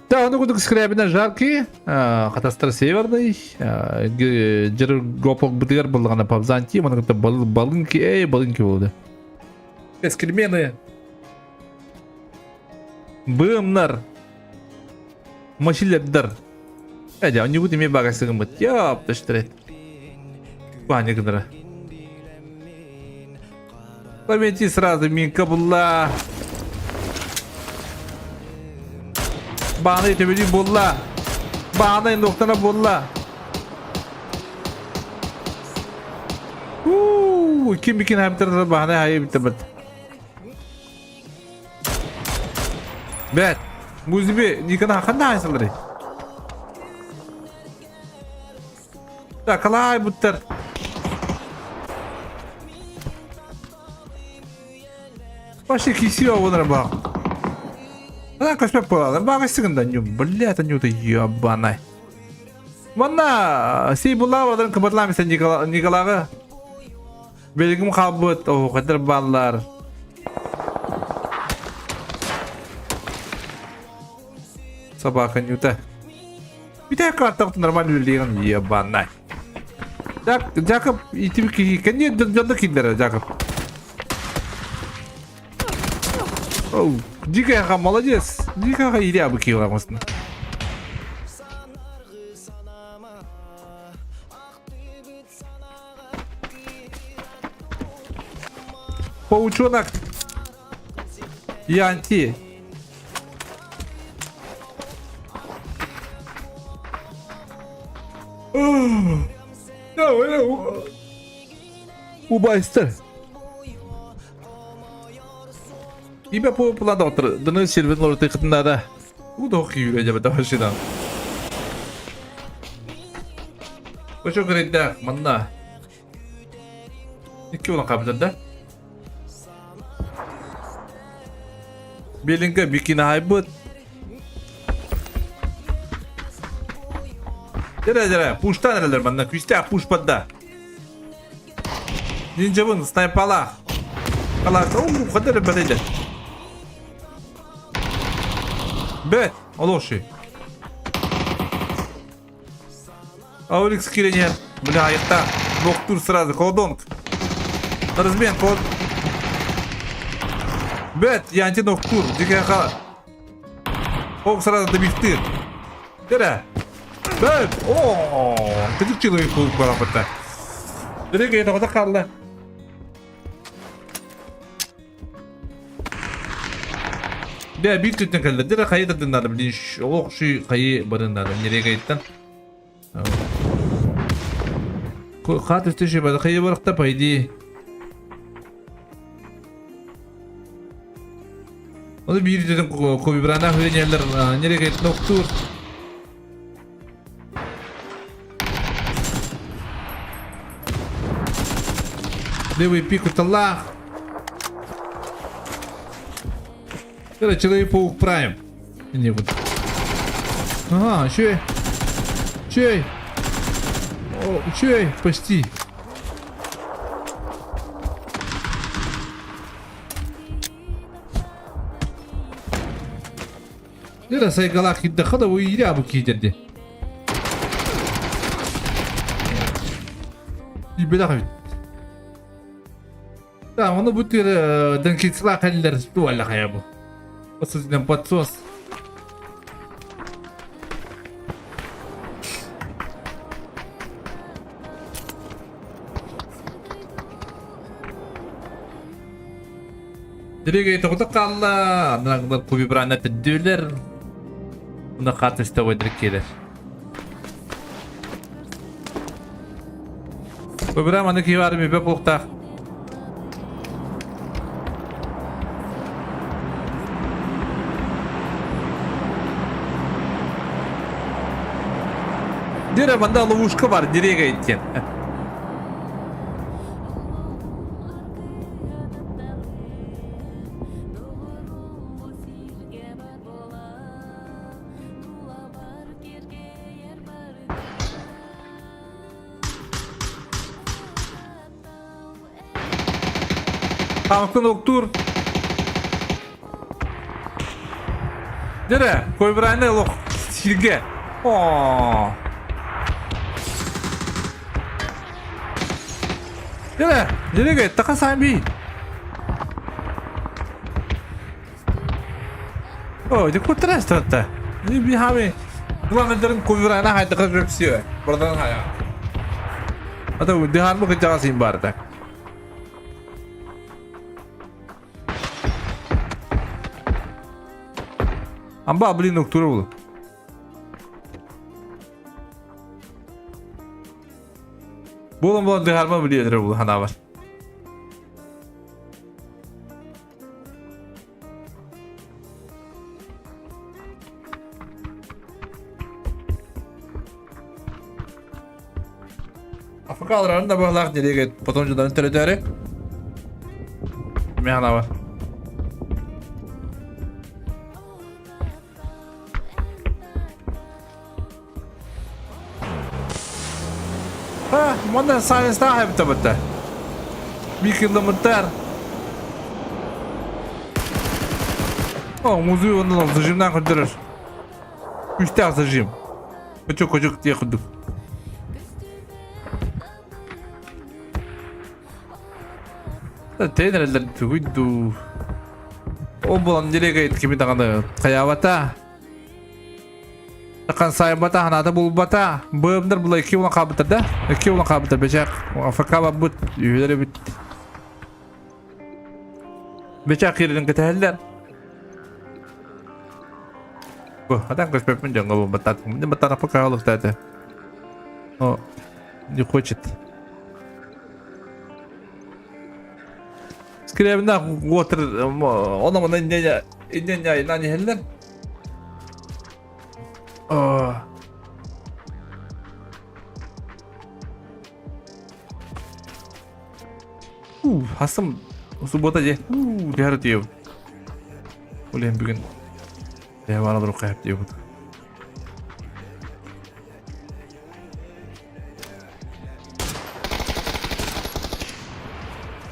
Да, ону курдук Скрябина жаркий, Катастар Северный, жыр гопок бытыгар буллаҕына Павзанти, маны кытта балынки, эй, балынки болды. Эскельмены, бымнар, машилердар. Эдя, они будут иметь багасыгымыт. Яп, таштырет. Паня гынара. Помети сразу Минка булла. Бааны төбөлүү булла. Бааны нуктана булла. Уу, ким бикин хаптар бааны хайы битебет. Бэт, музиби никана ханда хайсалары. Так, kalай буттар. Вообще кисио вонар бак. Ана көспөп буолар. Бага сыгында ню, блядь, ню ты ебаный. Манна сей була вадан кыбырламыса Николага. Белгим халбыт, о, кадыр баллар. Собака Нюта. Бүтэ картах нормально үлэлиэҕин ебанай. Жак, Жакоб итим киһи кэнниэ дьонно киллэрэ Жакоб. Оу, дикая молодец. Дикая идея бы киила мостна. Паучонок. Янти. Убайстар. Ибе по плана отыр. Дыны сервен лорты кытында Удох күйүрө жабы машина. Ошо кирейде манна. Икки olan кабылдар да. Белинге бикини хайбыт. Дere дere пуштан эрелер манна күстэ пуш падда. Нинджабын снайпала. Кала оу хадыр бәдәйлер. Бэт, олоши. Аурикс киренер. Бля, айықта. Доктор сразу, колдонг. Размен, код. Бэт, я антиноктур. Дикая хала. Ок, сразу добивты. Дere. Бэт. О, кыдык человек болып барапытта. Дere, это вот қалды. Дэ биир түттэн кэллэ. Дэрэ хайы тардыннары блин олох шүй хайы барыннары нерегайттан. Хат үстү бады хайы барықта по идее. Оны биир деден Коби Брайана хүренелер нерege ноктур. Левый пик уталлах. Это Человек-паук Прайм. Не вот. Ага, чей? Чей? О, чей? Почти. Лера сайгалах иддахада уйря бу киидерди. Ибедах бит. Да, оны бу тир дэнкицла кэллэр туалла хая бу. Посудинен подсос. Дерегей тоҕото хаалла, аннан кубибрана төддүүлэр, уна хаатыста ойдыр келер. Кубибрам аны кивары мебе буохтаах. Дире манда ловушка бар, дерегей диэн. Хамкын октуур. Дere, Койбрайны лох сирге. О. Дere, дерege, така сами. О, ди кутра страта. Ни би хами. Главное, Койбрайна хайда көпсү. Бардан хая. Ата дихар бу кычага син бар так. Амба, блин, уктура булу. Буолан буолан дыһаарма билиэтэрэ булу ханаабар. Африкаларын да баһылаах дириэгэ потом дьоннорун төрөтөөрү. Эмиэ ханаабар. Ha, манна сайынстаах эбитэ бытта. Биир километр. О, музей онно зажимнан көрдөрөр. Үстээх зажим. Кочук кочук диэх курдук. Тренерлер тугуй дуу. Ол буолан дирекет кими даҕаны хайаабата. Тахан сайбата, ханаата булбата. Быымдар була икки улан хаабыттар да? Икки улан хаабыттар бечак. АФК барбыт, үһүлэр эбит. Бечак киирин кэтэһэллэр. Бу, атан көспөппүн дьоҥҥо бу баттат. Баттат АФК олохтоото. О, не хочет. Скребна уотыр она мана инне инне инна нехеллер. Хасым суббота же. Дихар диев. Улем бүгүн. Девана друг кайып диев.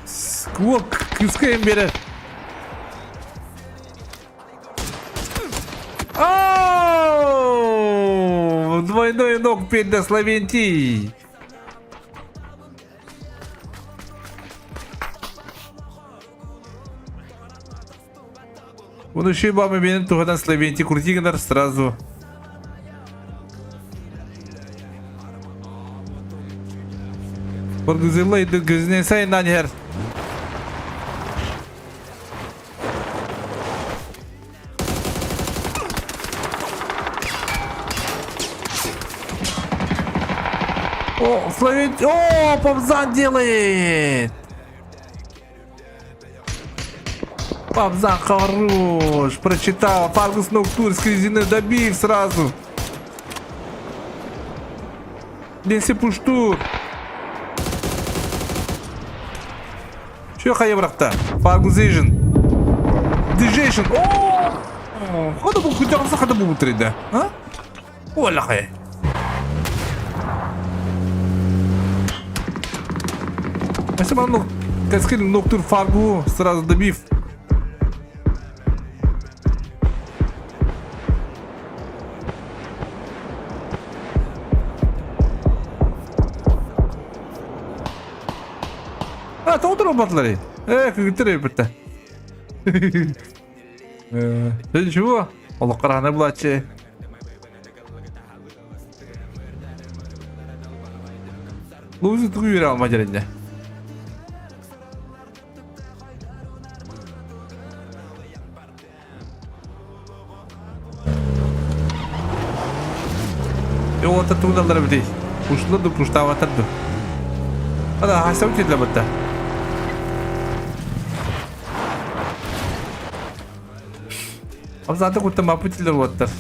Сквок кыска берер. Оу! Двойной ног перед Славентий. Он еще и бабы менен тугадан Славентий крутигенер сразу. Баргызылла иди gözüne sayından her. Словить. О, Павзан делает! Павзан хорош! Прочитал. Фаргус Ноктур с резины добив сразу. Денси Пуштур. Чё хайбрахта? Фаргузейшн. Дижейшн. О! Хада бу күтәрсә хада бу бутырды. А? Олахай. Спасибо, ну, Каскин Ноктур Фаргу сразу добив. А, тоҕо батлары? Э, кыгыттар эбитте. Э, ничего, олох караһана булааччы. Лузу тугу үөрэ алма дьэриннэ. Уота тугуналлар эбитий? Пуштулар ду, пуштаабаттар ду. Ада хасау кирле бытта. Абзаты кутта мапутилер уоттар.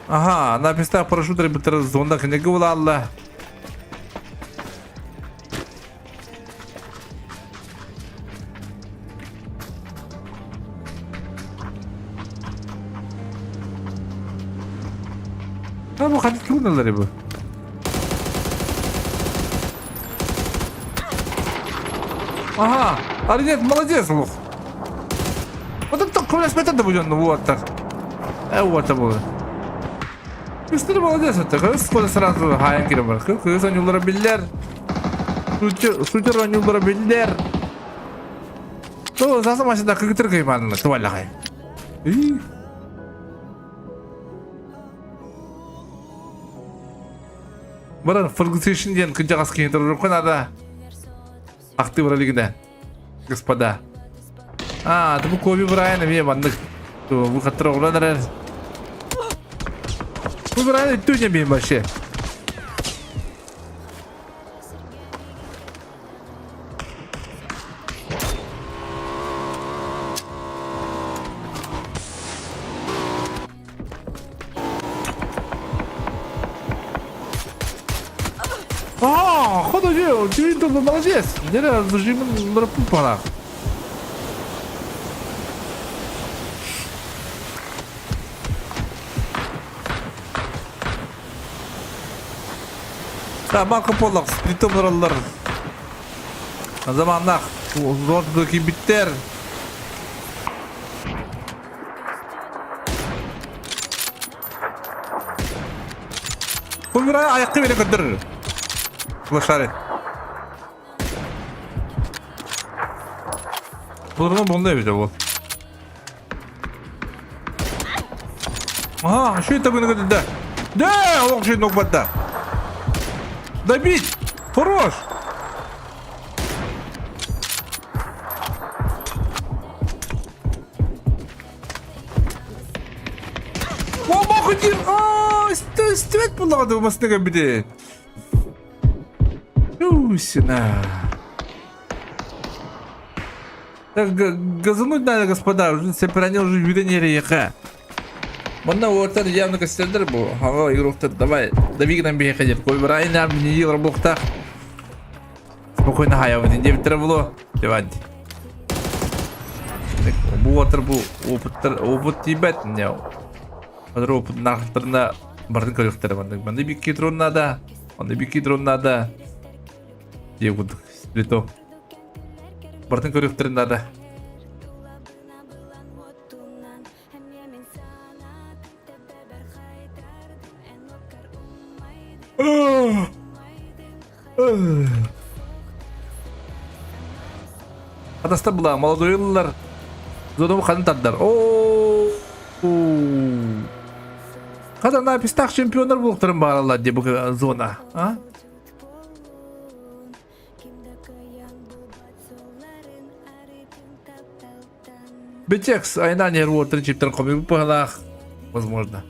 Ага, на местах парашютер битер зонда книга була А бу хадит кимналар бу? Ага, Арнет молодец, лух. Вот это көмөлөспөтө да бу дьонно уоттар. Э уота буолар. Кыстыр молодец это. Кыз кола сразу хайан кире бар. Кыз оñулара биллер. Сутер оñулара биллер. То заса машина кыгытыр кыйманына туаллахай. И Баран Фаргусейшн диэн кырдьаҕас киһи туруруохха наада. Ахтыы бара илигинэ. Господа. А, это бу Коби Брайан эмиэ маннык выходтар оҕолон эрэр. Коби Брайан өттүн эмиэ вообще. А, ходу же, ты тут молодец. Нера зажимын лапупана. Да, Марко Поллок, сплитом роллар. Заманнах, зор кибиттер. Кумира ayakta bile götürür. Лошары. Бұлардан бұндай бит ол. Ага, что это вы да? Да, он же ног бата. Добить! Хорош! Истибэт буоллаҕа дуу массыына көрбүтэ. Усина. Так, газануть надо, господа, уже сепаране уже видение река. Манна уоттар явно костердер бу. Ага, игроктар, давай, дави нам биһиэхэ диэн. Кой барай нам не работах. Спокойно хаябын, диэбиттэрэ буолуо. Диванти. Бу уоттар бу опыттар, опыт тиийбэт. Хатыр опыт нахтарына бардын көрүөхтэрэ маннык. Манны бикки дрон надо. Манны бикки дрон надо. Диэ курдук. Лито. Бардын көрүөхтэрин надо. Атастар була молодойлар. Зодом ханын тардар. О! Хата на пистах чемпиондар булуктарын бааралар де бу зона. А? Битекс айынан иһэр уоттарын чиптэрин хомуйбут быһалаах, возможно.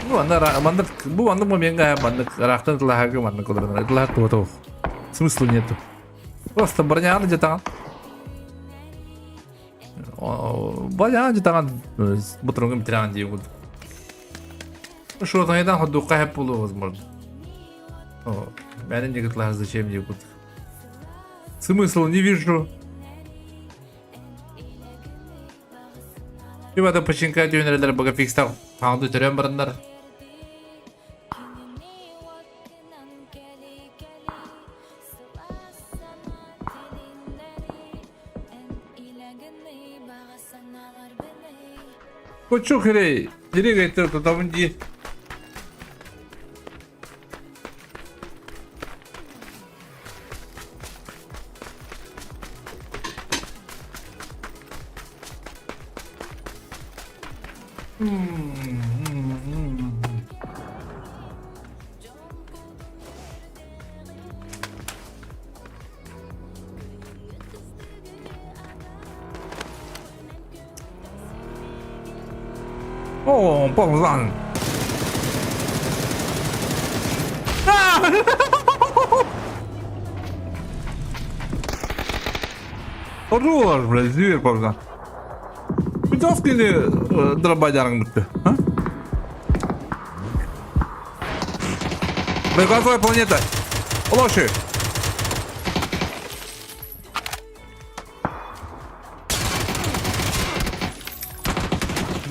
Бу манна маннык бу маннык моментка маннык ыраахтан ытылаһарга маннык олорон ытылаһар туһа туох. Смысла нету. Просто броняны жатаҕын. Броняны жатаҕын бутуруҥҥа битирэҕин дии курдук. Шотайдан ходуукка хэп буолуо возможно. Бәрін жігітлар зачем дии курдук. Смысл не вижу. Тибата починка түйүнэрэлэр бага фикстар таҥды төрөөн бараннар. Кочук хирей, дирек айтыр тутамын дии. О, ползан. Хорош, блядь, зверь ползан. Путевкины дрободярың бітті, а? Газовая планета. Лоши.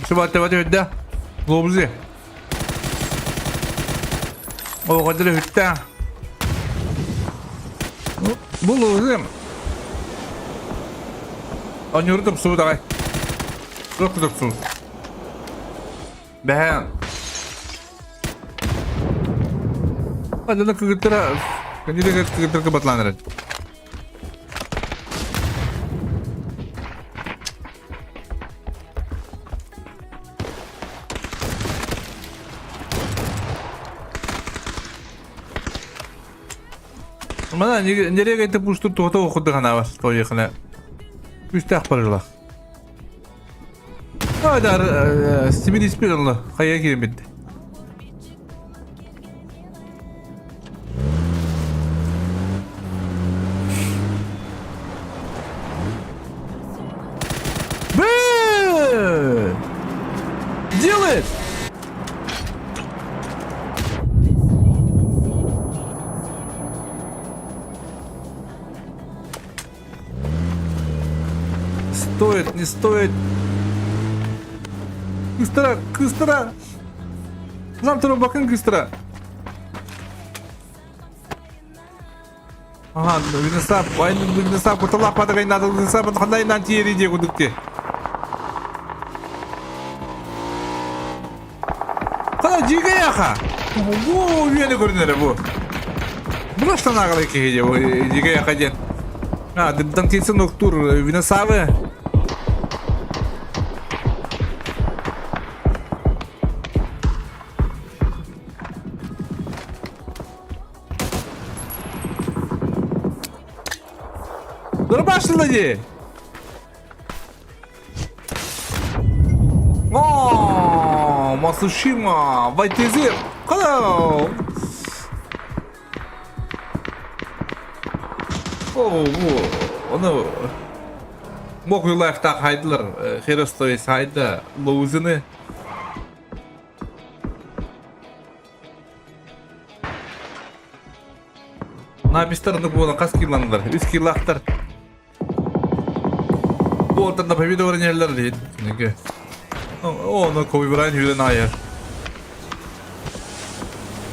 Сыбатты баты хүдді. Лобзи. Оғадыры хүтті. Бұл лобзи. Анюрдым су давай. Жоқ жоқ су. Бэһэ. Адана кыгыттара кандидат кыгыттарга батланыр. Мана нерege айтып уштур туғата оқыды ғана бар тойықына. Үсті ақпарылақ. Айдар Стивен Спилл хайа киирбит. Бэ! Делает! Стоит, не стоит. Кыстыра, кыстыра. Завтра бакын кыстыра. Ага, виносап, виносап, куталап падагай надо, виносап, хандай нан тиери де кудукте. Қана жиге яха. Бу үйені көрінері бу. Бұла штанағылы кеге бу жиге яха ден. А, дантинсын октур виносавы. Дұрбашылы де. О, Масушима, Вайтези, Қала. О, бу, оны Мок юлайхта хайдылар, Херостой сайда лоузыны. Напистар буолан хас килланнар, үс киллаахтар. Бу ортан победа баранеллер дейт. Неге? О, Коби Брайант хүлэн айар.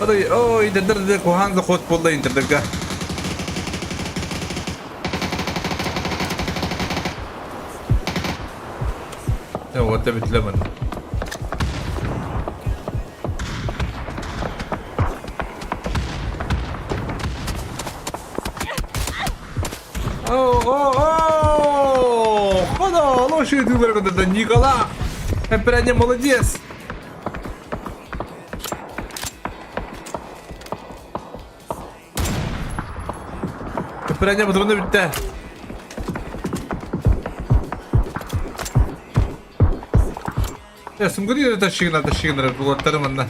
Ой, ой, дендер кухан заход болла интердерге. Вот битлемин. О, о, о! Хода, лошадь выбрал Никола! Эпряне молодец! Эппэрээнньэ ботуруна бүттэ. Э, сымгыр тащигына тащигына булаттары манна.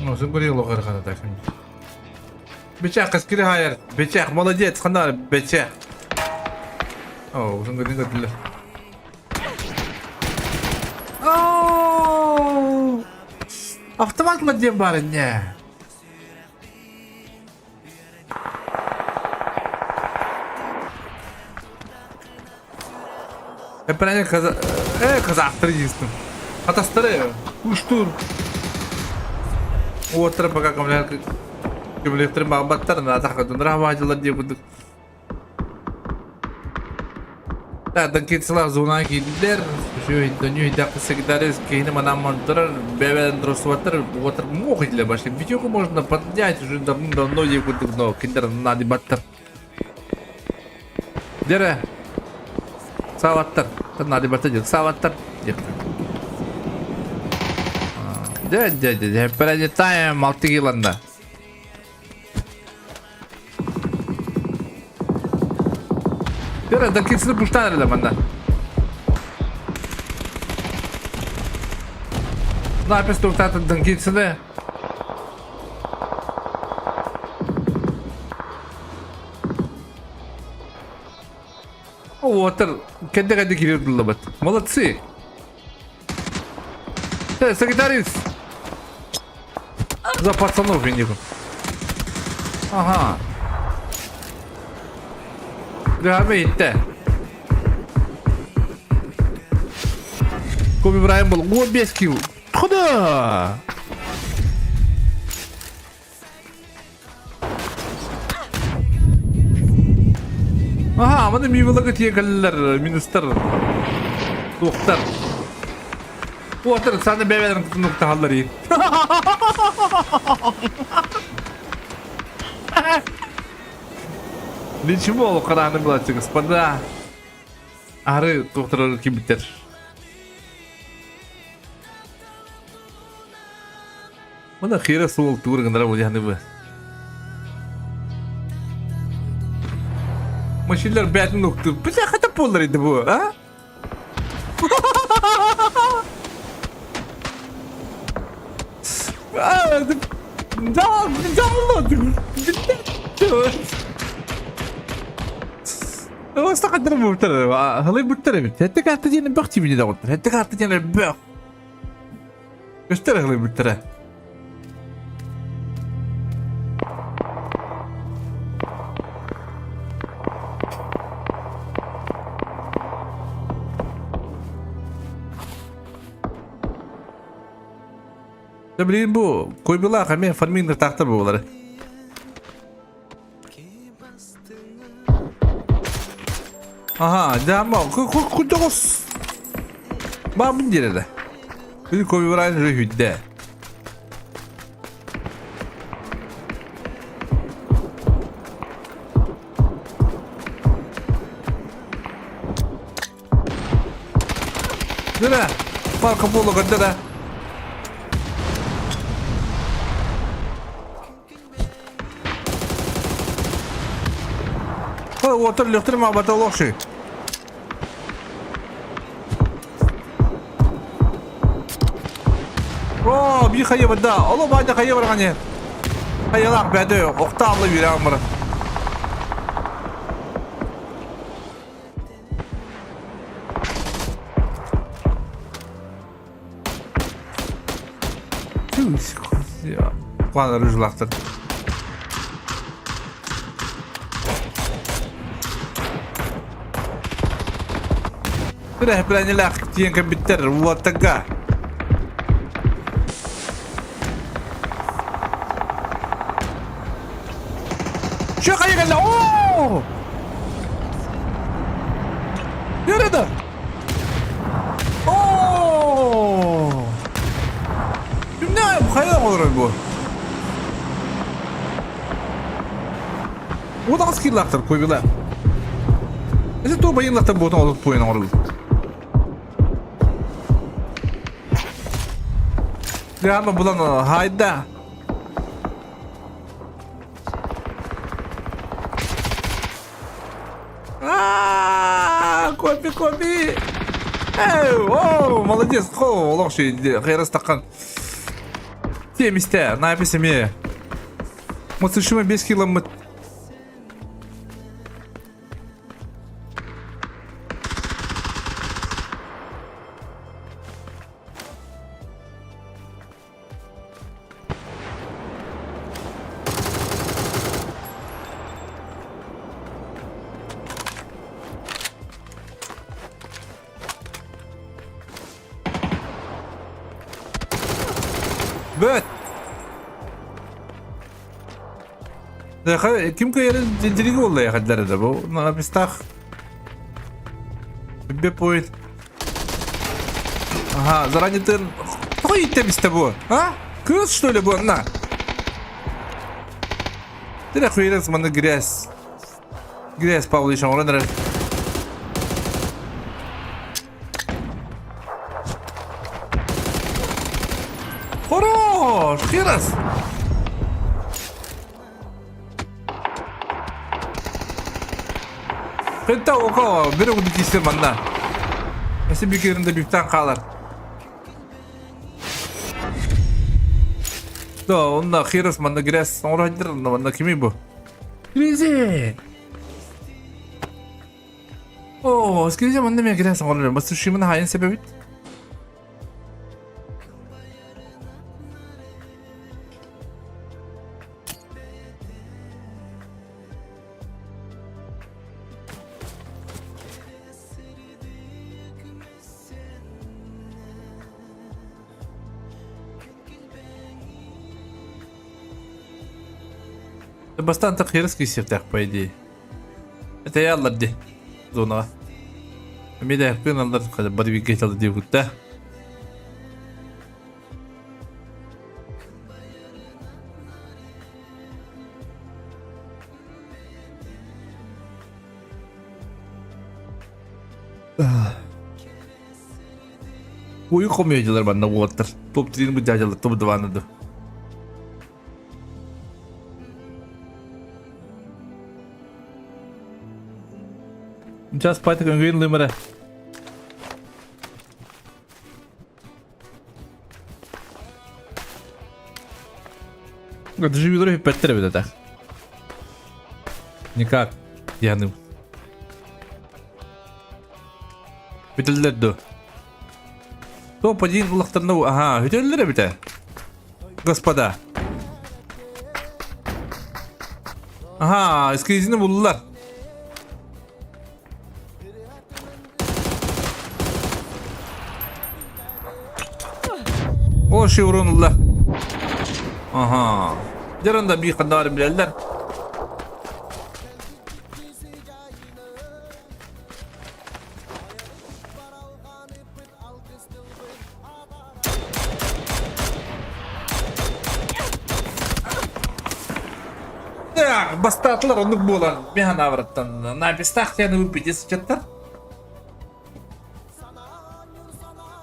Ну, сымгыр лохар хана так. Бечах, каскири хайар. Бечах, молодец, хана бечах. О, сымгыр не көтүлөр. Автомат диэн баар инньэ. Эппэрэни каза... Э, казахтары дейсің. Атастары, уштур. Уоттара пока көмөлөктөрүн багбаттар, атахатынра хабаажылар диye курдук. Даккитсылар зона киирдилэр, үчүгэй секретарь киһини манан турар, бэбэн тросуаттар, уотар муох идилэр башли. Видео можно поднять уже давным-давно диye курдук, но киндер надо баттар. Дере. Саваттар. Надо баттар диye. Саваттар. Де, де, де, де. Перелетаем Алтыгиланда. Дере, даккитсыны пуштан эрэ манна. Напис туктатын даккитсыны. Уотар кэнде-кэнде киирэр буллабыт. Молодцы! Э, Сагитариус! За пацанов виннику. Ага. Грабы итте. Коби Брайан был. О, без килл. Куда? Аха, маны мивалага тиекаллар, минустар. Туохтар. Уотар саны бэбэлэрин нуктаһаллар и. Ничего, ол харааны булачы, господа. Ары туохтар кимиттер. Мына хира суол тур гынара буяны бы. Машиналар бәтін ұқты. Бля, қайда болар еді бұл, а? Да, Остақадыр бұлтыр, халай бұлтыр эбит. Хэтте карта диэн бөх тибини да бұлтыр. Хэтте карта диэн бөх. Көстөр халай бұлтыр. Да блин бу койбулаах эмиэ фармингер таахтар буолар. Аха, дама, кудоҕус. Баабын диэрэ. Күн Коби Брайан уже хүддэ. Дыра, Марко Поло көрдө Отыр лөхтір мабата лохши. О, би хайы бада. Оло бада хайы баргане. Хайылак бәді, оқталы үйрәң бар. План рыжлахтыр. Бирэ тиэн кэмбиттер уоттага. Чё хайа О! Nerede? О! Кимнэ хайа олорор бу? Удаҕас кииллаахтар куйбила. Эти туу байыллахтар буотун олут пуйан оҥорул. Гама булан хайда. А, Коби, Коби! Эй, о, молодец, хо, олох хайрас таққан. Темисте, напись еме. Мацушима 5 километр. Бөт! Ким кыайарын дьиҥ буолла яхаддара да бу напистах Бе поет. Ага, заранее ты... Ой, темисте бу, а? Кыз что ли бу, на? Ты нахуй маны грязь. Грязь Павлович, оҥорон эрэр. Хорош! Хирос! Хэнтэ око бир угу кисе манна. Эси бикеринде биптан хаалар. Да, онна Хирос манна грязь оҥорор манна кими бу? Кризи! Оо, скризэ манна эмиэ грязь оҥорор. Басушимын хаайан сөбөбүт. Бастаан таххырыс киирсиэхтээх по идее. Это я аллар дии зонаҕа. Эмиэ да пын аллар бары бииргэ талы диэбит да. Уйун хомуйдулар манна уолаттар. Топ трин бу дядялар топ дваны да. Сейчас пайтык өҥөйүн лымыра. Доживилар хүппэттэр эбит это. Никак. Яны. Бүтэллэр ду. Топ-1 улахтарына аха, бүтэллэр эбитэ. Господа. Аха, эскизini buldular. О, шевронулла. Ага. Дьэ, да биир ханна билэллэр. Так, бастаатылар оннук буолан михан авраттан напистах диэн выпить сычаттар.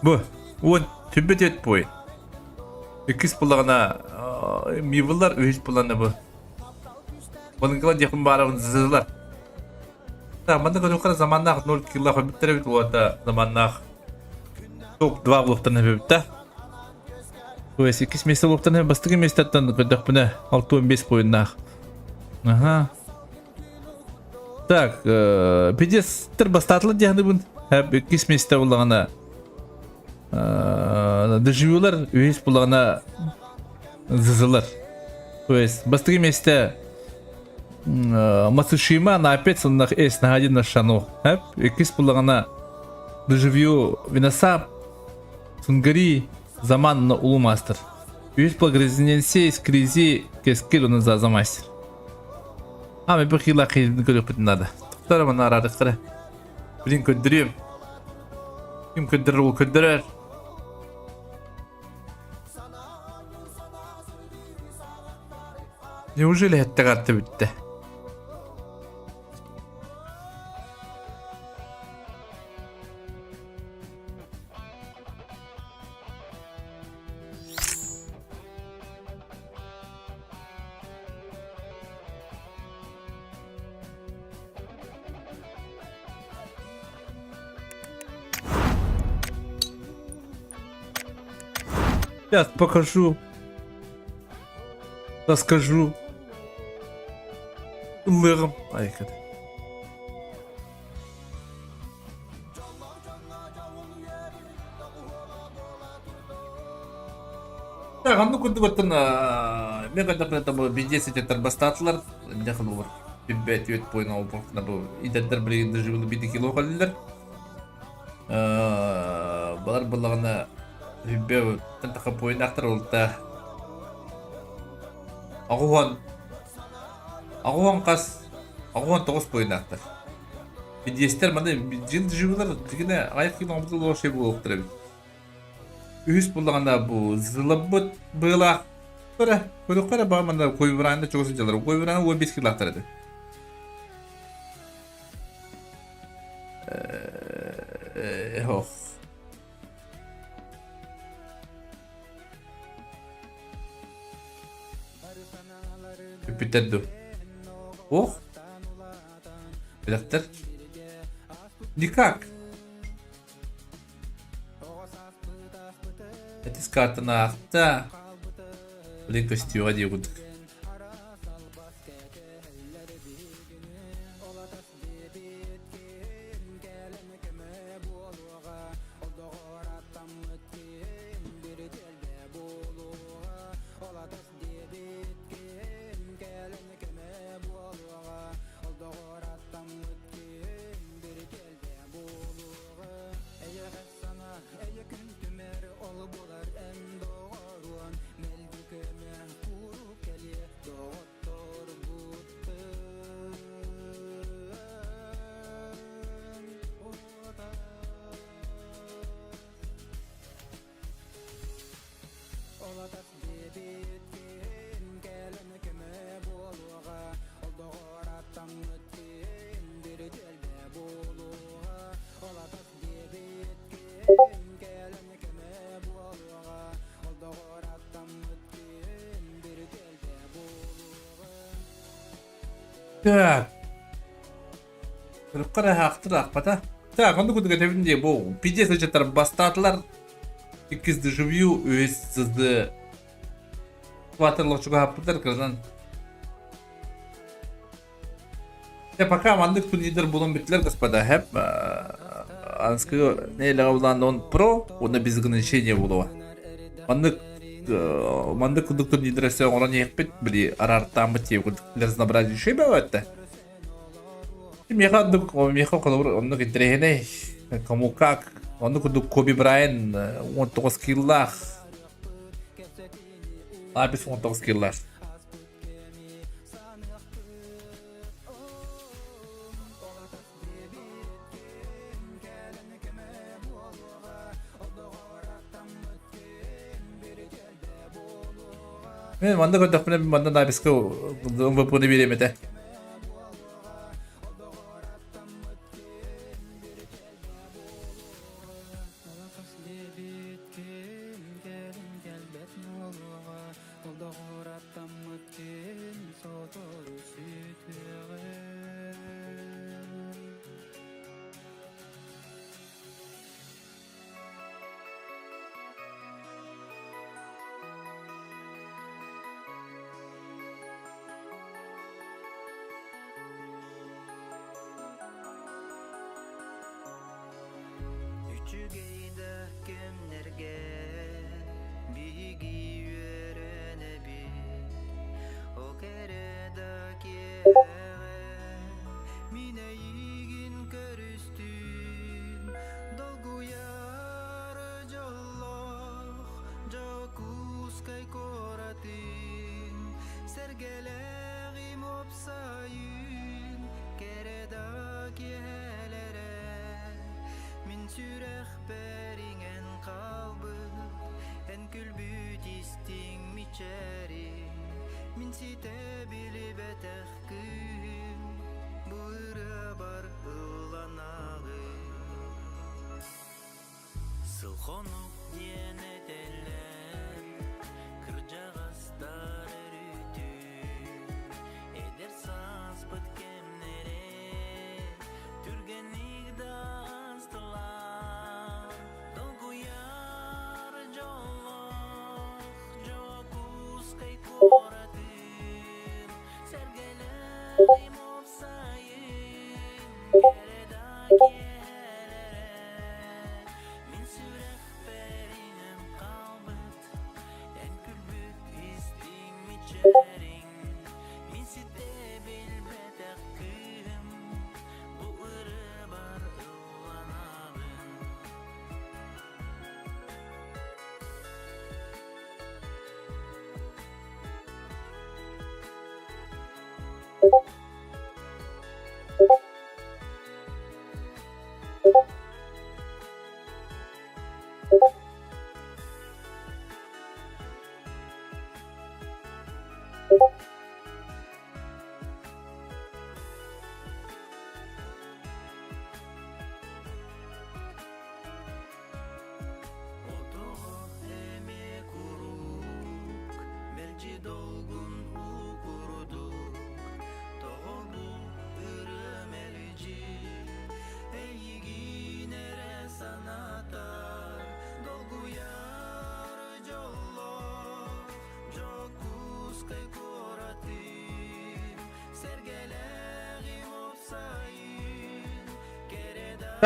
Бу, уон түбүт өт бой. Иккис буллаҕына мивылар үһүс буллаҕына бу. Bununla диэхпин баарабын зызылар. Так, манна көрүөххэ заманнаах 0 кило хобиттер эбит уонна заманнаах топ-2 булуохтан эбит да. То есть иккис место булуохтан бастакы местоттан көрдөхпүнэ 65 поиннаах. Ага. Так, пидестер бастаатылар диэхнибин. Иккис место буллаҕына дежавюлар үһүс буллаҕына зызылар. То есть бастакы месте Мацушима на опять на эс на один на шану. Иккис буллаҕына дежавю Винасап Сунгари Заман на улу мастер. Үс погрязненсе скризи кескил оны за мастер. А мен бір қила қиын көріп надо. Тоқтар мына арадықтары. Блин көндірем. Ким көндірер ол көндірер. Неужели этте карта бүтті? Сейчас покажу. Расскажу. Ыллыаҕым. Айкат. Так, оннук курдук оттон мен кайдах там BDS этеттер бастаатылар. Эмне кылыбыр. Биббет үөт буйна обуртна бу идердер билигин доживылы биди кило каллар. Балар буллагана биббе тантака буйнактар олта. Агуан Агуан кас Агуан тоғыз буйнактар. BDS'тер маны жыл доживылар дигине аяк кило обдул шей болуптыр эбит. Үһүс буллаҕына бу зылабыт быылаах көрө көрүөххэ эрэ баҕа манна Куйбураанда чугас сылдьаллар. Куйбураана 15 килаахтар этэ. Ох. Бүппүттэр дуу? Ох. Билэхтэр. Никак. Этис картаны аахта. Блин көстүөҕэ дии курдук. Так. Көрүөххэ эрэ аахтыр аахпата. Так, оннук курдук этэбин дии, бу пиздец ыччаттар бастаатылар. Иккис дежавю, үһүс сызды Ватерлоо чугаһаппыттар кыранан. Дьэ, пока маннык турнирдар булан бүттүлэр, господа. Хэп, анскы нейлэҕэ булан он про, уонна без ограничения булуа. Маннык маннык курдук турнирдар өссө оҥорон иһэхпит, били араартааммыт тиэ курдук для разнообразия үчүгэй бөҕөттө. Миэхэ оннук, миэхэ холобур оннук интэриэһинэй, кому как, оннук курдук Коби Брайан 19 киллаах Лапис 19 киллаах. Мен манна көрдөхпүнэ манна Лаписка МВП-ны биэриэм этэ. Үчүгэй да кэмнэргэ биһиги үөрэнэбит, О кэрэ да киэһэҕэ мин эйигин көрүстүм, Долгуйар дьоллоох Дьокуускай куоратын Сэргэлээҕим уопсайын кэрэ да киэһэлэрэ Мин сүрэхпэр иҥэн хаалбыт эн күлбүт истиҥ мичээриҥ Мин ситэ билибэтэх кыыһым бу ырыабар ылланаҕын Сыл-хонук диэн этэллэр, кырдьаҕастар өрүүтүн, эдэр сааспыт кэмнэрэ түргэнник да аастылар, долгуйар дьоллоох.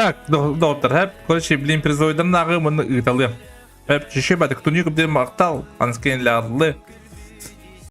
Так, доҕоттор, хэп, короче, блин, призовойдан нааҕы муну ыыталыам. Хэп, чүшү батык туни күбден мақтал, анскен лаарлы.